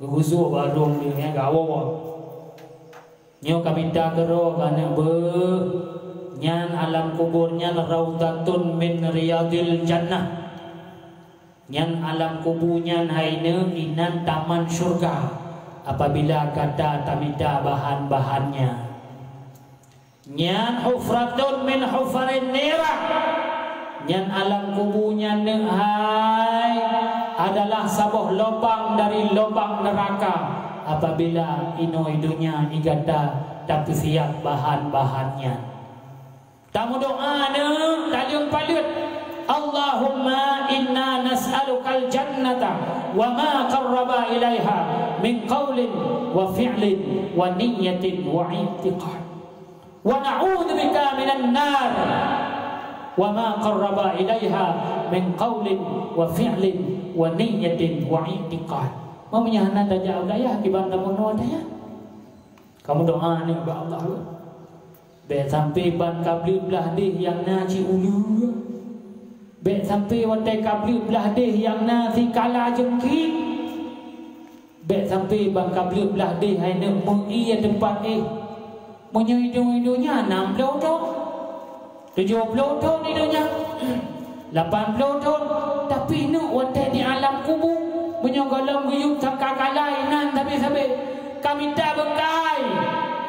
Geugusok bak rueng nyan gawoe. Nyoe ka mita keudroe keuneuk beuh. Nyan alam kubur nyan raudhatun min riyadil jannah. Nyan alam kubu nyan hai neuk inan taman syurga apabila gata tamita bahan-bahannya. Nyan hufratun min hufarin nirah. Nyan alam kubu nyan neuk hai adalah saboh lobang dari lobang neuraka apabila inoe donya i gata tapeusiab bahan-bahan nyan. Tameudoa neuk taleueng paleuet. Allahumma inna nas'alukal jannata wa ma qarraba ilaiha min qaulin wa fi'lin wa niyyatin wa i'tiqad. Wa na'udzubika minan nar wa ma qarraba ilaiha min qaulin wa fi'lin wa niyyatin wa i'tiqad. Meunyoe hana tajak u dayah kiban tameudoa dayah. Kamoe doa neuk bak Allah. Bék sampoe ban ka bleuet blaih deh nyang na cit uleue. Bék sampoe watée ka bleuet blaih deh nyang na sikala jeungkiek. Bék sampoe ban ka bleuet blaih deh hai neuk meuie teumpat éh. Meunyoe i donya nam ploh thon, tujoh ploh thon i donya, lapan ploh thon, tapi neuk watée di alam kubu, meunyoe gohlom geuyue sangka kala inan sabe-sabe, ka mita beukai.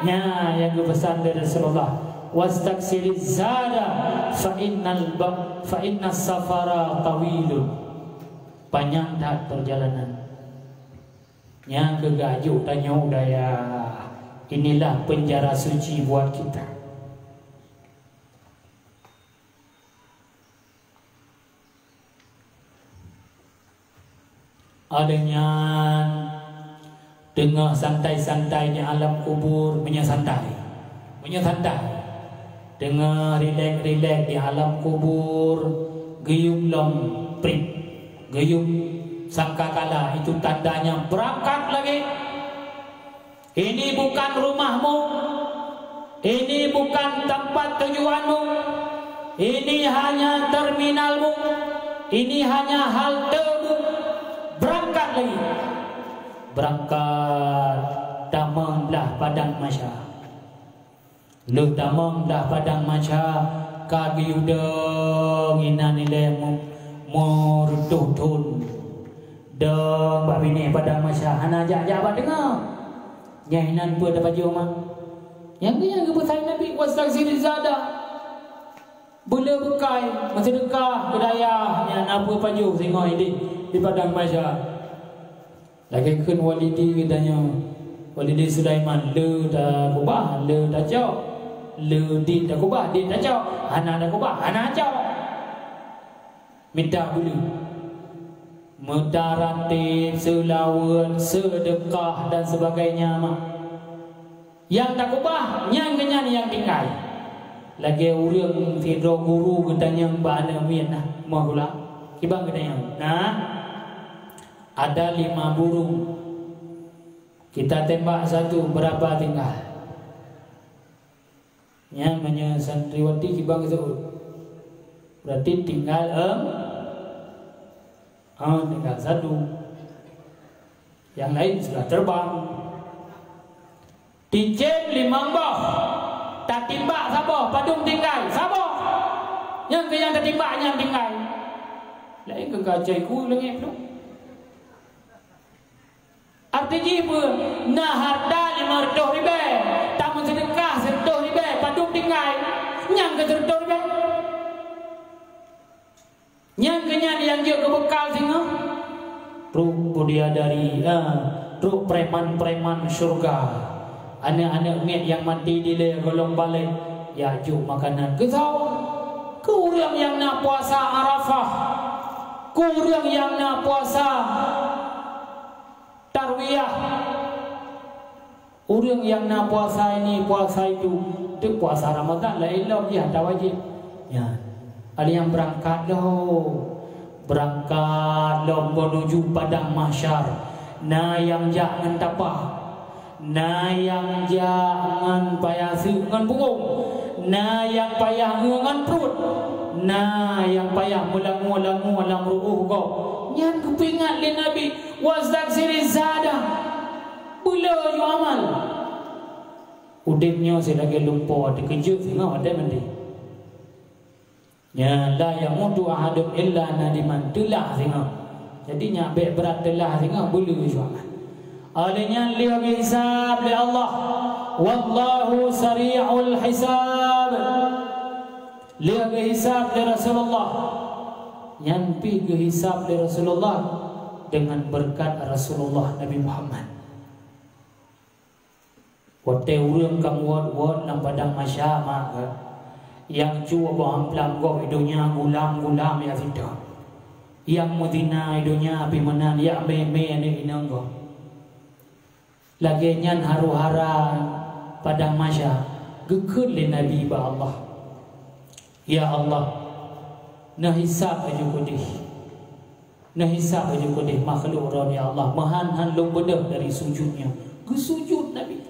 Nyan nyang geupeusan lé Rasulullah, "Wastaksiriz zada fa innal ba-, fa innas safara tawilun." Panyang that perjalanan. Nyang keu geuajok tanyoe u dayah, inilah penjara suci buat kita. Óh lheueh nyan, teungoh santai-santai di alam kubur, meunyoe santai. Meunyoe santai. Teungoh rilek-rilek di alam kubur, geuyue lom prit, geuyue sangkakala, itu tandanya berangkat lagi. Ini bukan rumahmu, ini bukan tempat tujuanmu, ini hanya terminalmu, ini hanya haltemu. Berangkat lagi. Berangkat tamong blah padang mahsyar. Lheueh tamong blah padang mahsyar, ka geuyue dong inan ilée mu-, meureutoh thon. Dong bak binéh padang mahsyar, hana jak-jak bak teungoh. Nyan inan peue tapajoh ma? Nyang keu nyan geupeusan Nabi, "Wastaksir zada." Beuleu beukai, meuseudeukah keu dayah nyan, na peue pajoh singoh idéh di padang mahsyar. Lagée kheun Walidi geutanyoe, Walidi Sulaiman, le takubah, le tacok. Le dit takubah, dit tacok. Hana takubah, hana cok. Mita beuleu. Meutaranteb, seulaweuet, seudeukah dan sebagainya mah. Nyang takubah, nyang keu nyan nyang tinggai. Lagée ureuëng sidroe guru geutanyong bak aneuëk miet na, meuhula. Kiban geutanyong, "Nah, ada lima burung. Kita tembak satu, berapa tinggal?" Nyan meunyoe santriwati kiban geuseuôt. Berarti tinggal em, ah, tinggal satu. Yang lain sudah terbang. Ticém limong boh. Tatimbak saboh, padum tinggai? Saboh. Nyang keu nyang tatimbak nyan tinggai. Laén keu kacai ku leungét tu. Arti jih peue? Na hareuta limong reutôh ribée, tameuseudeukah sireutôh ribée, padum tinggai? Nyang keu sireutôh ribée. Nyang keu nyan nyang jeuet keu beukal singoh. Trok bidadari, ah, trok preman-preman syurga. Aneuëk-aneuëk miet nyang maté dilée gohlom balek, jak jok makanan keu saboh. Keu ureuëng nyang na puasa Arafah, keu ureuëng nyang na puasa Tarwiyah. Ureuëng nyang na puasa ini, puasa itu, teuk puasa Ramadhan laén lom jih ata wajéb. Nyan, ada nyang beurangkat lom, beurangkat lom menuju padang mahsyar. Na nyang jak ngon tapa, na nyang jak ngon payah seuk ngon bungong, na nyang payah ngon pruet, na nyang payah meulangue-langue lam ruoh gob. Nyan geupeuingat lé Nabi, "Wastaksir zada." Beuleu yue amal. Udeb nyoe si lagée lumpoe, teukeujot singoh watée maté. Nyan, "La yamutu ahadun illa nadiman." Teulah singoh. Jadi nyak bék brat teulah singoh, beuleu yue amal. Óh lheueh nyan lheueh geuhisab lé Allah. Wallahu sari'ul hisab. Lheueh geuhisab lé Rasulullah. Nyan pih geuhisab lé Rasulullah dengan beureukat Rasulullah Nabi Muhammad. Watée ureuëng ka meuwot-wot lam padang mahsyar, mak, nyang cue boh amplam gob i donya gulam-gulam jak sitot. Nyang meuzina i donya pih meunan, jak mé-mé aneuëk inong gob. Lagée nyan haru-hara padang mahsyar, geukheun lé Nabi bak Allah, "Ya Allah, neuhisab laju keudeh. Neuhisab laju keudeh makhluk Droeneuh, ya Allah, meuhan han lôn beudôh dari sujut nyoe." Geusujut Nabi.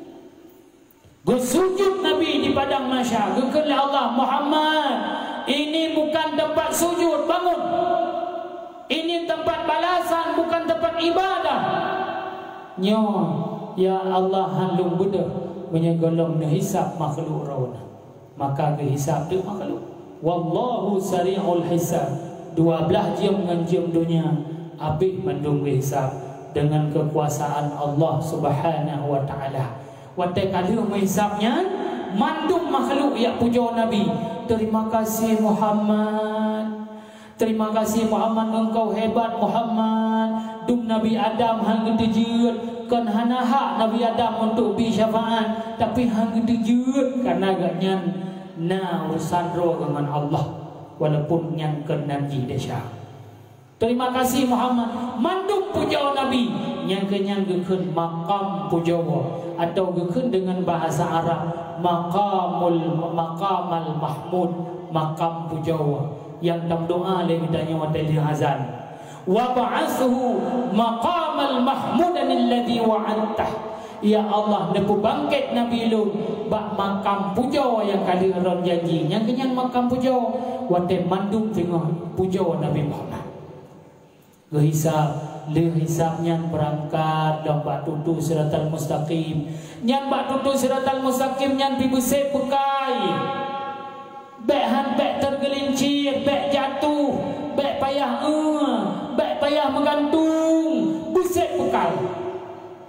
Geusujut Nabi di padang mahsyar, geukheun lé Allah, "Muhammad, ini bukan tempat sujud, bangun. Ini tempat balasan, bukan tempat ibadah." Nyoe, ya Allah, han lôn beudôh meunyoe gohlom neuhisab makhluk Droeneuh. Maka geuhisab teuk makhluk. Wallahu sari'ul hisab. Dua blaih jeuem ngon jeuem donya, habéh mandum geuhisab deungon keukuasaan Allah Subhanahu wa Ta'ala. Watée ka lheueh meuhisab nyan, mandum makhluk jak pujoe Nabi, "Terima kasih, Muhammad. Terima kasih, Muhammad, engkau hebat, Muhammad. Dum Nabi Adam han geuteujeuet, kon hana hak Nabi Adam untuk bi syafaat, tapi han geuteujeuet karena gobnyan na urusan droe ngon Allah, walaupun nyan kon nan jih desya. Terima kasih, Muhammad." Mandum pujoe Nabi, nyang keu nyan geukheun makam pujoe, atau geukheun deungon bahasa Arab maqamul, maqamal mahmud, makam pujoe. Nyang tameudoá lé geutanyoe watée lheueh azan, "Wab'atshu maqamal mahmudan alladzi wa'adtah." Ya Allah, neupeubangkét Nabi lôn bak makam pujoe nyang ka lheueh lôn janji. Nyang keu nyan makam pujoe, watée mandum teungoh pujoe Nabi Muhammad. Geuhisab, lheueh hisab nyan beurangkat lom bak tutoe Siratal Mustaqim. Nyan bak tutoe Siratal Mustaqim nyan pih beuséb beukai. Bék han, bék teugeulincir, bék jatuh, bék payah, eh, bék payah meugantung, beuséb beukai.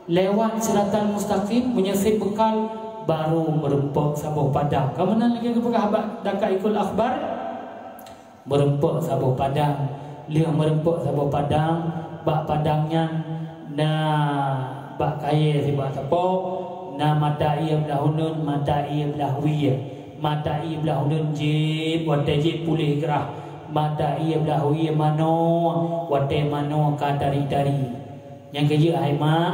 Lewat Siratal Mustaqim, meunyoe séb beukai, Barô meureumpok saboh padang. Kamoe nan lagèe geupeugah bak Daqaiqul Akhbar, meureumpok saboh padang. Lheueh meureumpok saboh padang, bak padang nyan na bak kayèe sibak teupok, na mata ié blah uneuen, mata ié blah wie. Mata ié blah uneuen jieb, watèe jieb puléh grah. Mata ié blah wie manoe, watèe manoe ka tari-tari. Nyang keujeuet hai mak,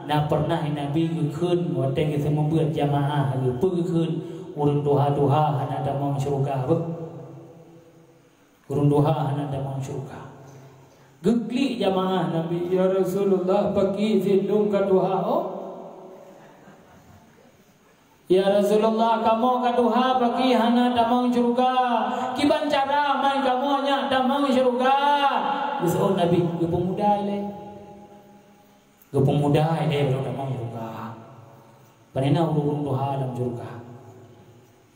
na peureunah Nabi geukheun watèe geuseumeubeuet jamaah geuh. Peue geukheun? Ureueng tuha-tuha hana tamong syeuruga beuh. Ureueng tuha hana tamong syeuruga. Geuklik jamaah Nabi, "Ya Rasulullah, pakri cit lôn ka tuha, oh." "Ya Rasulullah, kamoe ka tuha, pakri hana tamong syeuruga. Kiban cara man kamoe nyak tamong syeuruga?" Geuseuôt Nabi, "Geupeumuda ilèe. Geupeumuda ilèe baru tamong syeuruga. Pane na ureueng tuha lam syeuruga?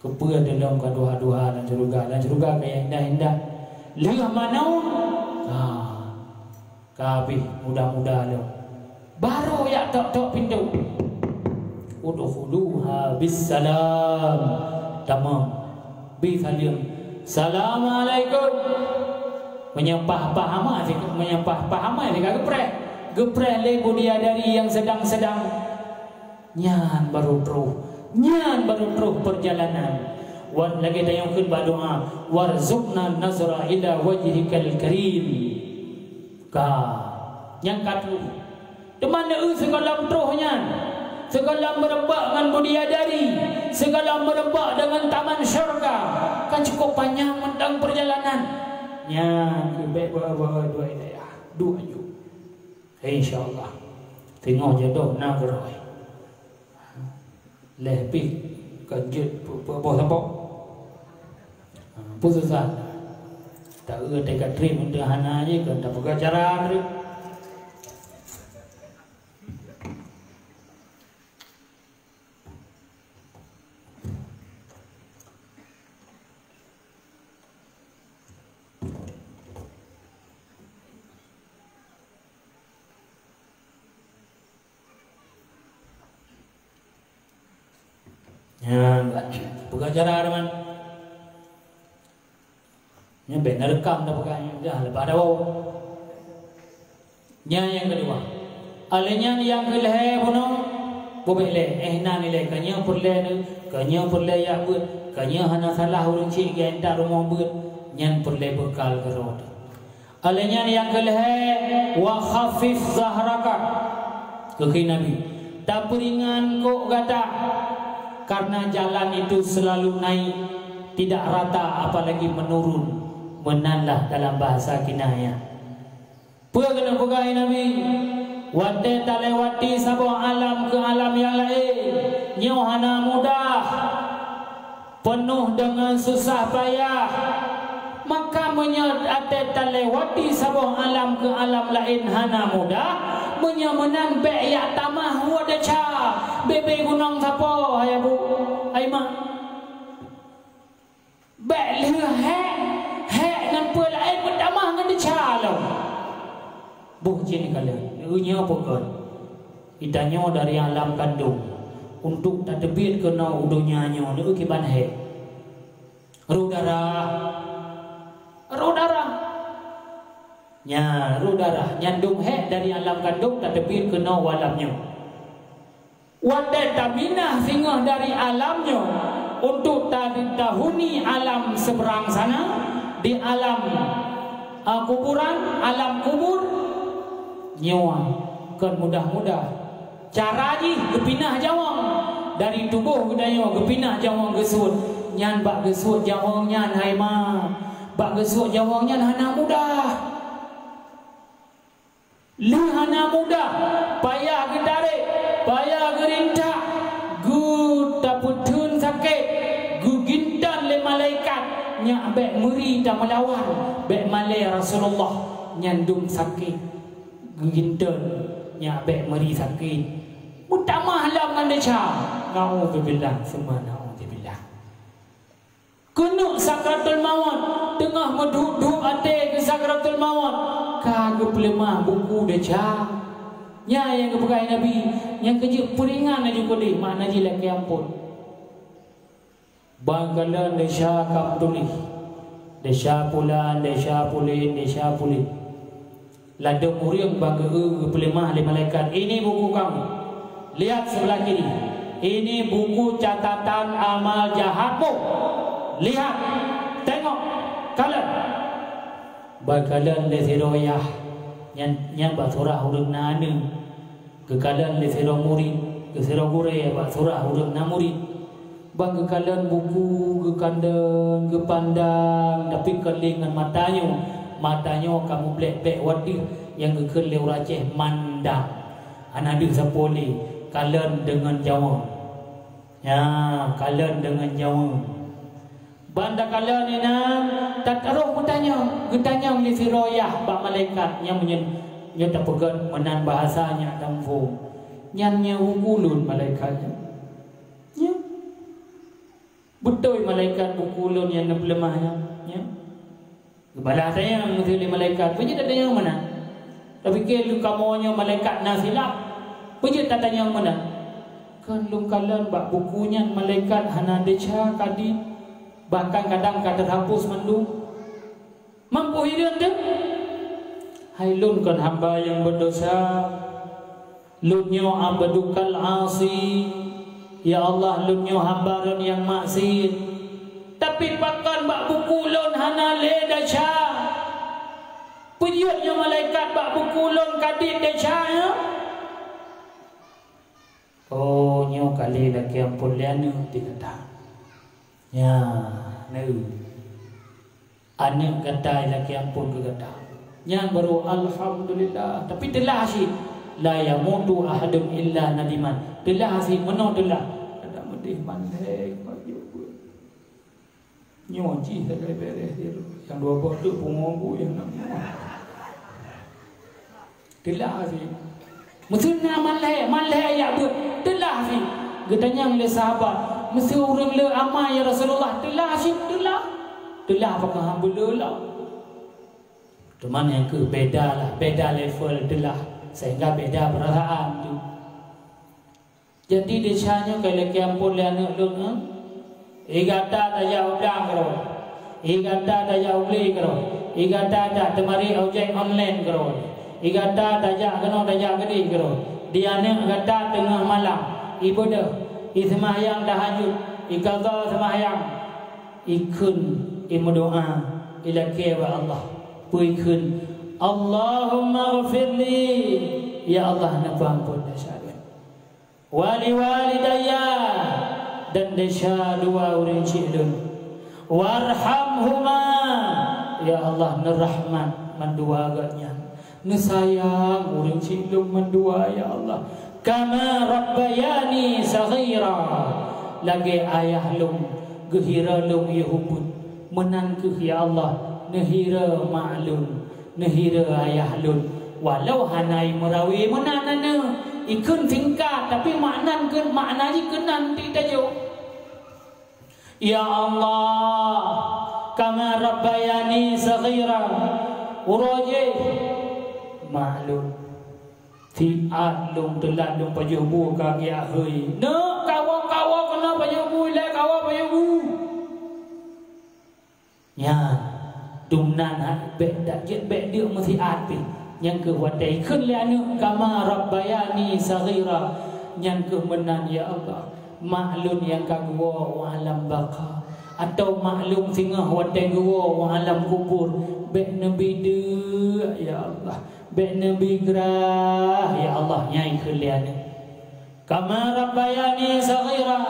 Keupeue lôn ka tuha-tuha lam syeuruga? Lam syeuruga ka indah-indah. Lheueh manoe, ha, ka habéh muda-muda lom." Barô jak tok-tok pintoe. "Udkhuluha bissalam." Tamong. Bri saleuem. "Assalamualaikum." Meunyoe paih-paih amat, meunyoe paih-paih amat, ka geupreh. Geupreh lé bidadari nyang seudang-seudang. Nyan barô troh. Nyan barô troh peurjalanan. Wan lagèe tanyoe kheun bak doa, "Warzuqna nazra ila wajhikal karim." Ka. Nyan ka troh. Teuma neu-eu sigohlom troh nyan, sigohlom meurumpok ngon bidadari, sigohlom meurumpok deungon taman syeuruga, kan cukup panyang mantong peurjalanan. Nyan keuh bèk bawa-bawa dua hidayah, duek aju. Insya Allah. Teungoh jodoh na keurôi. Lheueh pih ka jeuet peu-, peu-, boh sapo. Ha, peue susah. Ta-eu teuka trép meunteuh hana jih, kon tapeugah cara trép. Nyan, peugah cara teuma. Nyan bèk na rekam dah peugah nyan, dah leupah dah. Nyan nyang keudua. Alèh nyan nyang keulhèe bunoe, bubèk lé, eh, na nilai, ka nyoe peureulèe, ka nyoe peureulèe jak beuet, ka nyoe hana salah ureueng chik geuintat rumoh beuet, nyan peureulèe beukal keudroe. Alèh nyan nyang keulhèe, "Wa khaffif zahraka," kheun Nabi, "Tapeuringan kok gata, karena jalan itu selalu naik, tidak rata, apalagi menurun." Meunan lah dalam bahasa kinayah. Peue keuneuk peugah Nabi? Watèe talewati saboh alam keu alam nyang laén, nyoe hana mudah. Peunoh deungon susah payah. Maka meunyoe até talewati saboh alam keu alam laén hana mudah, meunyoe meunan bèk jak tamah woe desya, bèk-bèk gunong sapo, hai abu, hai mak. Bèk lheueh hék, hék ngon peue laén meutamah ngon desya lom. Boh jih kalon, nyoe peue kon. Geutanyoe dari alam kandông, untuk tateubiet keunoe u donya nyoe, neu kiban hék. Roh darah. Roh darah. Nya, roh darah. Nyan dum hék dari alam kandông tateubiet keunoe u alam nyoe. Watèe taminah singoh dari alam nyoe untuk ta-, tahuni alam seberang sana, di alam, a, kuburan, alam kubur, nyoe kon mudah-mudah. Cara jih geupinah jawong. Dari tuboh geutanyoe geupinah jawong geusuet. Nyan bak geusuet jawong nyan, hai ma, bak geusuet jawong nyan hana mudah. Lheueh hana mudah, payah geutarek, payah geurintak, geutapeutheun sakét, geuginton lé malaikat, nyak bèk meuri tameulawan, bèk malèe Rasulullah, nyan dum sakét. Geuginton, nyak bèk meuri sakét. Meutamah lom ngon desya. Naudzubillah, summa naudzubillah. Keuneuk sakratul maut, teungoh meuduek-duek até keu sakratul maut, ka geupeuleumah buku desya. Nyan nyang geupeugah Nabi, Nyang keu jeuet peuringan laju keudeh, makna jih lakée amphon. Ban kalon desya ka meutuléh, desya pulan, desya pulen, desya pulen. Ladôm ureuëng ban geu-eu geupeuleumah lé malaikat, "Ini buku kamu. Lihat sebelah kiri. Ini buku catatan amal jahatmu. Lihat, tengok, kalon." Ban kalon lé sidroe yah, nyan, nyan bak surah ureuëng na aneuëk. Geukalon lé sidroe murit, lé sidroe gurée bak surah ureuëng na murit. Ban geukalon buku, geukandang, geupandang, tapi kon lé ngon mata nyoe. Mata nyoe ka mublek-blek watée nyang geukheun lé ureuëng Aceh mandang. Hana deuh sapeue lé, kalon deungon jaweueb. Nya, kalon deungon jaweueb. Ban takalon inan, taroh geutanyong, geutanyong lé sidroe yah bak malaikat nyang meunyoe, nyoe tapeugét meunan bahasa nyak tamphom. Nyan nyoe buku lôn malaikat nyan. Nyoe. Beutôi malaikat buku lôn nyang neupeuleumah nyan. Nyoe. Geubalah tanyong lé malaikat, "Peue jeuet tatanyong meunan? Tapike lôn kamoe nyoe malaikat na silap. Peue jeuet tatanyong meunan?" "Kon lôn kalon bak buku nyan malaikat hana desya ka dit, bahkan kadang ka teuhapus mandum." "Mampu hireuen teuh?" "Hai lôn kon hamba nyang beudosa. Lôn nyoe abdukal asi. Ya Allah, lôn nyoe hamba Droen nyang maksiet. Tapi pakon bak buku lôn hana lé desya? Peue jeuet nyoe malaikat bak buku lôn ka dit desya nyoe?" "Oh, nyoe ka lé lakée amphon lé aneuëk di gata." Nya, neu. Aneuëk gata lakée amphon keu gata. Nyan baru alhamdulillah. Tapi teulah cit. "La yamutu ahadun illa nadiman." Teulah cit, meunoe teulah. Ada meudeh mandeh baju pun. Nyoe jih sagai beres dia tu. Nyang dua boh tu pungo bu nyang nak. Teulah cit. Meuseu na malhée, malhée jak beuet. Teulah cit. Geutanyong lé sahabat, "Meuseu ureuëng le amai, ya Rasulullah?" "Teulah cit, teulah." Teulah pakon hana beuleue lah. Teuma nyang keuh beda lah, beda level teulah. Sehingga beda perasaan tu. Jadi desya nyoe ka lakée amphon lé aneuëk lôn, eh? Ie gata tajak u blang keudroe. Ie gata tajak u glé keudroe. Ie gata tajak teumari ojek online keudroe. Ie gata tajak keunoe tajak keudeh keudroe. Di aneuëk gata teungoh malam, ie beudôh, ie seumahyang tahajud, ie qadha seumahyang, ie kheun, ie meudoá, ie lakée bak Allah. Peue ie kheun? "Allahummaghfirli." Ya Allah, neupeuamphon desya lôn. "Waliwalidayya," dan desya dua ureuëng chik lôn. "Warhamhuma," ya Allah, neurahmat mandua gobnyan. Neusayang ureuëng chik lôn mandua, ya Allah. "Kama rabbayani saghira," lagée ayah lôn geuhira lôn yôh ubeut. Meunan kheueh, ya Allah, neuhira mak lôn. Neuhira ayah lôn, walau hana meurawe meunan aneuëk, ikheun singkat, tapi makna keu-, makna jih keunan teutajok. Ya Allah, kama rabbayani saghira, uroe jih mak lôn. Siat lôn teulat lôn pajoh bu ka geujak hôi. Neuk kawa-kawa keunoe pajoh bu, ilée kawa pajoh bu. Nyan, dumnan ha-, bék dak jeuet bék deuk meusiat pih. Nyang keuh watée kheun lé aneuëk, "Kama rabbayani saghira." Nyang keuh meunan, ya Allah, mak lôn nyang ka geuwoe u alam baka, atawa mak lôn singoh watée geuwoe u alam kubur, bék neubi deuk, ya Allah, bék neubi grah, ya Allah, nyan kheun lé aneuëk. "Kama rabbayani saghira,"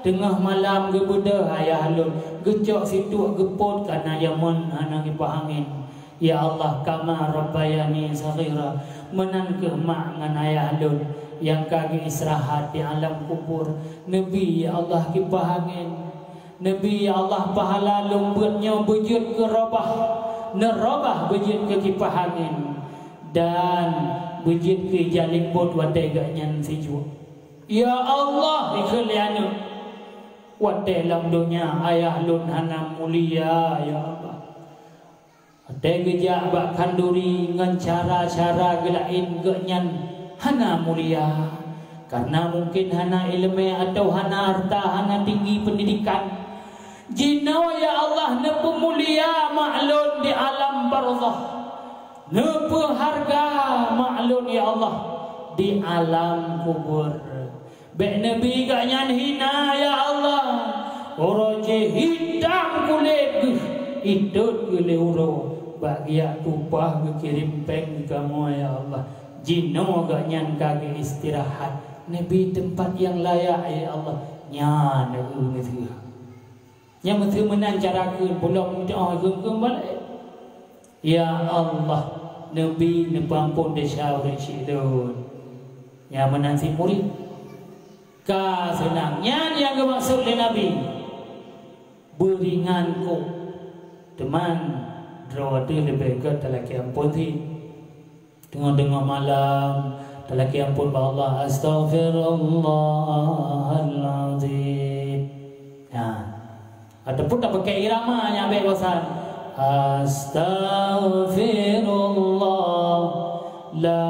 teungoh malam geubeudôh ayah lôn, geucok situek geupot kana jameun hana geupah angén. Ya Allah, "Kama rabbayani saghira," meunan keuh mak ngon ayah lôn nyang ka geuistirahat di alam kubur. Neubi, ya Allah, kipah angén. Neubi, ya Allah, pahala lôn beuet nyoe beujeuet keu robah, neurobah beujeuet keu kipah angén, dan beujeuet keu ija limbot watée gobnyan sijuek. Ya Allah, ikheun lé aneuëk, watée lam donya ayah lôn hana mulia, ya Allah. Watée geujak bak khanduri ngon cara-cara geulaén gobnyan hana mulia. Karena mungkin hana iéleumé atau hana harta, hana tinggi pendidikan. Jinoe, ya Allah, neupeumulia mak lôn di alam barzakh. Neupeuharga mak lôn, ya Allah, di alam kubur. Bék neubi gobnyan hina, ya Allah. Uroe jih hitam kulét geuh, itot geuh lé uroe, bak giak tupah geukirém péng keu kamoe, ya Allah. Jinoe gobnyan ka geuistirahat, neubi teumpat nyang layak, ya Allah. Nyan, eu, miseue. Nyang miseue meunan cara kheun, pulang meudoa kheun-kheun balek. Ya Allah, neubi neupeuampon desya ureuëng syik lôn. Nyang meunan cit murit. Ka seunang. Nyan nyang geumaksud lé Nabi. Beuringan kok. Teuma, droe teuh leubeh gét talakée ampôn cit. Teungoh-teungoh malam, talakée ampôn bak Allah, "Astaghfirullahalazim." Nah, ataupun tapakée irama nyang bék bosan. "Astaghfirullah, la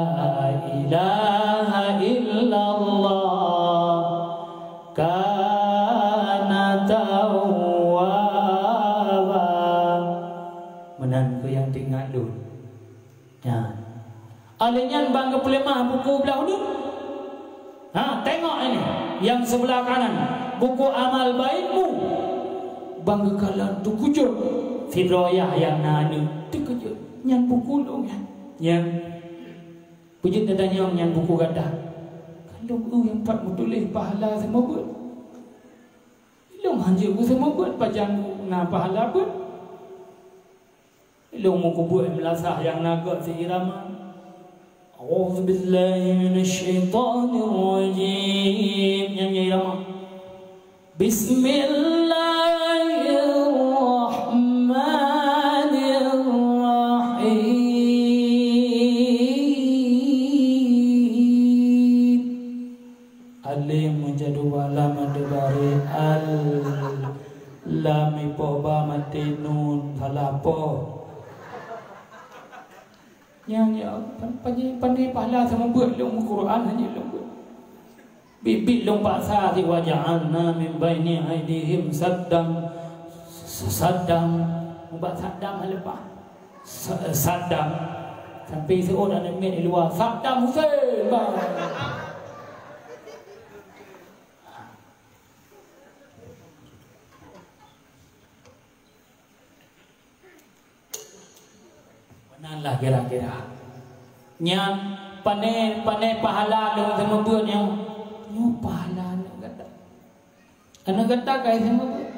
ilaha illallah, kana tawwaba." Meunan keuh nyang teuingat lôn. Nyan. Alèh nyan bang geupeuleumah buku blah uneuen. Ha, tengok ini, yang sebelah kanan, buku amal baikmu. Bang geukalon teukeujot. Sidroe yah nyang na aneuk teukeujot. Nyan buku lôn nyan. Nyan. Peujeuet tatanyong nyan buku gata. Kan lôn eu nyang pat meutuléh pahala seumeubeuet. Lôn hanjeuet beuseumeubeuet pajan na pahala beuet. Lôn meukeubeuet meulasah nyang na gét si irama. A'udzubillahi minasyaitonirrajim. Nyan, nyan irama. Bismillahirrahmanirrahim. Alif meujaduba lam adubari al lam ipoh ba maté nun salah poh. Nyan, nyan, pan-, pandai, pandai pahala seumeubeuet lôn Quran hana lôn beuet. Biet-biet lôn paksa si wa ja'alna min baini aidihim saddan, saddan, ubat Saddam hana leupah. Sa-, Saddam. Sampai seuôt aneuk miet di luwa, "Saddam Hussein, bang!" Meunan lah kira-kira. Nyan, pane, pane pahala lôn seumeubeuet nyoe. Nyoe pahala aneuk gata. Aneuk gata ka seumeubeuet.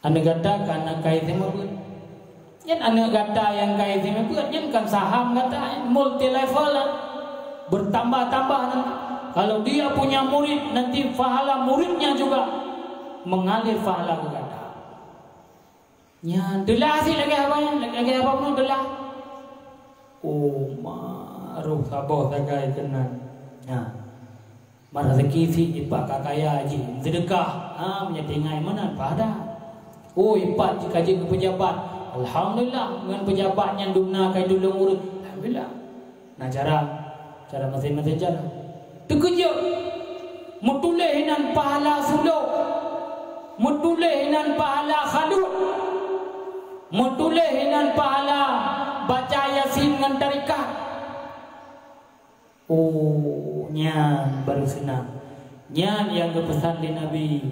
Aneuk gata ka na ka seumeubeuet. Nyan aneuk gata nyang ka seumeubeuet, nyan kan saham gata, multi level lah. Bertambah-tambah nanti. Kalau dia punya murid, nanti pahala muridnya juga mengalir pahala ke gata. Nyan, teulah sit lagèe apa nyan? Lagèe apa pun teulah. Oh, ma, roh saboh sagai keunan. Nyan. Meuraseuki sit ipat ka kaya jih, seudeukah. Ha, meunyo tinggai meunan pahala. Oh, ipat jih ka jeuet keu peujabat. Alhamdulillah, ngon peujabat nyan dumna ka tulông ureueng. Alhamdulillah. Na cara, cara maséng-maséng cara. Teukeujot, meutuléh inan pahala sulok, meutuléh inan pahala khalut, meutuléh inan pahala baca Yasin ngon tarekat. Oh, nyan baru seunang. Nyan nyang geupeusan lé Nabi,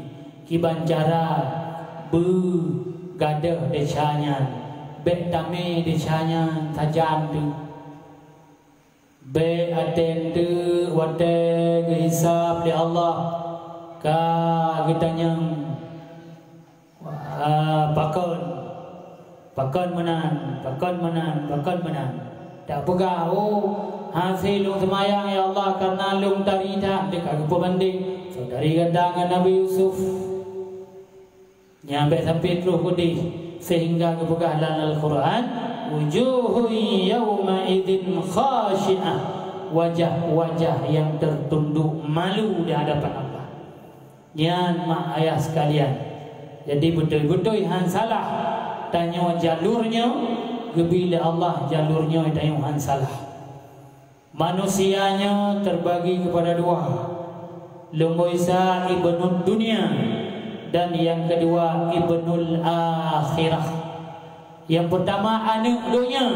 kiban cara beugadôh desya nyan, bèk tamé desya nyan sajan teuk. Bèk até teuk watèe geuhisab lé Allah, ka geutanyong, "Wah, pakon? Pakon meunan? Pakon meunan? Pakon meunan?" Tapeugah, "Oh, hasé lôn seumayang, ya Allah, kareuna lôn tari that." Lé ka geupeubandéng saudari gata ngon Nabi Yusuf. Nyan bèk sampai troh keudéh, sehingga geupeugah lam Al-Quran, "Wujuhun yauma idzin khasyi'ah," wajah-wajah yang tertunduk malu di hadapan Allah. Nyan mak ayah sekalian, jadi beutôi-beutôi han salah tanyoe jalur nyoe, geubi lé Allah jalur nyoe tanyoe han salah. Manusia nyoe terbagi kepada dua. Lôn Isa ibnud dunia dan yang kedua ibnul akhirah. Yang pertama aneuk donya,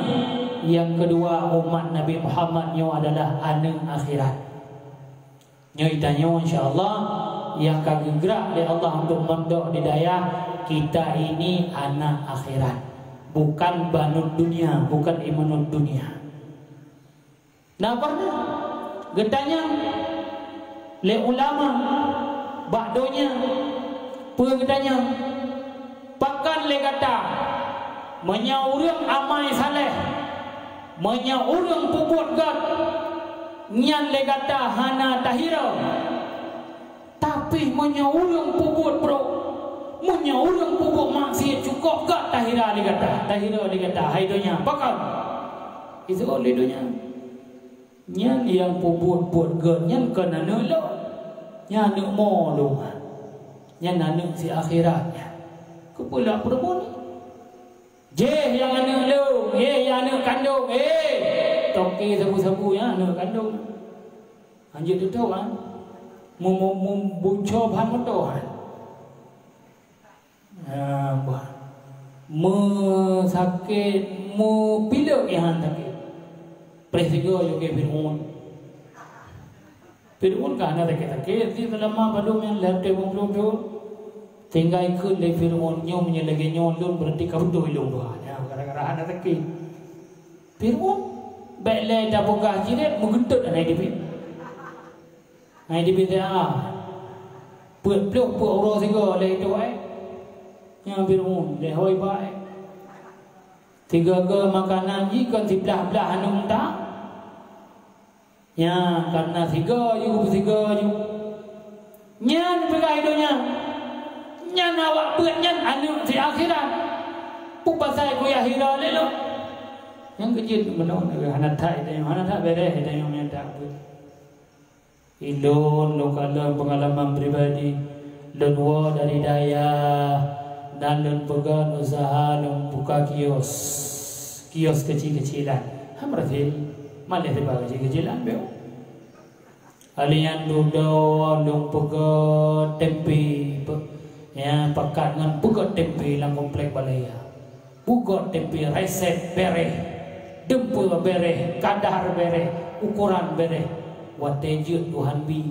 yang kedua umat Nabi Muhammad nyoe adalah aneuk akhirat. Nyoe tanyoe insya Allah yang ka geugrak lé Allah untuk mondok di dayah kita ini anak akhirat. Bukan banud dunia, bukan ibnud dunia. Na pernah geutanyong lé ulama bak donya, peue geutanyong, "Pakon lé gata meunyoe ureuëng amai saleh, meunyoe ureuëng peubuet gét, nyan lé gata hana tahira?" Tapi meunyoe ureuëng peubuet brok, meunyoe ureuëng peubuet maksiat cukôp gét tahira lé gata, tahira lé gata, hai donya, pakon? Iseuôt lé donya. Nyan nyang peubuet-buet gét nyan kon aneuk lôn. Nyan aneuk mo lôn. Nyan aneuk si akhirat nyan. Keupeue lôn peurumun? Jéh nyang aneuk lôn, jéh nyang aneuk kandong, éh, toke sabu-sabu nyan aneuk kandong. Hanjeuet teutoe, ha? Mu-, mu-, mu-, buco bahan moto, ha? Ah, bah. Meusakét, meupilek, ya, han sakét. Preh sigoe lagée Fir'aun. Fir'aun ka hana sakét-sakét, si seulama padum nyang lhée reutôh limong ploh thon. Tinggai kheun lé Fir'aun, nyoe meunyoe lagée nyoe lôn, beurati ka beutôi lôn dua. Ya, gara-gara hana sakét. Fir'aun, bék lé tapeugah jiret meugeuntot hana idéh. Hana idéh teuh, ah. Peuet ploh peuet uroe sigoe lé itu, eh. Nyang Fir'aun, lé hôi bak, eh. Sigoe-goe makanan jih kon siblah-blah aneuk unta. Nya, karena sigoe ju, sigoe ju. Nyan peugah i donya. Nyan awak peuet nyan aneuk si akhirat. Peue pasai kuyah hira lé lôn? Nyang keujeuet meunoe, hana that i tanyoe, hana that béreh i tanyoe nyang that peuet. Ilôn, lôn kalon peungalaman pribadi, lôn woe dari dayah, dan lôn peugöt useuha lôn buka kios. Kios keucil-keucilan. Hana berhasil, maléh teuba keucil-keucilan, beuh. Alèh nyan dudoe lôn peugöt tempe, pe-, ya, pakat ngon peugöt tempe lam komplek balèe. Peugöt tempe resep bèrèh, dumpeue bèrèh, kadar bèrèh, ukoran bèrèh. Watèe jeuet Tuhan bi,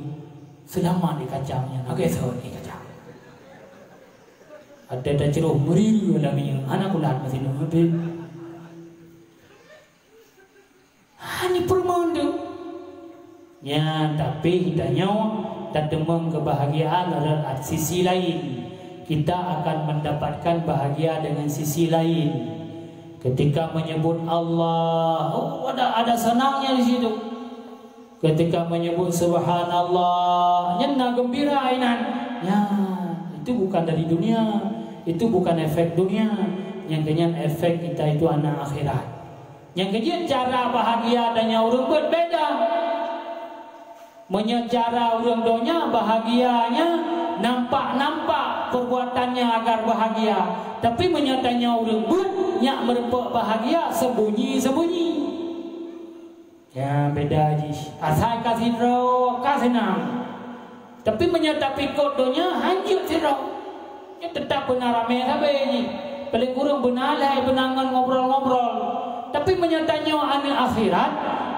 seulamat di kacang nyan, lagèe sot di kacang. Watèe tacroh meuriru lam minyeuk, hana kulat meusineuk. Hana peurumoh tu. Nyan, tapi tanyoe tateumeung keubahgiaan lewat sisi laén. Kita akan mendapatkan bahagia dengan sisi laén. Ketika menyebut Allah, oh, ada, ada senangnya di situ. Ketika menyebut subhanallah, nyan na gembira inan. Nyan, itu bukan dari dunia. Itu bukan efek dunia. Nyang keunyan efek kita itu aneuk akhirat. Nyang keujeuet cara bahagia tanyoe ureuëng beuet beda. Meunyoe cara ureuëng donya bahagianya nampak-nampak perbuatannya agar bahagia. Tapi meunyoe tanyoe ureuëng beuet nyak meurumpok bahagia sembunyi-sembunyi. Ya, beda jih. Asai ka sidroe, ka seunang. Tapi meunyoe tapikot donya, hanjeuet sidroe. Nyoe teutap beuna ramé sabe jih. Paléng kureueng beuna lhée beuna ngon ngobrol-ngobrol. Tapi meunyoe tanyoe aneuk akhirat,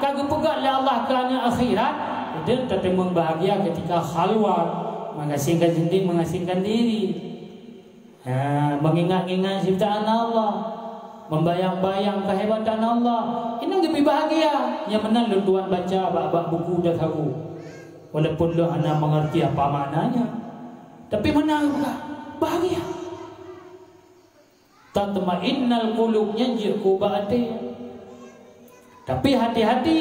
ka geupeugah lé Allah keu aneuk akhirat, udeb tateumeung bahagia ketika khalwat, mengasingkan diri, mengasingkan diri. Ha, mengingat-ingat ciptaan Allah, membayang-bayang kehebatan Allah, inong geubi bahagia. Nyang meunan lôn tuan baca bak, bak buku tasawu. Walaupun lôn hana mengerti apa maknanya, tapi meunan geupeugah, bahagia. Tatmainnal qulub, nyan jeuet keu ubak até. Tapi hati-hati,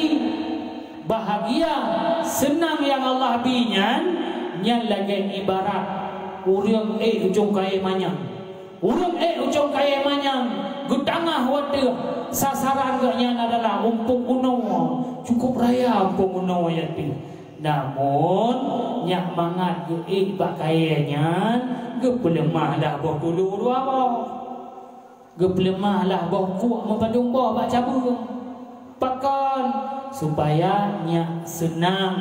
bahagia, seunang nyang Allah bi nyan, nyan lagée ibarat ureuëng ék ujong kayée manyang. Ureuëng ék ujong kayée manyang, geutangah u ateueh, sasaran geuh nyan adalah umpung unoe, cukup raya umpung unoe nyan teuh. Namun, nyak mangat geuék bak kayée nyan, geupeuleumah lah boh tulu dua boh. Geupeuleumah lah boh kuek meupadum boh bak cabeueng. Pakon? Supaya nyak seunang,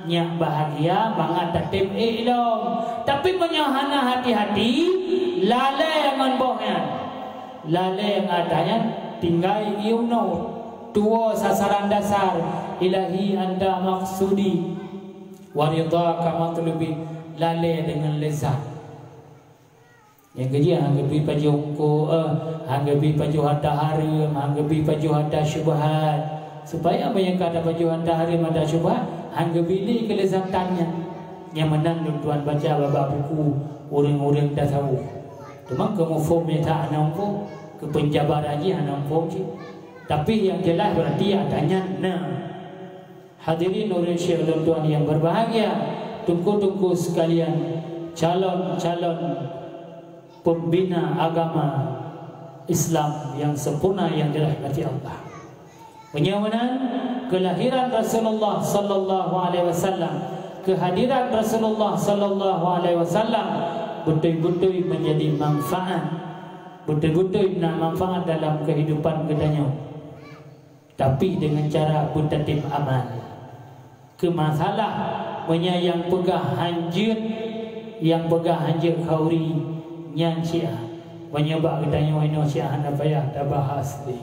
nyak bahagia mangat tatem ék lom. Tapi meunyoe hana hati-hati, lalée ngon boh nyan. Lalée ngon ata nyan, tinggai ié unoe. Tuwoe sasaran dasar, Ilahi anta maqsudi, wa ridhaka matlubi, lalée deungon lezat. Nyang keujeuet han geubri pajoh eungkôt, eh, han geubri pajoh hareuem, han geubri pajoh harta syubhat. Supaya meunyoe ka tapajoh hareuem, harta syubhat, han geubri lé keulezatan nyan. Nyang meunan lôn tuan baca bak-bak buku ureuëng-ureuëng tasawuf. Teuma keu muphom nyan that hana muphom, keu peunjabaran jih hana muphom cit. Tapi nyang jeulaih beurati ata nyan na. Hadirin ureuëng syedara lôn tuan nyang berbahagia, teungku-teungku sekalian, calon-calon pembina agama Islam yang sempurna yang dirahmati Allah. Meunyoe meunan, kelahiran Rasulullah sallallahu alaihi wasallam, kehadiran Rasulullah sallallahu alaihi wasallam beutôi-beutôi menjadi manfaat, beutôi-beutôi na manfaat dalam kehidupan geutanyoe. Tapi deungon cara beutatem amal. Keu masalah, meunyoe nyang peugah hanjeuet, nyang peugah hanjeuet khauri, nyan syiah. Meunyoe bak geutanyoe inoe syiah hana payah tabahas lé.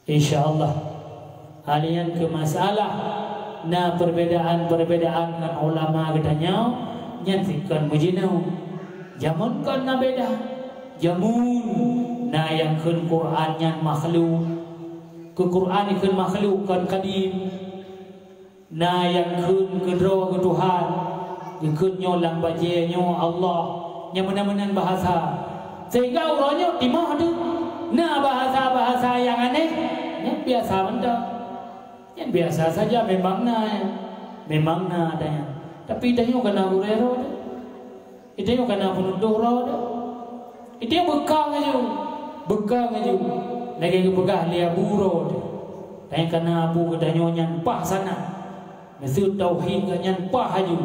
Insya Allah. Hal nyan keu masalah na perbedaan-perbedaan ngon ulama geutanyoe, nyan sikon meujinoe. Jameun kon na beda. Jameun na nyang kheun Quran nyan makhluk. Keu Quran ikheun makhluk kon kadim. Na nyang kheun keudroe keu Tuhan, geukheun nyoe lam bajée nyoe Allah, nyang meunan-meunan bahasa. Sehingga uroe nyoe timoh teuh na bahasa-bahasa nyang aneh, nyan biasa mantong. Nyan biasa saja, memang na, memang na ata nyan. Tapi tanyoe kana gurée droe teuh. Geutanyoe kana peunutoh droe teuh. Geutanyoe beukong laju. Beukong laju. Lagée geupeugah lé Abu droe teuh. Tanyoe kana Abu geutanyoe nyan paih sanad. Miseue tauhid geuh nyan paih laju.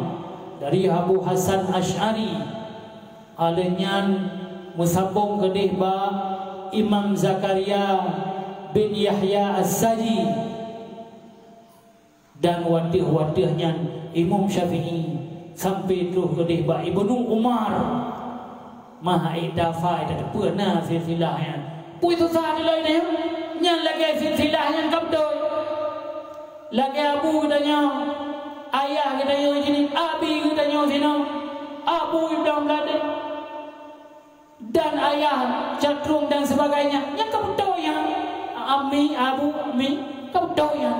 Dari Abu Hasan Asy'ari. Aleuh nyan meusambong keudeh bak Imam Zakaria bin Yahya As-Saji. Dan wateueh-wateueh nyan Imam Syafi'i sampai troh keudeh bak Ibnu Umar. Mah ita fa ita teupeue na silsilah nyan. Pui susah dilai nyan. Nyan lagée silsilah nyan ka beutôi. Lagée abu geutanyoe, ayah geutanyoe jini, abi geutanyoe sinoe, abu Ibrahim Ladé. Dan ayah catrung dan sebagainya, nyan ka beutôi nyan. Ami, abu, mi, ka beutôi nyan.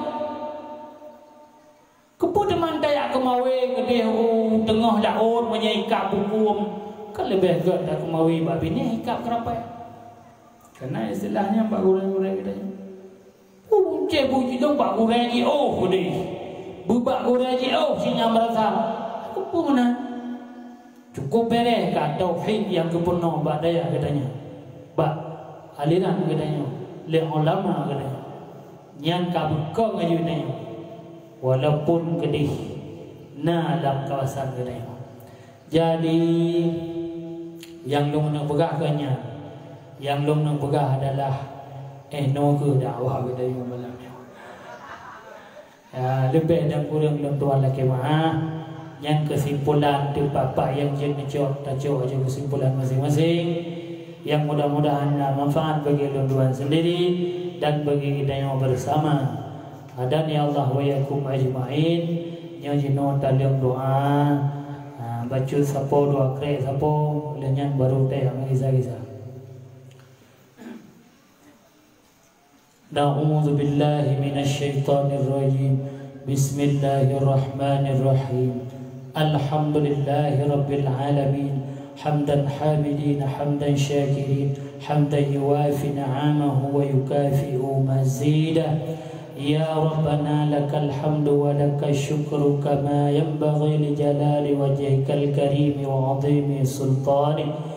Keupeue teuma tajak keumawe keudeh u teungoh laôt meunyoe ikab huköm, ka leubeh gét takeumawe bak binéh ikab keurapée. Karena istilah nyan bak gurée-gurée geutanyoe. Pucée bujidong bak gurée jiôh keudeh. Beubak gurée jiôh si nyan meurasa. Keupeue meunan? Cukup beres ka tauhid nyang geupeurunoe bak dayah geutanyoe, bak aliran geutanyoe, lé ulama geutanyoe. Nyan ka beukong aju geutanyoe, walaupun keudeh na lam kawasan geutanyoe. Jadi, nyang lôn neuk peugah keu nyan, nyang lôn neuk peugah adalah, eh, noe kheueh dakwah geutanyoe malam nyoe. Ya, leubeh dan kureueng lôn tuan lakée meu'ah. Nyan keusimpulan teuk pat-pat nyang jeuet neucok, tacok aju keusimpulan maséng-maséng. Nyang mudah-mudahan na manfaat bagi lôn tuan sendiri dan bagi geutanyoe bersama. Dan ya Allah wa iyyakum ajma'in. Nyoe jinoe taleueng doa. Ha, bacut sapo dua krek sapo, lheueh nyan baru teuh meugisa-gisa. أعوذ بالله من الشيطان الرجيم. بسم الله الرحمن الرحيم. الحمد لله رب العالمين. حمدا حامدين، حمدا شاكرين، حمدا يوافي نعمه ويكافئ مزيده. يا ربنا لك الحمد ولك الشكر كما ينبغي لجلال وجهك الكريم وعظيم سلطانك.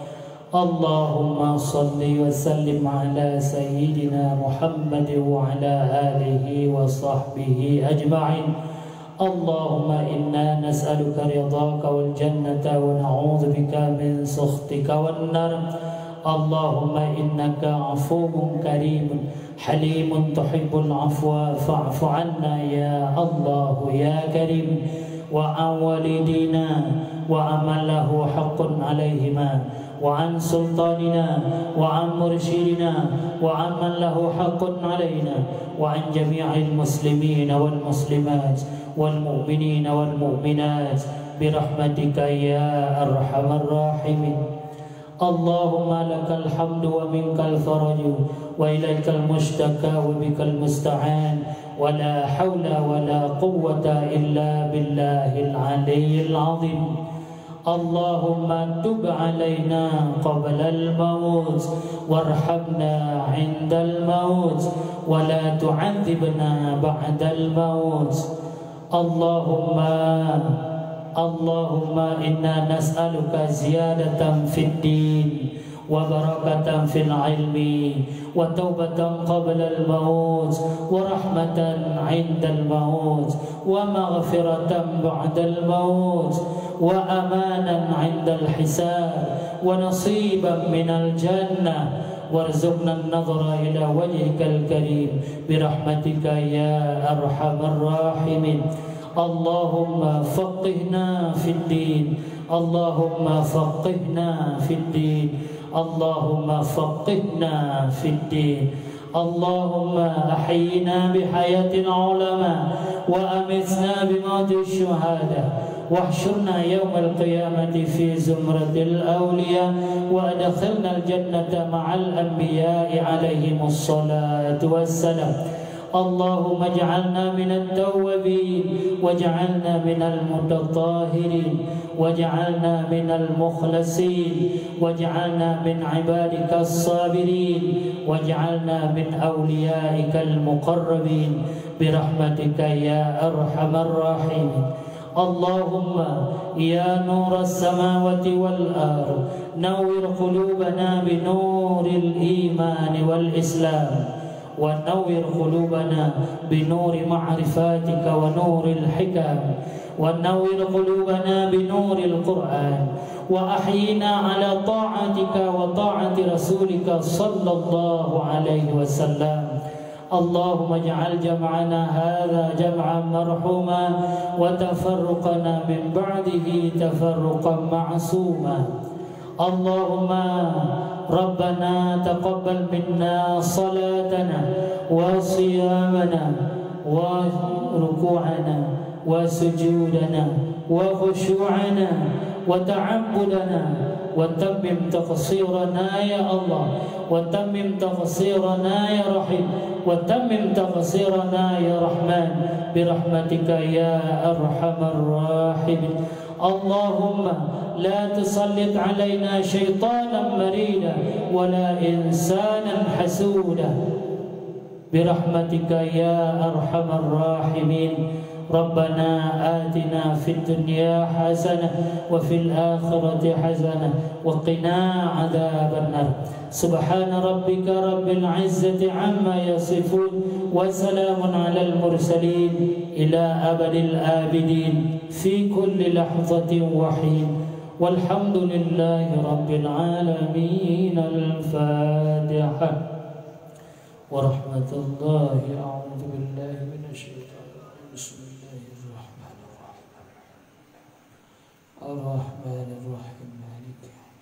اللهم صل وسلم على سيدنا محمد وعلى آله وصحبه أجمعين. اللهم إنا نسألك رضاك والجنة ونعوذ بك من سخطك والنار. اللهم إنك عفو كريم حليم تحب العفو فاعف عنا يا الله يا كريم، وعن والدينا وعمن له حق عليهما، وعن سلطاننا وعن مرشدنا وعمن له حق علينا، وعن جميع المسلمين والمسلمات والمؤمنين والمؤمنات برحمتك يا أرحم الراحمين. اللهم لك الحمد ومنك الفرج وإليك المشتكى وبك المستعان ولا حول ولا قوة إلا بالله العلي العظيم. اللهم تب علينا قبل الموت وارحمنا عند الموت ولا تعذبنا بعد الموت. اللهم، اللهم إنا نسألك زيادة في الدين وبركة في العلم وتوبة قبل الموت ورحمة عند الموت ومغفرة بعد الموت وأمانا عند الحساب ونصيبا من الجنة وارزقنا النظر إلى وجهك الكريم برحمتك يا أرحم الراحمين. اللهم فقهنا في الدين. اللهم فقهنا في الدين. اللهم فقهنا في الدين. اللهم أحينا بحياة العلماء وأمتنا بموت الشهداء واحشرنا يوم القيامة في زمرة الأولياء وأدخلنا الجنة مع الأنبياء عليهم الصلاة والسلام. اللهم اجعلنا من التوابين واجعلنا من المتطهرين واجعلنا من المخلصين واجعلنا من عبادك الصابرين واجعلنا من أوليائك المقربين برحمتك يا أرحم الراحمين. اللهم يا نور السماوات والأرض نور قلوبنا بنور الإيمان والإسلام ونور قلوبنا بنور معرفتك ونور الحكم ونور قلوبنا بنور القرآن وأحينا على طاعتك وطاعة رسولك صلى الله عليه وسلم. اللهم اجعل جمعنا هذا جمعا مرحوما وتفرقنا من بعده تفرقا معصوما. اللهم ربنا تقبل منا صلاتنا وصيامنا وركوعنا وسجودنا وخشوعنا وتعبدنا وتمم تقصيرنا يا الله وتمم تقصيرنا يا رحيم وتمم تقصيرنا يا رحمن برحمتك يا أرحم الراحمين. اللهم لا تسلط علينا شيطانا مريدا ولا إنسانا حسودا برحمتك يا أرحم الراحمين. ربنا آتنا في الدنيا حسنة وفي الآخرة حسنة وقنا عذاب النار. سبحان ربك رب العزة عما يصفون وسلام على المرسلين إلى أبد الآبدين في كل لحظة وحين والحمد لله رب العالمين. الفاتحة. ورحمة الله. أعوذ بالله من الشيطان الرجيم. بسم الله الرحمن الرحيم. الرحمن الرحيم. مالك يوم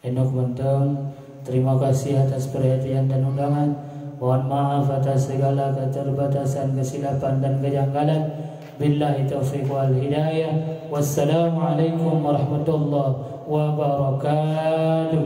Inok mantong, terima kasih atas perhatian dan undangan. Mohon maaf atas segala keterbatasan, kesilapan dan kejanggalan. Billahi taufiq wal hidayah. Wassalamualaikum warahmatullahi wabarakatuh.